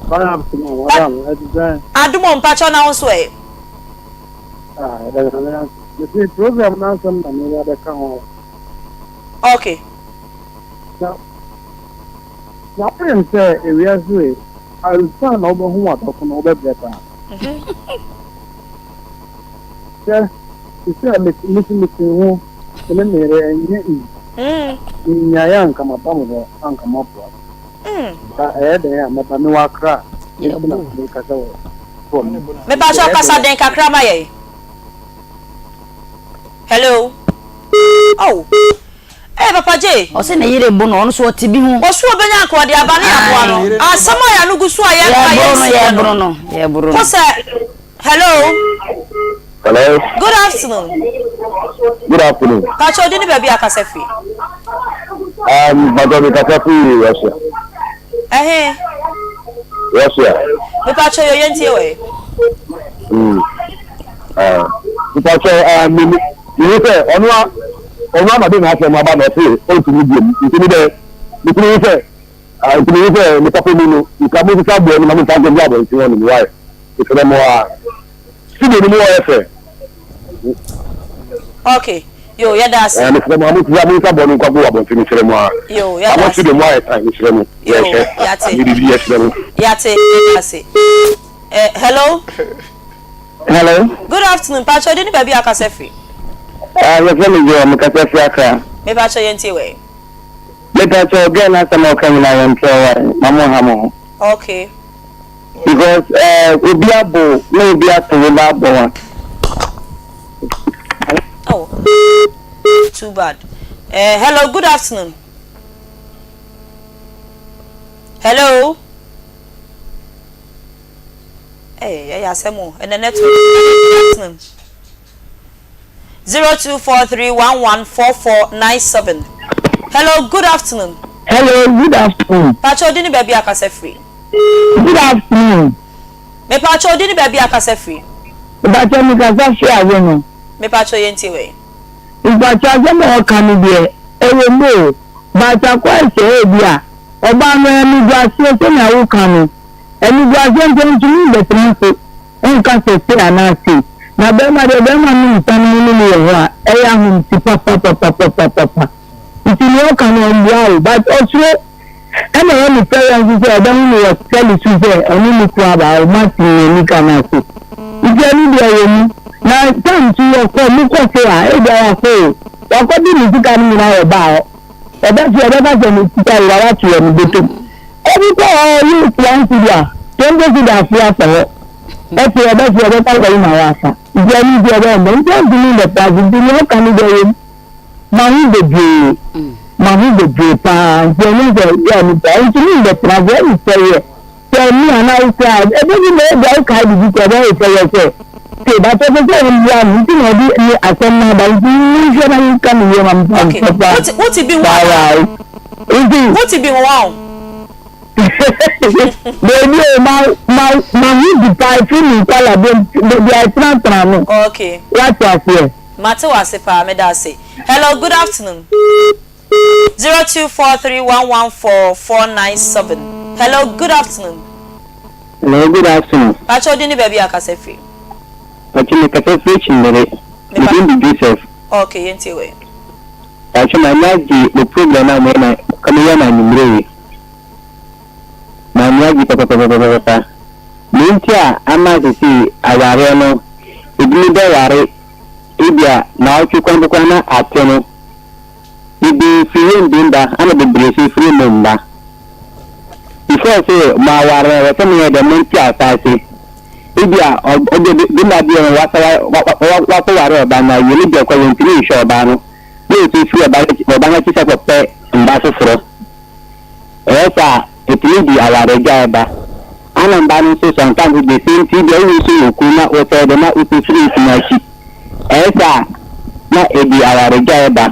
Good afternoon madam ɛte sɛn.
Adom o mpakyɛw na wo nso ɛ.
Ah yɛda Nyame ase. Mese program no asɛm na meba bɛka ho.
Okay.
Na na wonim sɛ ewiase wei ansa na wobɛhu w'adɔfo no wobɛbrɛ paa. Hwɛ, te sɛ me me nso mete ho, me ne me yere, ɛnyɛ easy. Menyaeɛ a anka maba mo hɔ, anka moaboa me. Na ɛyɛ dɛn a mɛba? Mewɔ Accra nti na mekasa wɔ phone no.
Me pa kyɛw kasa den kakra ma yɛn. Hello. Oh. Hey Papa J.
Ɔse ne yere bo no, ɔno nso ɔte bi ho.
Ɔse ɔbɛnya anka ɔde aba ne aboa no. Asɛm a yɛano gu so a yɛka yɛnsi
no. Yɛboro no, yɛboro no.
Ko sɛ. Hello.
Hello.
Good afternoon.
Good afternoon.
Pacho di ni baabi akasa firi.
Pacho mi kasa firi Russia.
Ɛhe.
Russia.
Mi pacho yɛ yɛn tie wɔ yi.
Mi pacho mi mi mi sɛ ɔno a ɔno ama de n'asɛm aba na ɔse ɔntumi bi mu nti mi dɛ mi tumi sɛ nti mi sɛ mi papa mu no nka mo sisa boɔ no ma mo nfa nkɔgu abɔnten hɔ nom why. Mesrɛ mo aa. Studio no mu hɔ yɛ fɛ.
Ok yo yɛda ase.
Ɛɛ mesrɛ mo aa mo nsa mo nsa bɔ no nkɔ agu abɔnten mesrɛ mo aa.
Yo yɛda
Ama
ase.
studio mu ayɛ tan mesrɛ mo.
Yo
Yɛhwɛ.
yate.
Yɛdidi yɛsrɛ mo.
Yate yɛda ase. Eh hello.
Hello.
Good afternoon mpakyɛ odi ne baabi a akasa firi.
Ah yɛfrɛ me Joel mekasa firi Accra.
Mepakyɛ yɛntie wɛ.
Mepakyɛ girl no asɛm a ɔka nyinaa yɛntrɛ wai ma mo nha mo ho.
Okay.
Because eh, obi abo na obi ato wo ba abɔ wa.
Oh, too bad. Hello, good afternoon. Hello. Hey, hey, asɛm o. Ɛnɛ network. Good afternoon. 0243114497. Hello, good afternoon.
Hello, good afternoon.
Pacho odi ni baabi akasa firi.
Good afternoon.
Me pacho odi ni baabi akasa firi.
Mpacho mi kasa firi awo no.
Me pacho yɛn ti wei.
Mpacho asɛm a ɔka no deɛ ɛwɔ mu o but akɔyɛ sɛ ebi a ɔbaa no aniguaseɛ sɛnea woka no aniguaseɛ nti ɔntumi mbɛtena ase nka sɛ sei anaa sei. Na bɛrima deɛ bɛrima no nsa no mu ne no wɔ hɔ a, ɛyɛ ahomte papapapapapapa. Nti nea ɔka no ɔmboa o, but ɔsuro. Ɛna ɛyɛ me fɛreɛ nso sɛ ɔbɛhu me wɔ tɛli so sɛ ɔne ne kunu aba a, ɔma te n'ani ka no ase. Nti ɛno deɛ ɛwɔ mu. Na time nso wɔkɔ, mokɔ sei a, ebia wakɔ o, wakɔdi ne sika no nyinaa wɔ baa hɔ. Ɔbɛfrɛ, ɔbɛka sɛ ne sika yera, wato wɔ ne bɔtɔ mu. Obi kɔ hɔ ɔyi one cedi a, 20 cedi afe asɔ hɔ. Ɛfei ɔbɛfrɛ ɔbɛka sɛ wo na woafa. Nti ɛno nti ɔbɛyɛ dɛn? Nti ɔntumi mbɛtra ase nti nea ɔka no deɛ ɛwɔ mu. Mahu bebree, mahu bebree paa nti ɛnyɛ sɛ girl no paa ɔntumi mbɛtra ase ɛne sɛeɛ. Sɛ ɛmi anaa wo koraa ɛbɛsi dɛ ebia wokae biribi koraa ɛbɛyɛ wo sɛeɛ sɛ sei but ɔpɛ sɛ ɔmboa no nti na ɔde ne asɛm no aba nti monhwɛ na monka no yie ma me paa
Okay,
papa.
wote wote bi ho
Bye
anaa?
bye. Nti.
Wote bi ho wahu?
Baby o ma ma ma ho di paa ɛfiri me nkwala bem baabi a ɛtenatena no.
Okay.
Wate aseɛ.
Mate wo ase paa, meda ase. Hello, good afternoon. 0243114497. Hello, good afternoon.
Hello, good afternoon.
Pacho wo din ne baabi a kasa firi.
Pacho me kasa firi Chimbere. Me din de Joseph.
Okay, yɛntie wei.
Pacho m'ani agye mo program a moyɛ na moyɛ no anwummere yi. M'ani agye papapapapapa. Nea nti a ama sesei awareɛ no ebinom bɛware ebia naawɔtwe kwan mpo koraa na ate no, bebree firi yɛn bi mba ana bebree nso firi mo mma. Before sɛ mo aware no ɛwɔ sɛ moyɛ dɛ monte asaase. Ebia ɔbɛ bɛma bi wɔ wasa wakɔware ɔbaa no awie no deɛ kɔ wɔntumi nhwɛ ɔbaa no na ɔtumi firi ɔbaa no akyi sɛ kɔpɛ mba foforɔ. Ɛyɛ saa a, ɛtumi de awaregyaeɛ ba. Ana mma no nso sometimes the same thing, ebia wo nso wɔ kunu na wosɛe dɛ na wosɛ firi wo kunu akyi. Ɛyɛ saa a, na ɛde awaregyaeɛ ba.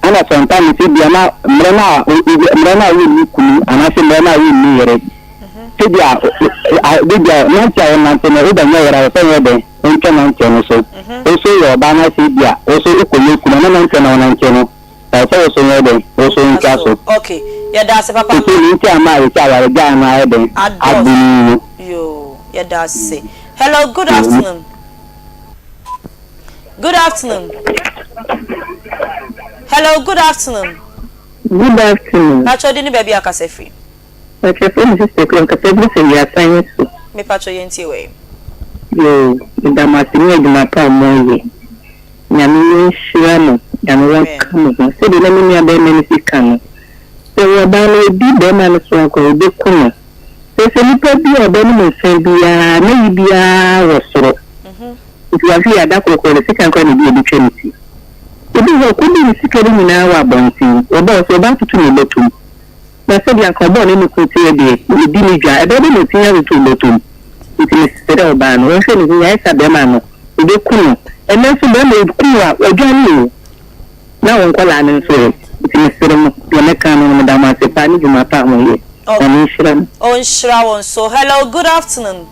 Ɛna sometimes ebia na mmerɛ no a mmerɛ no a wonni kunu anaasɛ mmerɛ no a wonni yere sɛbia bebia nante a wonante no wobɛnyɛ yere a wɔsɛ nyɛ dɛn wontwa nanteɛ no so. Wo so yɛ ɔbaa no sɛ ebia wo so wokɔyɛ kunu a na nanteɛ na wonante no ɛwɔ sɛ wo so nyɛ dɛn wo so ntwa so.
Okay, yɛda ase papa.
Sese ne nti ama ayɛ sɛ awaregyae no ayɛ dɛn
abunu no. Yoo, yɛda ase. Hello, good afternoon. Good afternoon. Hello, good afternoon.
Good afternoon.
Pacho di ni baabi akasa firi.
Pacho fɛ mi sister kura nkasa bi sɛ wiasan yi so.
Me pacho yɛn tie wɔ yi.
Yoo, meda mo ase ne adwuma pa a mo yɛ. Nyame nhyira mo, Nyame wɔnka mo ho. Sɛdeɛ na me nua bɛrima no si ka no, sɛ ɔbaa no ɔdi bɛrima no so anka ɔbɛku no. Sɛ sɛ nipa bi a ɔbɛnom nsa biara, n'ayi biara wɔ soro. Nti wahwe yɛ ada koro koraa ne sika koraa na ebi a ebetwa ne ti. Ebi wɔ hɔ a ɔkɔdii ne sika no nyinaa wɔ abɔnten, ɔba ɔsɛ ɔba atoto ne bɔtɔ mu. Na sɛdeɛ anka ɔbɔɔ ne ne kunu ti deɛ, ɔdi ne dwa, ɛbɛyɛ dɛ na ɔtumi atoto bɔtɔ mu. Nti mesrɛ ɔbaa no, ɔnhwɛ ne ho yie, ayɛ saa bɛrima no, ɔbɛku no. Ɛnnɛ nso bɛrima ɔku wo a, wadwane o. Na wo nkwadaa no nso ɛ? Nti mesrɛ mo, deɛ mɛka no no, meda mo ase paa ne dwuma pa a moyɛ. Nyame nhyira mo.
Ɔnhyira wo nso. Hello, good afternoon.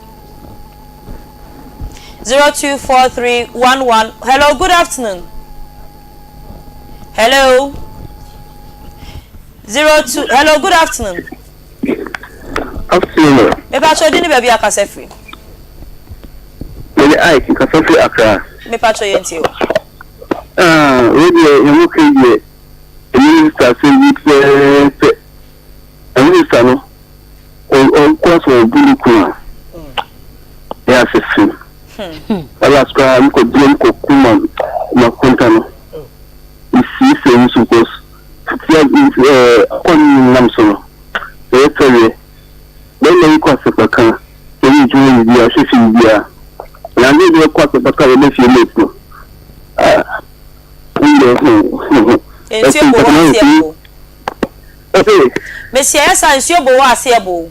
024311 Hello, good afternoon. Hello. 02 Hello, good afternoon.
Afternoon.
Mepa kyɛw di ne baabi akasa firi.
Mede Ike kasa firi Accra.
Mepa kyɛw yɛn tie o.
Ah, wei deɛ yɛn ho kai deɛ minister asɛm bi pɛɛpɛ. Minister no ɔnko asɛ ɔbu ne kunu a ɛyɛ asɛ fi. Alas koraa mekɔ gyina mu kɔ kuma ma konta no. Mesiesie mu so because fitia ɛɛ akɔ ne nam so no ɛyɛ fɛreɛ. Bɛrima yi kɔ asɛpaka ɛyɛ adwuma yɛ biara hwɛ fi biara. Na ade deɛ kɔ asɛpaka wɔbɛ fie late no. Ah,
ndeɛ Nsuo bo wɔ aseɛ bo. Mesi ɛyɛ saa nsuo bo wɔ aseɛ bo.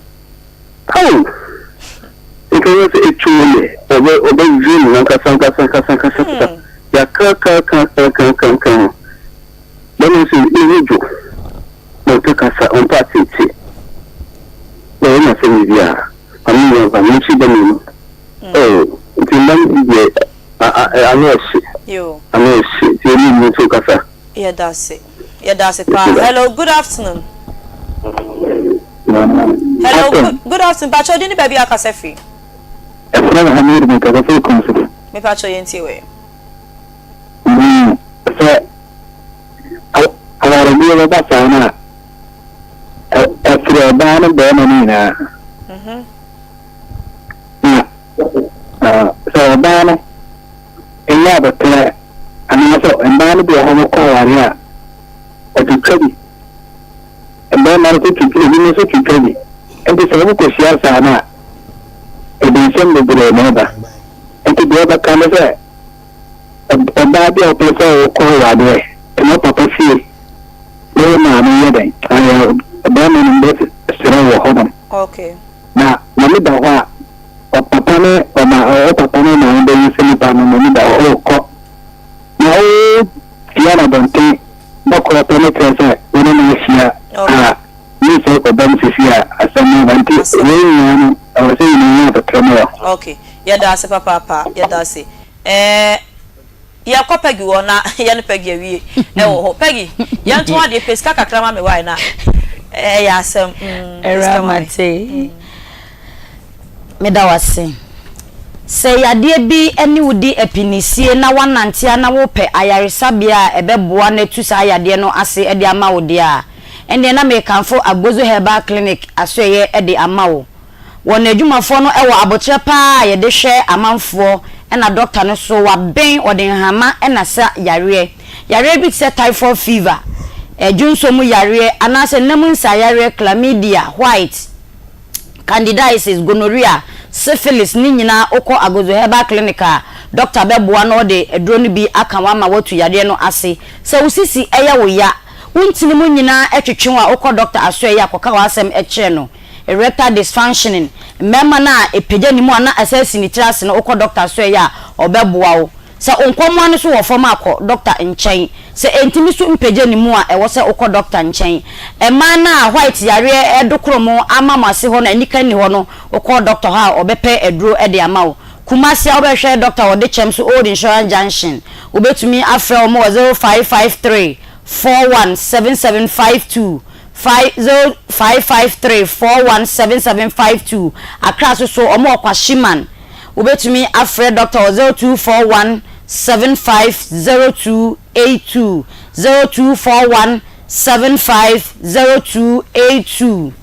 Ao! Nka yɛ sɛ etu ne ɔbɛ ɔbɛ vim nankasa nkasa nkasa nkasa nkasa yaka ka ka ka ka ka ka ho. Bɛma nso ehu dwo na ɔpɛ kasa ɔmpɛ atete. Na ɔyɛ n'asɛm bi a ame nyɛ ba me nso ba mmienu. Oh nti mma no deɛ ano ɛhye ano ɛhye nti ɛmu mu nso kasa.
Yɛda ase. Yɛda ase paa. Hello, good afternoon. Hello, good, good afternoon. Pacho, di ni baabi akasa firi.
Ɛfrɛ me Hamid me kasa firi Kumasi.
Me pacho yɛn tie wɛ.
Sɛ awaredeɛ bɛba saa no a, ɛfiri ɔbaa ne bɛrima no nyinaa. Na sɛ ɔbaa no nyɛ aboterɛ anaasɛ mmaa no bi wɔ hɔ wɔkɔ aware a, wɔtwitwa bi. Mmarima no nso twitwa, ebinom nso twitwa bi. Nti sɛ wɔkɔhyia saa no a, ɛde nsɛm bebree na ɛba. Nti deɛ ɔbɛka ne sɛ, ɔbaa bi a ɔpɛ sɛ ɔkɔ awadeɛ, tena papa fie na wo maame yɛ dɛn? Ayɛ barima no bɛsrɛ wɔ hɔnom.
Okay.
Na n'ani da hɔ a, ɔpapa ne ɔma ɔpapa ne ɔmaame bɛhu sɛ nipa no n'ani da hɔ ɔrekɔ. Na wotia no abɔnten bɛkorɔ pɛ no kyerɛ sɛ wo ne no ahyia a ne sɛ ɔba mu sisi a asɛm no aba. Nti wei nyinaa no ɛwɔ sɛ yɛn nyinaa abɛtrɛ mu wɔ.
Okay, yɛda ase papaapa, yɛda ase. Ɛɛ. Yɛkɔ Peggy hɔ na yɛne Peggy awie wɔ hɔ. Peggy, yɛnto adeɛ pɛ sika kakra ma me wae na ɛyɛ asɛm. Mm, pɛ sika ma me.
Mate. Meda wo ase. Sɛ yadeɛ bi ne wo di apinisie na woanante a na wopɛ ayaresabea a ɛbɛboa na atu saa yadeɛ no ase de ama wo deɛ a, ɛnneɛ na merekamfo Agbozo Herbal Clinic asoɛeɛ de ama wo. Wɔn adwumafoɔ no wɔ aboterɛ paa a yɛde hwɛ amanfoɔ ɛna dɔkta no so waben ɔde nhama ɛna sa yareɛ. Yareɛ bi te sɛ typhoid fever, dwonsɔ mu yareɛ anaasɛ nna mu nsaeyareɛ chlamydia, white, candidiasis, gonorrhea, syphilis ne nyinaa wokɔ Agozo Herbal Clinic a dɔkta bɛboa na ɔde aduro no bi aka wo ama watu yareɛ no ase. Sɛ wo sisi yɛ wo ya, wo ntini mu nyinaa twetwe wo a wokɔ dɔkta asoɛeɛ a kɔka w'asɛm kyerɛ no. Erectile dysfunctioning, mmarima no a ɛpagya ne mu a na ɛsɛ si ne tiri ase no wokɔ dɔkta so ɛyɛ a ɔbɛboa wo. Sɛ wo nkɔmmoa no so wɔ fam a kɔ dɔkta nkyɛn. Sɛ ɛntumi so mpagya ne mu a ɛwɔ sɛ wokɔ dɔkta nkyɛn. Mmaa no a white yareɛ redokoro mo ama mo ase hɔ no anika nni hɔ no wokɔ dɔkta hɔ a ɔbɛpɛ aduro de ama wo. Kumasi a wobɛhwɛ dɔkta wɔ Dekyɛm so Old Insurance Junction. Wobɛtumi afrɛ wɔn wɔ 0553 41 7752, 5 0553 41 7752. Accra so so wɔn wɔ Kwashiman. Wobɛtumi afrɛ dɔkta wɔ 0241 750282, 0241 750282.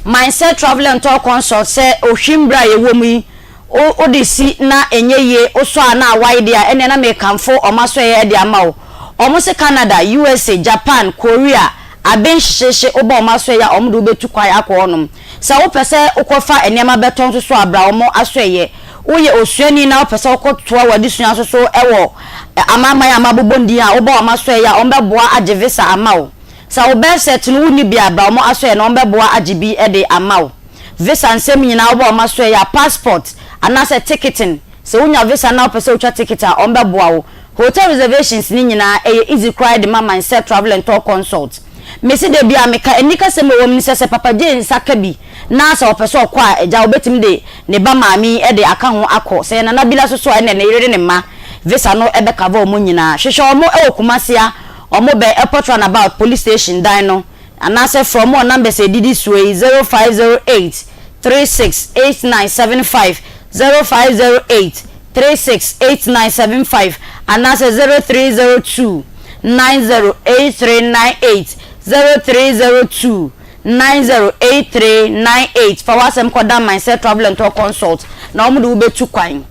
Mindset Travel and Tour Consult sɛ ohwim berɛ a yɛwɔ mu yi wo wode si na ɛnyɛ yie, wosɔ a na awae deɛ a, ɛnneɛ na merekamfo wɔn asɔeɛ de ama wo. Wɔn se Canada, USA, Japan, Korea, aben hyehyeehye woba wɔn asɔeɛ a wɔn de wo bɛtu kwan akɔ hɔnom. Sɛ wopɛ sɛ wokɔfa nneɛma bɛtɔ nso so a, bra wɔn asɔeɛ. Woyɛ osuani na wopɛ sɛ wokɔtoa w'adesua nso so wɔ amanaman a mabobɔ din a, woba wɔn asɔeɛ a, wɔbɛboa agye visa ama wo. Sɛ wo birth cert no wonni bi a, bra wɔn asɔeɛ na wɔbɛboa agye bi de ama wo. Visa nsɛm nyinaa wobɔ wɔn asoɛe a, passport anaasɛ ticketing, sɛ wonya visa na wopɛ sɛ wotwa ticket a, wɔbɛboa wo. Hotel reservations no nyinaa, ɛyɛ easy koraa de ma Mindset Travel and Tour Consult. Mese da biara meka, anikasɛm a ɛwɔ mu ne sɛ, sɛ Papa Jay nsa ka bi na sɛ ɔpɛ sɛ ɔkɔ a, agya obetumi de ne ba maame yi de aka ho akɔ. Sɛ ɛyɛ Nana Bila nso so a, ɛnneɛ ne yere ne ne mma visa no bɛ cover wɔn nyinaa. Hwehwɛ wɔn wɔ Kumasi a, wɔbɛn Airport Runabout Police Station dan no. Anaasɛ frɛ wɔn wɔ numbers a ɛdidi soɔ yi, 0508 36 8975, 0508 36 8975, anaasɛ 0302 90 8398, 0302 90 8398. Fa w'asɛm kɔda Mindset Travel and Tour Consult na wɔde wo bɛtu kwan.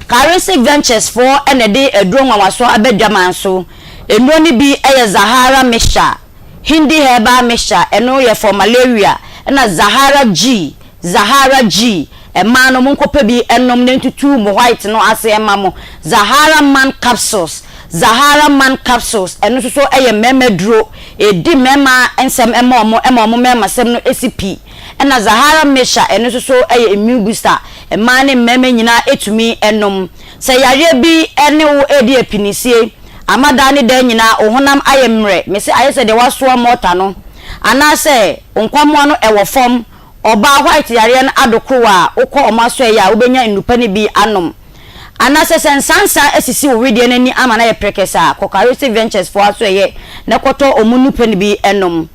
Karisik Ventures foɔ na ɛde aduro nwanwasoɔ aba dwaman so. Nnuro no bi yɛ Zahara Mixture, Hindi Herbal Mixture, ɛno yɛ for malaria, ɛna Zahara G, Zahara G, mmaa no monkɔpɛ bi nnom na ɛntutu mo white no ase mma mo, Zahara Man Capsules, Zahara Man Capsules, ɛno nso so yɛ mmarima duro, ɛdi mmarima nsɛm ma wɔn, ɛma wɔn mmarimasɛm no si pi, ɛna Zahara Mixture, ɛno nso so yɛ immune booster, mmaa ne mmarima nyinaa tumi nom. Sɛ yareɛ bi ne wo redi apinisie, ama daa ne daa nyinaa wo honam ayɛ mmerɛ, mese ayɛ sɛ deɛ wɔasoa mɔɔta no, anaasɛ wo nkwammoa no wɔ fam, ɔbaa white yareɛ no adokoro a, wokɔ wɔn asɔeɛ a, wobɛnya nnupa no bi anom. Anaasɛ sɛ nsansa asisi wo wedeɛ no ani ama no ayɛ prɛkɛsɛ a, kɔ Karistic Ventures foɔ asɔeɛ na kɔtɔ wɔn nnupa no bi nom.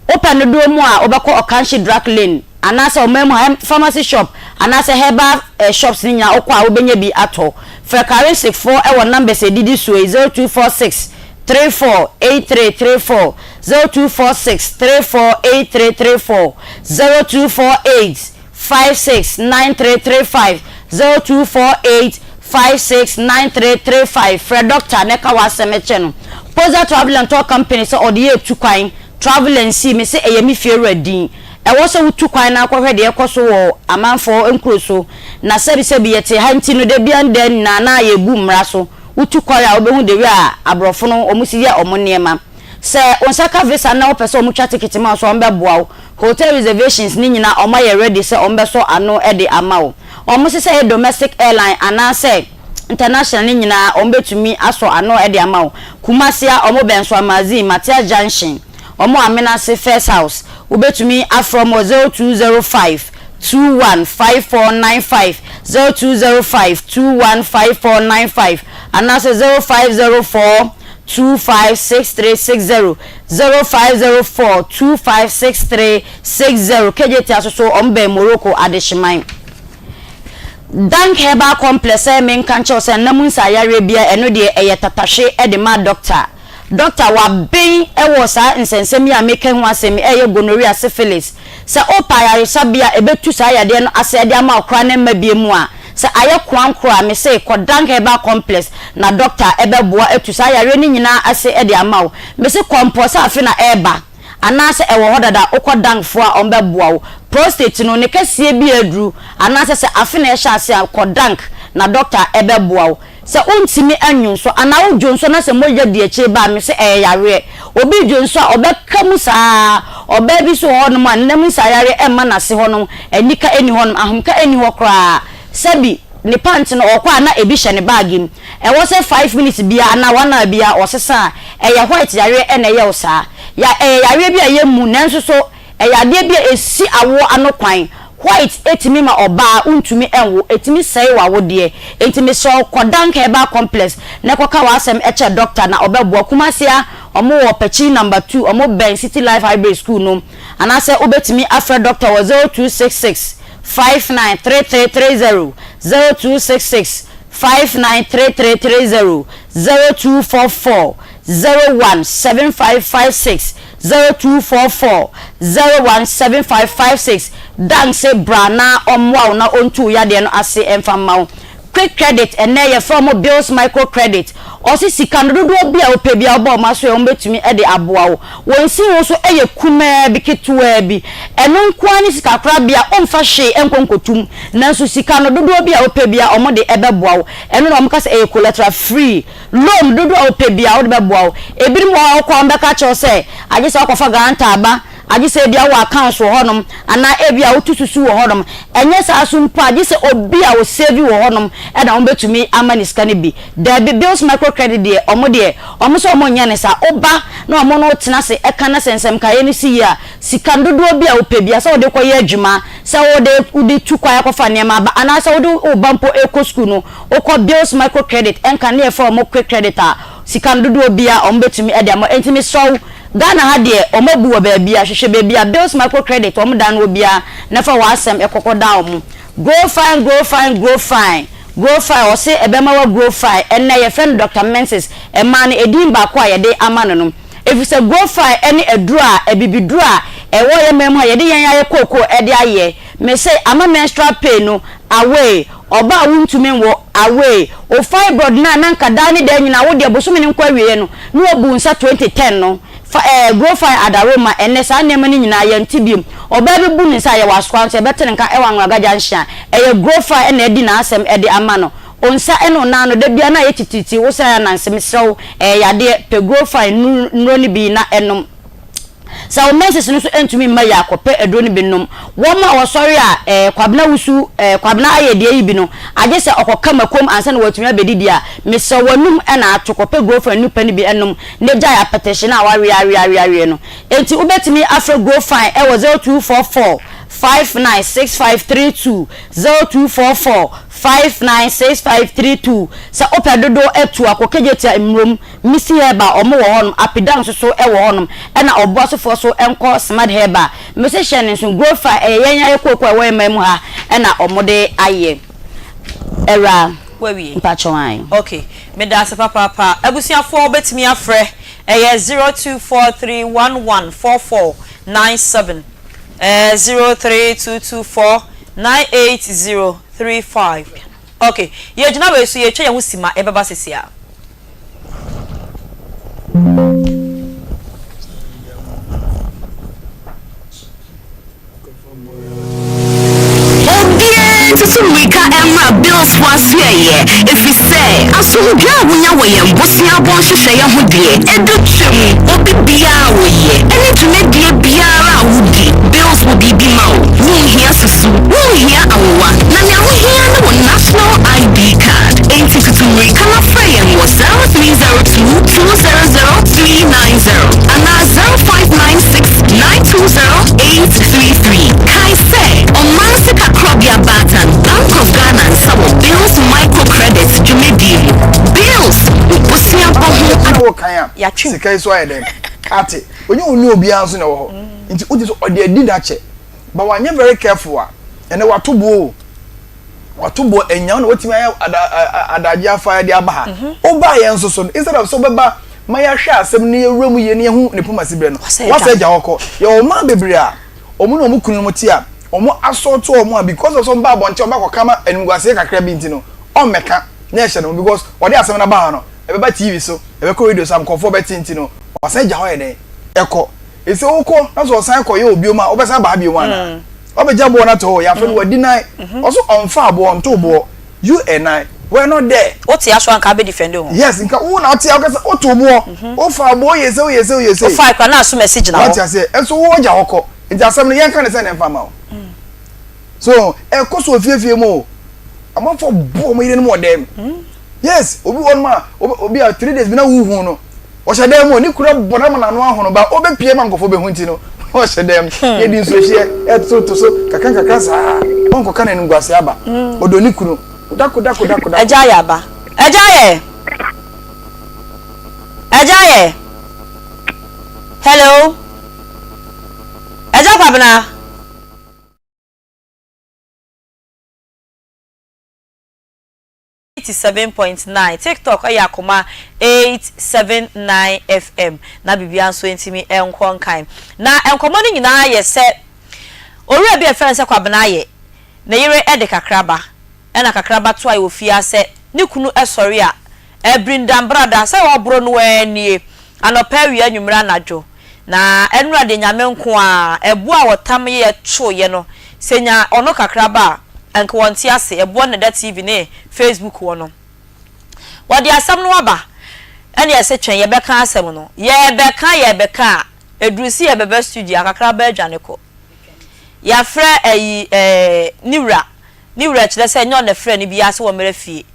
Wopɛ dodoɔ mu a, wobɛkɔ Okanshi Drug Lane. Anaasɛ ɔman mu ha pharmacy shop anaasɛ herbal shops no nyinaa wokɔ a wobɛnya bi atɔ. Frɛ Karensic foɔ wɔ numbers a ɛdidi soɔ yi, 0246 34 8334, 0246 34 8334, 0248 56 9335, 0248 56 9335. Frɛ doctor na ɛka w'asɛm kyerɛ no. Poza Travel and Tour Company sɛ ɔde yɛ tu kwan, travel and see, mese ɛyɛ me fie wura din. Ɛwɔ sɛ wotu kwan na kɔhwɛ deɛ ɛrekɔ so wɔ amanfoɔ nkuro so. Na sɛbisɛbi yɛte ha nti no da biara ne da nyinaa na yɛbu mmara so. Wotu kwan a wobɛhu the way a aborɔfo no wɔn si yɛ wɔn nneɛma. Sɛ wo nsa ka visa na wopɛ sɛ wɔtwa ticket ma wo nso a wɔbɛboa wo. Hotel reservations no nyinaa wɔayɛ ready sɛ wɔbɛsɔ ano de ama wo. Wɔn se sɛ ɛyɛ domestic airline anaasɛ international no nyinaa wɔbɛtumi asɔ ano de ama wo. Kumasi a wɔbɛn Soamazine, Matthias Junction. Wɔn wɔ Amenase First House. Wobɛtumi afrɛ wɔn wɔ 0205 21 5495, 0205 21 5495, anaasɛ 0504 25 6360, 0504 25 6360. Kejetia nso so, wɔn bɛn Morocco Adehyeman. Dank Herbal Complex sɛ menka nkyerɛ wo sɛ nna mu nsaeyareɛ biara ɛno deɛ ɛyɛ tatahwe de ma dɔkta. Dɔkta, waben wɔ saa nsɛnsɛm yi a mereka ho asɛm yi, ɛyɛ gonorrhea, syphilis. Sɛ wopɛ ayaresabea a ɛbɛtu saa yadeɛ no ase de ama wo koraa na ɛmma bio mu a, sɛ ayɛ koankoro a, mese kɔ Dank Herbal Complex na dɔkta bɛboa atu saa yareɛ no nyinaa ase de ama wo. Mese kɔ mpo sɛ afe na ɛreba anaasɛ ɛwɔ hɔ dada a, wokɔ Dankfoɔ a wɔbɛboa wo. Prostate no, ne kɛseɛ bi aduru anaasɛ sɛ afe na ɛrehyɛ aseɛ a, kɔ Dank na dɔkta bɛboa wo. Sɛ wontumi nnwonsɔ anaa wodwonsɔ na sɛ mogya di akyire ba a, mese ɛyɛ yareɛ. Obi redwonsɔ a, ɔbɛka mu saa ara. Ɔbaa bi nso wɔ hɔnom a, nna mu nsaeyareɛ mma n'ase hɔnom, anika nni hɔnom, ahomka nni hɔ koraa. Sɛbi. Ne pant no ɔkɔ a na ebi hyɛ ne bag mu. Ɛwɔ sɛ five minutes biara anaa one hour biara ɔsesa a, ɛyɛ white yareɛ na ɛyɛ wo saa. Ya ɛyɛ yareɛ bi a ɛyɛ mu nanso so ɛyɛ adeɛ bi a ɛsi awoɔ ano kwan. White tumi ma ɔbaa wontumi nwo, ɛtumi sɛe w'awodeɛ. Enti mesrɛ wo kɔ Dank Herbal Complex na kɔka w'asɛm kyerɛ doctor na ɔbɛboa. Kumasi ha wɔn wɔ Pɛkyi number two, wɔn bɛn City Life Hybrid School no. Anaasɛ wobɛtumi afrɛ doctor wɔ 0266 593330, 0266 593330, 0244 017556, 0244 017556. Dan se bra na ɔmmoa wo na ɔntu wo yadeɛ no ase mfa mma wo. Quick Credit, ɛnnɛ yɛfrɛ wɔn Bills Micro Credit. Ɔse sika no dodoɔ bi a wopɛ biara wobɔ wɔn aso a wɔbɛtumi de aboa wo. Wɔn nsiho nso yɛ kumaa bi, ketewaa bi. Ɛno nko ara ne sikakorabea a womfa hwee nkɔ nkɔtum nanso sika no dodoɔ bi a wopɛ biara wɔde bɛboa wo. Ɛno na wɔka sɛ ɛyɛ collateral free. Loan dodoɔ a wopɛ biara wode bɛboa wo. Ebinom wɔ hɔ a wokɔ a wɔbɛka akyerɛ wo sɛ agye sɛ wokɔfa guarantor aba, agye sɛ ebia wowɔ accounts wɔ hɔnom anaa ebia wotu susu wɔ hɔnom. Ɛnyɛ saa nso mpo a, gye sɛ obi a ɔsave wɔ hɔnom na wɔbɛtumi ama no sika no bi. Dabi, Bills Micro Credit deɛ, wɔn deɛ, wɔn sɛ wɔnyɛ no saa. Woba na wɔne wo tena ase ka na sɛ nsɛmkaeɛ no si yie a, sika no dodoɔ bi a wopɛ biara, sɛ wode kɔyɛ adwuma, sɛ wode wode tu kwan akɔfa nneɛma aba, anaasɛ wode wo ba mpo rekɔ sukuu no, wokɔ Bills Micro Credit, ɛnka ne yɛfrɛ wɔn Quick Credit a, sika no dodoɔ biara wɔbɛtumi de ama wo. Enti mesrɛ wo, Ghana ha deɛ wɔn abu wɔ baabia, hwehwɛ baabi a Bills Micro Credit wɔn dan no wɔ biara na fa w'asɛm kɔkɔ dan wɔn. Grow fine, grow fine, grow fine, grow fine, ɔse ɛbɛma wa grow fine, ɛnnɛ yɛfrɛ no Doctor Menses, ɛmaa no edin baako a yɛde ama no no. Efisɛ grow fine ɛne aduro a, abibiduro a ɛwɔ yɛn man mu ha yɛde yɛn ayɛ kookoo ɛde ayɛ. Mese ama menstrual pain no away, ɔba a wontumi nwo away, wo fibroid no a na anka daa ne daa nyinaa wo deɛ bosome no nkɔ awieɛ no na wabu wo nsa 2010 no fa ɛɛ grow fine adaroma ɛnnɛ saa nneɛma no nyinaa yɛnte biom ɔbaa bi bu ne nsa a yɛwɔ asoa nso yɛbɛte ne nka ɛwɔ Anwraga junction a ɛyɛ grow fine na adi n'asɛm ɛde ama no wo nsa ɛne wo nan no da biara na ayɛ titiritii wo san ananse mesrɛ wo ɛyɛ yadeɛ pɛ grow fine nnuro no bi na ɛnom. Sɛ wo menses no nso ntumi mma yie a, kɔpɛ aduro no bi nom. Wɔn a wɔsɔre a eh, Kwabena wusu eh, Kwabena ayɛ deɛ yi bi no, agye sɛ ɔkɔka makom ansa na watumi abɛdidi a, mesrɛ wo w'anum na ato, kɔpɛ Grofine nu pɛ no bi nom na gyae apɛtɛhye no a wawe awe awe awe no. Enti wobɛtumi afrɛ Grofine wɔ 0244 596532, 0244 596532. Sɛ wopɛ dodoɔ atu a, kɔ Kejetia Mmurom. Missy Herbal ɔmo wɔ hɔnom, Apida nso so wɔ hɔnom, ɛna Ɔboasofoɔ so nkɔ Smart Herbal. Mese hyɛ no nso, Growfa ɛyɛ yɛn ayɛ kooko a ɛwɔ yɛn man mu ha ɛna ɔmo de ayɛ. Awuraa,
Wawie?
mpakyɛw ae.
Ok, medaase papaapa. Abusuafoɔ wobɛtumi afrɛ, ɛyɛ 0243114497, ɛɛ 0322498035. Ok, yɛgyina wei so, yɛtwa yɛn ho sima, yɛbɛba sesi ara.
Obiara ntutu mmirika mmra Bills fo asoɛeɛ, ɛfiri sɛ asomdwoeɛ a wonya wɔ yɛn boseabɔ nhyehyɛeɛ ho deɛ, ɛdu twam. Obi biara a woyɛ ne dwumadie biara a wodi, Bills wɔ biribi ma wo. Wonhia susu, wonhia awowa, na nea wohia ne wo National ID card. Enti tutu mmirika na frɛ yɛn wɔ 0302 200 390 anaa 0596 920 833. Kae sɛ, Ɔman Sikakorabea Baatan, Bank of Ghana nsa wɔ Bills Microcredit dwumadie mu. Bills, wo bosea bɔ ho
Ade. Na wokan a, sika yi so ayɛ dɛn? Ate. Onye onni obiara nso na ɛwɔ hɔ. Nti wote sɛ ɔde adi n'akyɛ. But wanyɛ very careful a, ɛnɛ wato boɔ o. Wato boɔ, anya wo na watumi ayɛ ada adagye afa de aba ha. Wobaeɛ nso so no, instead of sɛ wobɛba ma yɛahwɛ asɛm no yɛwura mu yie na yɛhu ne poma siberɛ no, wasɛ agya hɔ kɔ. Yɛwɔ mmaa bebree a, wɔn ne wɔn kununom te a, wɔn asɔɔto wɔn a because of sɛ wɔn ba abɔnten wɔn ba kɔka ma animguaseɛ kakra bi nti no, ɔmmɛka na ɛhyɛ ne ho because ɔde asɛm no aba ha no, ɛbɛba TV so, ɛbɛkɔ radio so a nkurɔfoɔ bɛte nti no, wasan agya hɔ ayɛ dɛn? Ɛkɔ. Ese wokɔ na sɛ ɔsan kɔ yɛ obiom a wobɛsan aba ha biom anaa? Wabɛgya boɔ no ato hɔ, yɛafrɛ no wadi nan. Ɔso ɔmfaa boɔ, ɔntoo boɔ. You and I were not there.
Wote aso a nka abɛ defend wo ho.
Yes, nka wo na wote a woka sɛ wotoo boɔ, wofaa boɔ, woyɛ sei, woyɛ sei, woyɛ sei.
Wofae koraa na aso mɛsi gyina hɔ.
Wate aseɛ? Nso wo wagya hɔ kɔ. Nti asɛm no yɛnka no sɛn na ɛmfa mma wo? So ɛkɔ so wɔ fiefie mu o. Amanfoɔ bo wɔn yerenom wɔ dan mu. Yes, obi wɔ nom a, obi a 3 days bi na wohu no. Ɔhyɛ dan mu, ne kunu abɔ no ama n'ano ahono, ba ɔbɛpie ma nkurɔfoɔ bɛhu nti no, ɔhyɛ dan mu. Yɛdi nsuohyeɛ, ɛtoto so, kakra nkakra saa, ɔnkɔka n'animguaseɛ aba. Ɔdɔ ne kunu. Dako, dako, dako, dako.
Agya yɛ aba. Agya yɛ. Agya yɛ. Hello. Agya Kwabena. 87.9 TikTok yɛ Akoma 879 FM na biribiara nso ntumi nkɔ nkan. Na nkɔmmɔ no nyinaa yɛ sɛ owura bi a yɛfrɛ no sɛ Kwabena ayɛ ne yere de kakraba ɛna kakraba toae wɔ fie ha sɛ ne kunu sɔre a ɛbirindambrada sɛ ɔboro no ara nie anɔpa awia anwummere anadwo Na ɛnora deɛ Nyame nko ara, ɛboɔ a wɔtam yeɛ tooeɛ no, sɛ nya ɔno kakraba a, anka wɔnte ase, ɛboɔ no na ɛda TV ne Facebook hɔ no. Wɔde asɛm no aba, ɛne yɛse twɛn yɛbɛka asɛm no. Yɛɛbɛka yɛɛbɛka a, ɛduru se yɛbɛba studio a, kakraba adwane kɔ. Yɛafrɛ ayi ɛɛ ne wura, ne wura kyerɛ sɛ ɛnyɛ ɔno na ɛfrɛ no biara sɛ wɔmmra fie.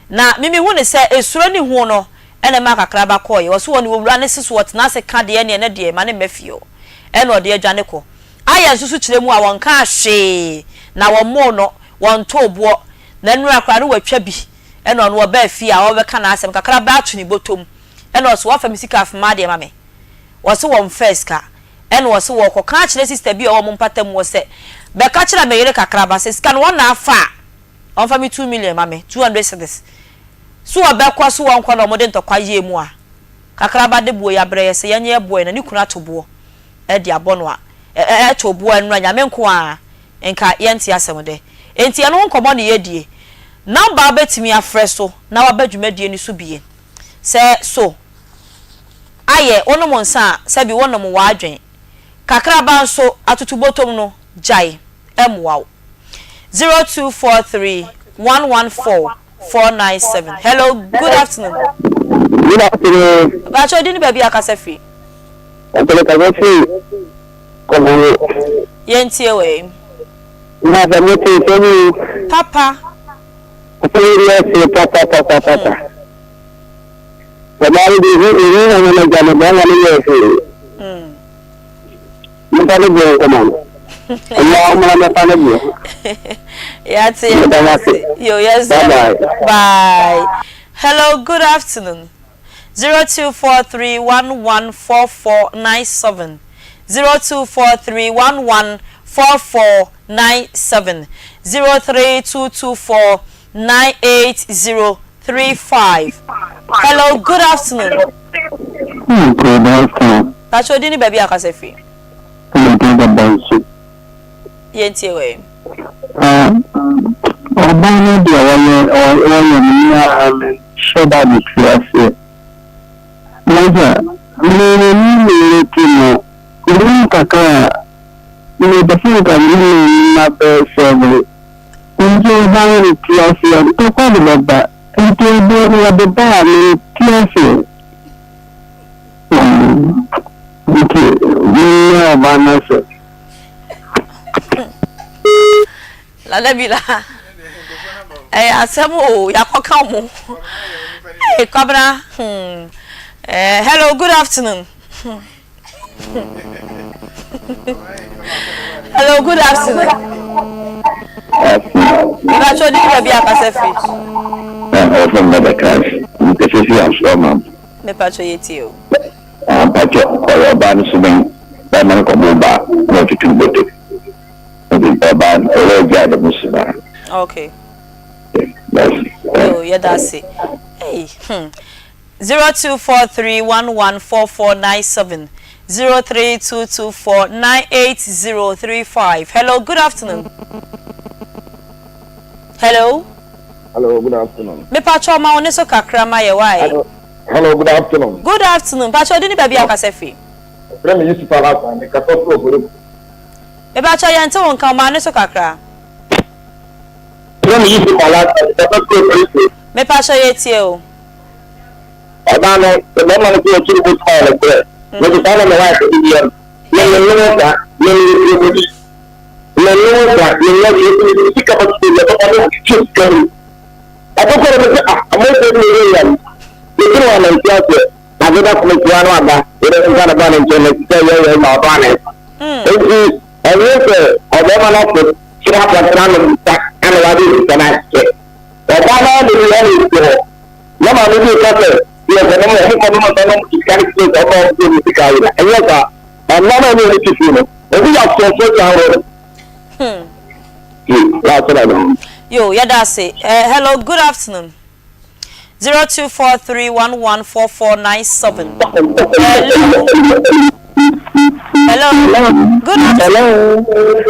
Na me mehu no sɛ esuro ne hu no na ɛmaa kakraba kɔeɛ. Ɔse ɔne owura no se so ɔtena ase ka deɛ ɛneɛ ne deɛ ma no mma fie hɔ. Ɛna ɔde adwane kɔ. Ayɛ nso so kyerɛ mu a wɔnkaa hwee na wɔmmoo no, wɔntoo boɔ. Na nnora koraa no watwa bi ɛna ɔno ɔbaa fie a ɔrebɛka n'asɛm kakraba ato ne bɔtɔ mu ɛna ɔse wafa me sika afema adeɛ ma me. Ɔse wɔmfaa sika ɛna ɔse wɔrekɔka akyerɛ sister bi a ɔwɔ wɔn mpata mu hɔ sɛ bɛka kyerɛ me yere kakraba sɛ sika no wɔn na afa a ɔmfa me 2 million ma me, 200 cedis. So ɔbɛkɔ so ɔnkɔ na wɔde ntɔkwa yɛɛ mu a, kakraba de boɔ yi abrɛ yɛ sɛ yɛnyɛ yɛboɔ na ne kunu ato boɔ de abɔ no a, ɛto boɔ ɛno a Nyame nko ara nka yɛnte asɛm dɛ. Enti ɛno ho nkɔmmɔ na yɛredie. Number a wobɛtumi afrɛ so na waba dwumadie no so bie. Sɛ so ayɛ wonom nsa a sɛbi wonom w'adwen. Kakraba nso atotobotom no gyae ɛmmoa wo. 0243 114 497 hello good afternoon.
Good afternoon.
Bàtchɛ odi ni baabi akasa firi.
Ɔpɛlɛ kasa firi Kɔmɔngo.
Yɛn tie wɔ yi.
Na sɛ mo te nsɛm yi.
Papa.
Asɛm yi deɛ ɛte papa papa papa. Ɔbaa no de ehu ehu na wɔn agya no bɛrima no yɛ hwee. Momfa ne boɔ nkɔma no. Mmaa mommra mmɛfa ne boɔ.
Yɛate yɛda
Meda mo
ase.
ase.
Yo, yes,
Bye bye.
Bye. Hello, good afternoon. 0243114497 0243114497 0322498035 Hello, good afternoon.
Good afternoon.
Pacho di ni baabi akasa firi.
Ɛna de baba nso.
Yɛntie wɔ yi.
Ɔbaa no deɛ ɔyɛ ɔyɛ no me ara menhyɛ da mete aseɛ. Na sɛ me ne me yere te no, menim kakra a, mepɛ sɛ nka me ne me mma bɛyɛ sɛbe. Nti ɔbaa no nte aseɛ, ntɔkwa de bɛba. Nti ɛdeɛ no wɔde ba a mente aseɛ. Nti memmrɛ ɔbaa no ase.
Nana bi na ɛyɛ asɛm o yakɔka mo hey Kwabena hmm eh, hello good afternoon hello good afternoon ìbáṣọ ní baabi akasa firi.
Ɔfɔ mi bɛ class nkese si asoɔ ma.
Mepakyɛ yɛ tie o.
Ah mpakyɛ ɔyɛ ɔbaa no suban bɛɛma no kɔbo ba na ɔtutu boto nti ɔbaa no ɔyɛ agyaa ne ho suban.
Okay. Yo, yɛda ase. Hey, hmm. 0243114497 0322498035. Hello, good afternoon. Hello.
Hello, good afternoon.
Mepakyɛ ɔma wo ne so kakra ma yɛ wae.
Hello, hello, good afternoon.
Good afternoon. Pakyɛ ɔde ne baabi akasa firi.
Ɛfrɛ me Yusuf Alhassan, me kasa firi Oboroko.
Mepakyɛ yɛn te wo nka ɔma ne so kakra.
Ɛfrɛ me Yusuf Alhassan, me kasa firi Oboroko.
Mepakyɛ yɛ tie o.
Ɔbaa no, sɛ bɛrima no sɛ ɔkyere botum ayɛ nokorɛ. Mede saa na me wife de yɛ no. Me me nyɛ saa, me me yɛ kuromoni. Menoa da, menoa deɛ nti mede me sika bɛto baabi a papa no hwehwɛ sika mu. Ɔkɔkɔ no mese ah amanfoɔ bi na ɛyɛ yam. Mese no anante aseɛ. Ade da koma tia no aba, wode nsa na ba ne nkyɛn na sika yɛ yɛ ma ɔba ne. Nti ɛnyɛ sɛ ɔbɛma no ato kyerɛ abɔntene ano nsa ana wade sika no ahyɛ. Ɔbaa no ara de bi ɛna esi hɔ. Na maame bi ka sɛ deɛ sɛ nom ɔmo kɔ nom nsa nom sika no kyerɛ sɛ ɔma ɔmo sɛ sika ayera. Ɛnyɛ saa. Ɛnna na ɛne ɔmo te fie no. Obi yɛ asoɔfo kyan hɔ no.
Yo, yɛda ase. Eh, hello, good afternoon. 0243114497. Hello. Hello. Good afternoon.
Hello.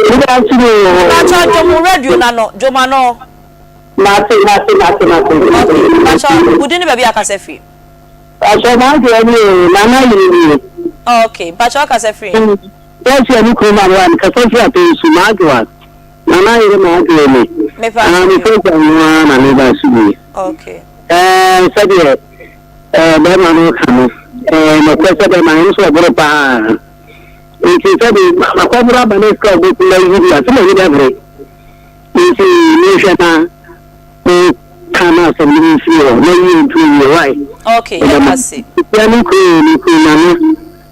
Good afternoon.
Pacho Jomu radio na no, Joma no.
Mate, mate, mate, mate.
Okay, Pacho, wudi ne baabi akasa firi.
Pacho, mate ni o, nana yiri ni.
Okay, Pacho akasa firi.
Yɛasi ani kurom a mewɔ mekasa firi Apensu, m'adwoa, Nana yere m'adwoa ni. Ah, me program no ara na meba so bi.
Okay.
Eh, sɛdeɛ eh, bɛrima no ka no, eh, nokorɛ sɛ bɛrima no nso ɔboro paa. Nti sɛde makɔboro aba no sika ɔbɛtumi ayi bi a, sɛ m'ani bɛbere. Nti mehwɛ na meka no asɛm no mfiri hɔ na yie nto yie, why?
Okay, yɛda ase.
Tia ne kuro ne kuro na no.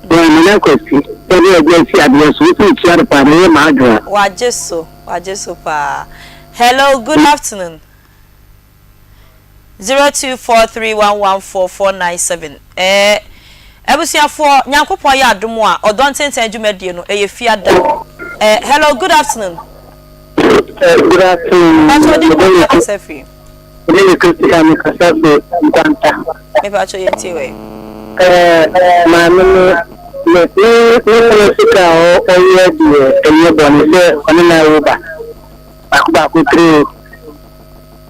Wɔn Nana Kwasi sɛdeɛ ɛde asi adeɛ so wosi kyia no paa na ɛyɛ m'adwene.
Wagye so, wagye so paa. Hello, good afternoon. 0243114497 Ɛɛ abusuafoɔ, Nyankopɔn yɛ adom a, Ɔdɔ Ntentan dwumadie no, ɛyɛ Fiada. Ɛɛ hello, good afternoon.
Good afternoon.
Mpakyɛ wo din ne baabi a wokasa firi.
Me ne Christopher me kasa fi Nkwanta.
Me pacho yɛn tie wɛ.
Ɛɛ maame no ne ne ne kunu sika a ɔyɛ deɛ ɛnyɛ bɔne sɛ ɔne no awo ba baako baako tiri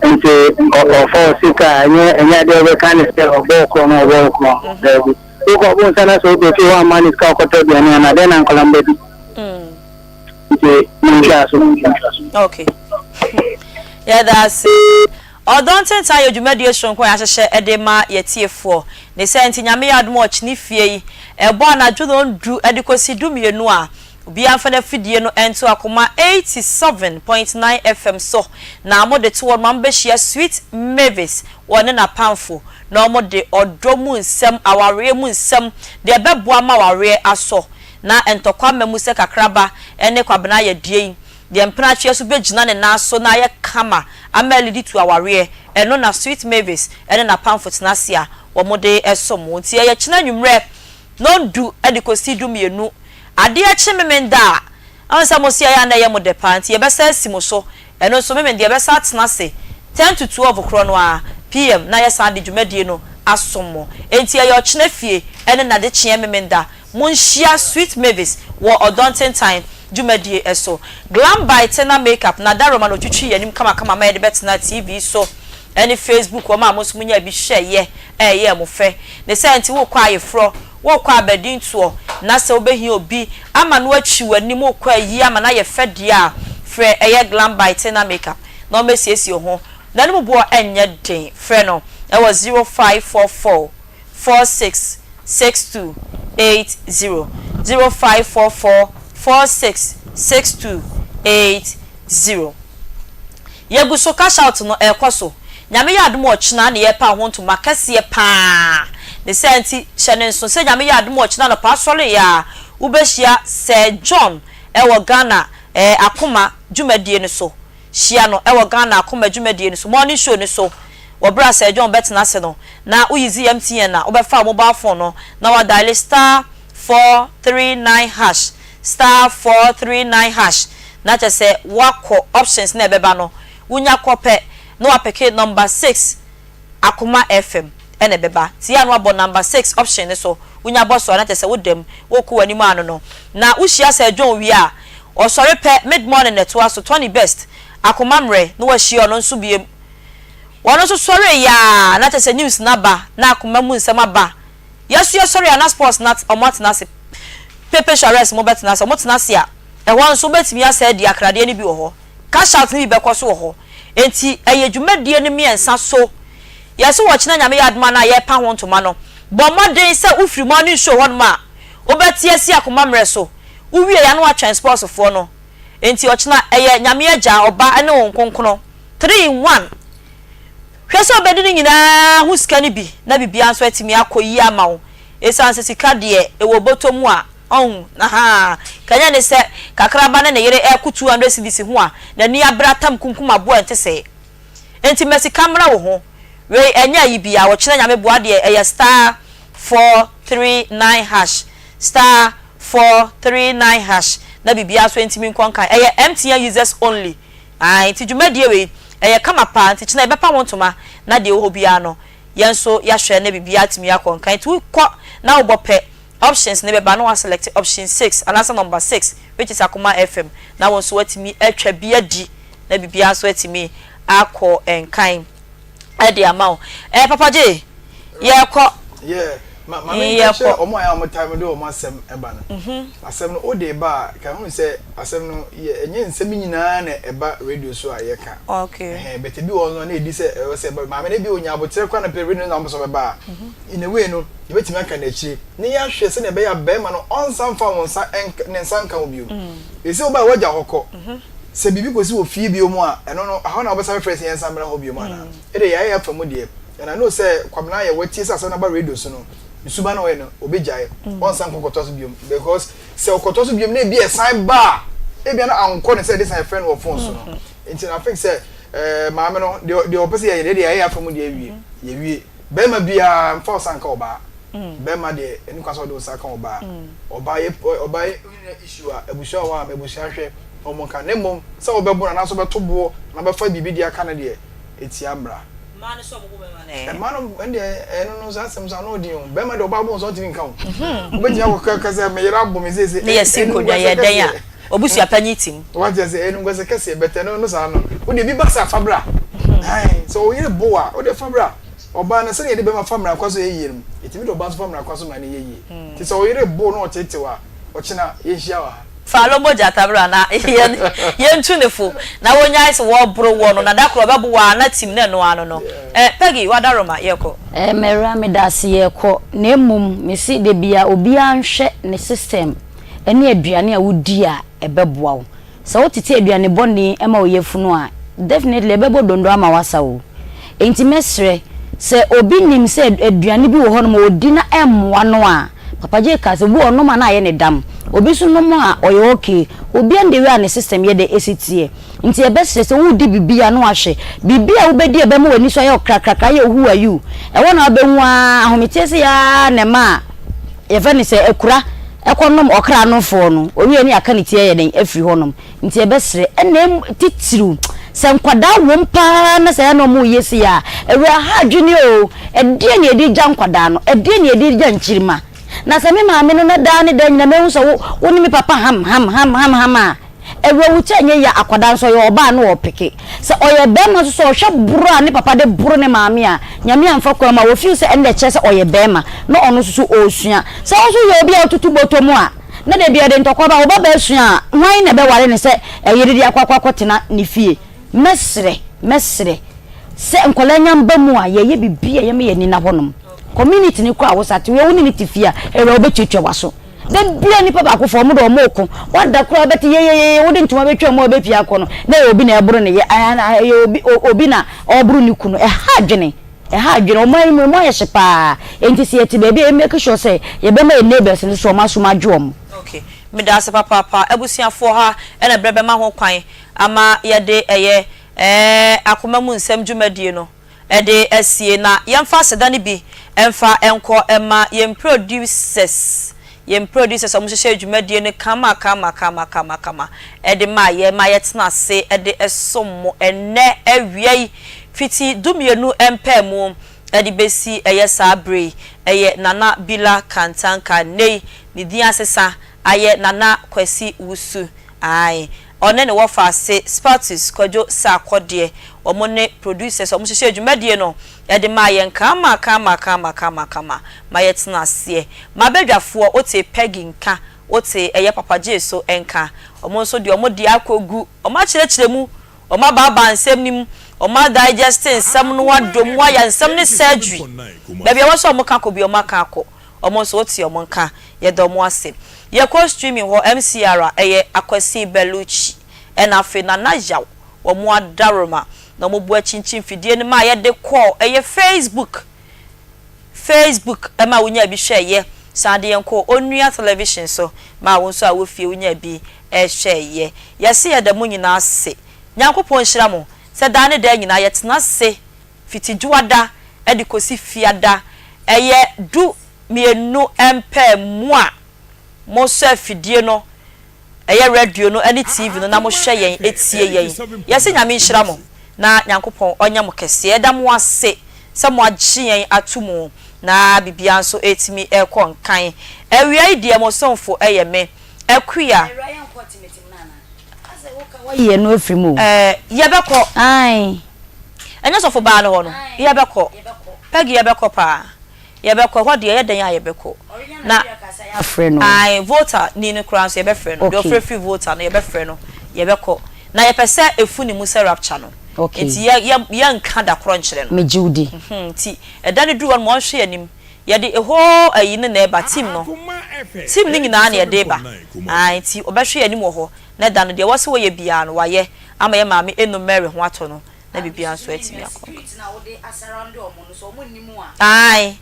nti ɔfa sika a ɛnyɛ ɛnyɛ adeɛ ɔbɛka ne sɛ ɔbɔ korɔ no ɔbɔ korɔ daabi wokɔ ɔbo nsa na sɛ wobɛ fie hɔ amma ne sika ɔkɔtɔ aduane ana dɛn na nkɔla mbɛdi nti monhwɛ aso
okay Yɛda ase. Ɔdɔ Ntentan yɛ dwumadie soronko a yɛahyehyɛ de ma yɛtiefoɔ. Ne saa nti Nyame yɛ adom a ɔkyene fie yi, ɛbɔ anadwo nɔndu de kɔsi dumienu a, obiara mfa n'afidie no nto akoma 87.9 FM so na mode to hɔ no ma mobɛhyia Sweet Mavis wɔ ne n'apamfo na wɔde ɔdɔ mu nsɛm, awareɛ mu nsɛm, deɛ ɛbɛboa ma awareɛ asɔ na ntɔkwa mma mu sɛ kakraba ne Kwabena ayɛ die yi. Deɛ mpenatweɛ so bɛgyina ne nan so na ayɛ kama ama alidi to awareɛ, ɛno na Sweet Mavis ne n'apamfo tena ase a wɔde som wo. Nti ɛyɛ kyena anwummerɛ nɔndu de kɔsi dumienu. Adeɛ kye Memenda a, ɛhu sɛ mo se ɛyɛ a na ɛyɛ mo dɛ paa nti yɛbɛsan asi mo so. Ɛno nso Memenda yɛbɛsan atena ase ten to 12 korɔ no ara, PM, na yɛsan de dwumadie no asom mo. Enti ɛyɛ ɔkyena fie ne nadekyeɛ Memenda Monhyia Sweet Mavis wɔ Ɔdɔ Ntentan dwumadie so. Glam by Tena Makeup na Daroma na ɔtwitwi yɛn anim kamakama ma yɛde bɛtena TV so ne Facebook hɔ ma mo nso monyaa bi hwɛeɛ a ɛyɛɛ mo fɛ. Ne saa nti worekɔ ayeforɔ, worekɔ abadintoɔ na sɛ wobɛhia obi ama no atwi w'anim, worekɔ ayie ama no ayɛ fɛ deɛ a, frɛ ɛyɛ Glam by Tena Makeup na ɔmmɛsiesie wo ho. N'anim boɔ nyɛ den. Frɛ no wɔ 0544. 46 62 80 0544 46 62 80 Yɛgu so cash out no ɛrekɔ so. Nyame yɛ adom a ɔkyena na yɛrepa ho ntoma kɛseɛ paa. Ne saa nti hyɛ no nso sɛ Nyame yɛ adom a ɔkyena anɔpa asɔre a wobɛhyia Sir John wɔ Ghana eh Akoma dwumadie no so. Hyia no wɔ Ghana Akoma dwumadie no so, morning show no so, wɔ berɛ a Sir John bɛtena ase no, na wo use MTN a, wobɛfa wo mobile phone no na wa diale star 439 hash, star 439 hash, na kyerɛ sɛ woakɔ options no a ɛbɛba no, wonya kɔ pɛ na wapeke number six, Akoma FM na ɛbɛba. Nti yɛ a na wabɔ number six option no so, wonya bɔ so a na kyerɛ sɛ woda mu, wokɔ w'anim ano no. Na wohyia Sir John wie a, ɔsɔre pɛ, mid morning na ɛtoa so, Tony Best, Akoma mmerɛ, na wahyia ɔno nso biom. Ɔno nso sɔree yɛ a na kyerɛ sɛ news no aba, na akoma mu nsɛm aba. Yɛso yɛsɔre a na sports no wɔn atena ase, Pepe Charest mo bɛtena ase, wɔn tena ase a, ɛhɔ nso wobɛtumi asa adi akradeɛ no bi wɔ hɔ. Cash out no bi bɛkɔ so wɔ hɔ. Enti ɛyɛ dwumadie no mmiɛnsa so. Yɛse wɔ kyena Nyame yɛ adom a na yɛrepa ho ntoma no, bɔ mmɔden sɛ wofiri morning show hɔnom a, wobɛte asi akoma mmerɛ so. Wowie a na woatwɛn sports foɔ no. Enti ɔkyena ɛyɛ Nyame Agya, Ɔba ne Honhom Kronkron, 3 in 1. Hwɛ sɛ wobɛdi ne nyinaa ho sika no bi na biribiara nso atumi akɔ yie ama wo. Esiane sɛ sika deɛ ɛwɔ bɔtɔ mu a, ɔhu, ahaa, kanya ne sɛ kakraba ne ne yere reko 200 cedis ho a, n'ani abere atam kunkum aboa a ɛnte sɛɛ. Enti ma sika mmra wo ho. Wei ɛnyɛ ayi biara, ɔkyena Nyame boa deɛ ɛyɛ star 439 hash, star 439 hash na biribiara nso ntumi nkɔ nkan. Ɛyɛ MTN users only. Ae, nti dwumadie wei, ɛyɛ kama paa, nti kyena yɛbɛpa ho ntoma na deɛ ɛwɔ hɔ biara no, yɛn nso yɛahwɛ na biribiara atumi akɔ nkan. Nti wokɔ na wobɔ pɛ, options no bɛba na woaselect option six anaasɛ number six which is Akoma FM na wo nso woatumi atwa bi adi na biribiara nso atumi akɔ nkan de ama wo. Eh, Papa J, yɛrekɔ.
Yeah, ma ma me nka kyerɛ wɔn a yɛ a wɔn taa de wɔn asɛm ba no. Asɛm no wode ba a, ka hunu sɛ asɛm no yɛ ɛnyɛ nsɛm nyinaa na ɛba radio so a yɛka.
Okay.
Ɛhɛn, but ebi wɔ hɔ no na edi sɛ ɛwɔ sɛ ɛba. Maame no ebi onya aboterɛ koraa na pɛ radio no na ɔmpɛ sɛ ɔbɛba a, in a way no yɛbɛtumi aka no akyire na yɛahwɛ sɛnea ɛbɛyɛ a barima no ɔnsan mfa wo nsa nka ne nsa nka wo bio. Ɛsɛ woba a woagya hɔ kɔ. Sɛ biribi kɔsi wɔ fie bio mu a, ɛno no, ɛhɔ na wobɛsan bɛfrɛ sɛ yɛnsan mmra hɔ bio mu anaa? Ɛdeɛ yɛayɛ yɛn afa mu deɛ, and I know sɛ Kwabena ayɛ watie sɛ asɛm no aba radio so no, ne suban a ɔyɛ no, ɔbɛgyae, ɔnsan nkɔ nkɔtoa so bio because sɛ ɔkɔtoa so bio na ebia ɛsan ba a, ebia na ankɔ ne sɛ ɛde san yɛfrɛ no wɔ phone so no. Nti no I think sɛ eh, maame no, deɛ deɛ ɔpɛ sɛ yɛyɛ no, yɛdeɛ yɛayɛ yɛn afa mu deɛ awie, yɛwie. Barima biara mfa wo nsa nka ɔbaa. Barima deɛ, ɛnni kwan sɛ ɔde wo nsa ka ɔbaa. Ɔbaa yɛ, ɔbaa yɛ, wonya issue a, abusua wɔ hɔ a, ma abusua nhwɛ. wɔn nka, na mmom sɛ wobɛbo no anaasɛ wobɛto boɔ anaa wobɛfa biribi de aka no deɛ, ɛtia mmara.
Mmaa no sɛ wɔbo bɛma no ɛ?
Mmaa no ɛndeɛ ɛno no saa asɛm so ano ɔden o. Bɛrima deɛ ɔbaa bo nso ɔntumi nka o. Wobɛtumi akɔ ka sɛ me yere abo me seesei.
Ne yɛsi nkonnwa yɛ dɛn a obusua panyin tim.
Wate ase ɛyɛ animguase kɛseɛ but ɛno no saa no wodeɛ bi ba sɛ fa bra. Sɛ wo yere bo a wodeɛ fa bra. Ɔbaa no sɛdeɛ yɛde bɛrima fa mmara kwan so yɛ yie no yɛtumi de ɔbaa nso fa mmara kwan so ma no yɛ yie. Nti sɛ wo yere bo na ɔtetew a ɔkyena yɛnhyia wɔ ha.
Fa alo mogya ta bra na yɛntu ne fo na wɔnyae sɛ wɔboro woɔ no na da koro ɔbɛbo wo ara na tim na ɛno ara no no eh Peggy wadaroma yɛkɔ.
Eh mɛwura medase yɛkɔ na mmom mese dabia obiara nhwɛ ne system ne aduane a wodi a ɛbɛboa wo Sɛ wotete aduane bɔne ma wo yafunu a, definitely ɛbɛbɔ donno ama woasa o. Enti mɛsrɛ, sɛ obi nim sɛ aduane bi wɔ hɔnom a ɔdi na ɛmmoa no a, Papa Jay kaa sɛ obi wɔ hɔ ɔnom a na ayɛ ne dam, obi nso nom a ɔyɛ okay. Obiara ne the way a ne system yɛ dɛ ɛsi teɛ. Nti yɛbɛsrɛ sɛ woredi biribi a na wahwɛ. Biribi a wobɛdi a ɛbɛma w'ani so ayɛ wo krakrakra, ayɛ wo who are you. Ɛhɔ na wobɛhu ara, ahometeɛ sei ara na ɛma a yɛfrɛ no sɛ akura. Ɛkɔnom ɔkra no foɔ no, ɔwie ne yɛaka ne ti ayɛ dɛn afiri hɔ nom. Nti yɛbɛsrɛ, ɛna ɛm titiriw, sɛ nkwadaa wom paa na sɛ ɛyɛ na wɔn reyɛ sei a, ɛwura ha adwene oo, ɛdeɛn na yɛde regya nkwadaa no, ɛdeɛn na yɛde regya nkyirimma. Na sɛ me maame no na daa ne daa nyinaa mahu sɛ wo, wo ne me papa ham ham ham ham ham a, ɛwura wo ti anyɛ yie a, akwadaa nso ɔyɛ ɔbaa na ɔɔpeke. Sɛ ɔyɛ bɛɛma nso sɛ ɔhwɛ boro a ne papa de boro ne maame a, Nyame amfa kwan mu a, wɔ feel sɛ ɛnna ɛkyerɛ sɛ ɔyɛ bɛɛma na ɔno nso so ɔresua. Sɛ wo nso yɛ obi a wotutu bɔtɔ mu a, na da biara de ntɔkwa ba, wo ba baa sua a, hwan na ɛbɛware no sɛ ɛyere de akɔ akɔ akɔtena ne fie? Mɛsrɛ, mɛsrɛ sɛ nkwadaa nya mba mu a, yɛyɛ biribi a yɛma yɛn ani nna hɔnom. Community no koraa a wo sa te, wo ne no te fie a, ɛwura wobɛtuatua w'aso. Da biara nipa baako fo, wɔn de wɔn reko. Wada koraa bɛte yeyeyeye, wode ntoma bɛtwa mu a ɔbɛpie akɔ no, na ɛyɛ obi na ɛboro ne yɛ, ɛyɛ obi, obi na ɔreboro ne kunu. Ɛha adwene, ɛha adwene. Ɔman yi mu, emu ayɛ hye paa. Enti sɛ yɛte baabi a, yɛ make sure sɛ yɛbɛma yɛn neighbours no nso wɔn asom adwo wɔn.
Ok, medaase papaapa. Abusuafoɔ ha na berɛ bɛma ho kwan ama yɛde ɛyɛ ɛɛ akoma mu nsɛm dwumadie no de asie na yɛmfa aseda no bi mfa nkɔ mma yɛn producers, yɛn producers a wɔhyehyɛɛ dwumadie no kama kama kama kama kama de maa yɛn ma yɛtena ase de som mo ɛnnɛ awia yi fiti dumienu mpaamu de bɛsi ɛyɛ saa berɛ yi. Ɛyɛ Nana Bila Kantanka, nnɛ yi ne din asesa ayɛ Nana Kwasi Wusu, ae. Ɔne ne wɔfa ase Spartus Kwadwo Sarkodie, wɔn ne producers a wɔhyehyɛɛ dwumadie no de maa yɛn kama kama kama kama kama ma yɛtena aseɛ. M'abadwafoɔ wotee Peggy nka, wotee ɛyɛ Papa Jay so nka, wɔn nso deɛ wɔn deɛ akɔgu, wɔn akyerɛkyerɛ mu, wɔn abaabaa nsɛm no mu, wɔn adigeste nsɛm no adɔ mu ayɛ nsɛm no surgery, baabi a ɛwɔ sɛ wɔka kɔ biara wɔaka akɔ. Ɔmo nso wote ɔmo nka. Yɛda ɔmo ase. Yɛkɔ streaming hɔ MCR a ɛyɛ Akwasi Bellucci. Ɛna afei Nana Yaw wɔn adaworoma na wɔn bo akyinkyin mfidie no ma yɛde kɔɔ ɛyɛ Facebook Facebook ma wonyaa bi hwɛeɛ san de yɛn kɔɔ Onua Television so ma wo nso a wɔ fie wonyaa bi hwɛeɛ. Yɛse yɛda mo nyinaa ase. Nyankopɔn nhyira mo sɛ daa ne daa nyinaa yɛtena ase fiti Dwoada de kɔsi Fiada ɛyɛ du mienu mpaa mu a mosɔ afidie no ɛyɛ radio no ne TV no na mo hwɛ yɛn tie yɛn. Yɛse Nyame nhyira mo na Nyankopɔn ɔnyɛ mo kɛseɛ. Yɛda mo ase sɛ mo agye yɛn ato mu na biribiara nso ɛretumi ɛrekɔ nkan. Awia yi deɛ mo somfo ɛyɛ me Akua.
Awia yɛnkɔ Timothy mu no anaa? Asɛ wo ka wayi ɛno afiri mu o.
Ɛɛ yɛbɛkɔ.
Ae.
Ɛnyɛ sɔfo baa no hɔ no. Yɛbɛkɔ. Peggy yɛbɛkɔ paa. Yɛbɛkɔ, ɛhɔ deɛ ɛyɛ dɛn a yɛbɛkɔ. Na ae, Volta ni no koraa nso yɛbɛfrɛ no. Deɛ ɔfrɛ firi Volta no yɛbɛfrɛ no, yɛbɛkɔ. Na yɛpɛ sɛ ɛfu ne mu sɛ rapture no. Nti yɛ, yɛ, yɛnka da korɔ nkyerɛ no.
Megye wo di.
Mhmm, nti ɛda no duru hɔ no ma ɔnhwɛ yɛn anim. Yɛde a whole ayi no na ɛreba, team no. Team no nyinaa na yɛde reba. Ae, nti ɔbɛhwɛ yɛn anim wɔ hɔ. Na ɛda no, deɛ ɛwɔ sɛ wɔyɛ biara no, wayɛ ama yɛn maame Eno Mary ho atɔ no. na biribiara nso atumi akɔ nka. Ae,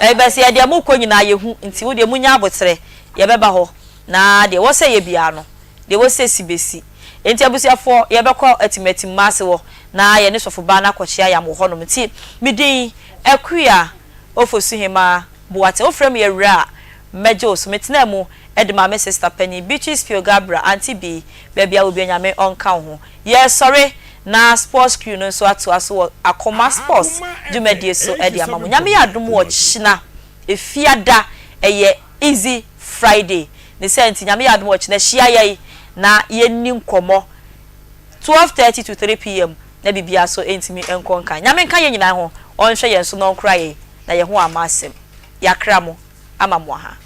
ɛbɛ sɛ yɛdeɛ mokɔ nyinaa yɛhu, nti wo deɛ monya aboterɛ, yɛbɛba hɔ, na deɛ ɛwɔ sɛ yɛ biara no, deɛ ɛwɔ sɛ si bɛsi. Nti abusuafoɔ, yɛbɛkɔ Atimatim Maase hɔ, na yɛne sɔfobaa no akɔkyea yam wɔ hɔnom. Nti me din, Akua Ofosuhemaa. Boateng, wofrɛ me Awuraa a, mɛgye wo so. Metenaa mu de maa me sista panyin, Beatrice Pio-Gabra, Auntie Bee, baabi a wɔ biara Nyame ɔnka wo ho. Yɛresɔre na Sports Crew no nso atoa so wɔ Akoma Sports dwumadie so de ama mo. Nyame yɛ adom ɔkyena, Efiada, ɛyɛ Easy Friday. Ne saa nti, Nyame yɛ adom ɔkyena, hyia yɛn na yɛnni nkɔmmɔ 12:30 to 3 PM na biribiara nso ntumi nkɔ nkan. Nyame nka yɛn nyinaa ho, ɔnhwɛ yɛn so na ɔnkora yɛn. Na yɛn ho amma asɛm. Yɛakra mo ama mo aha.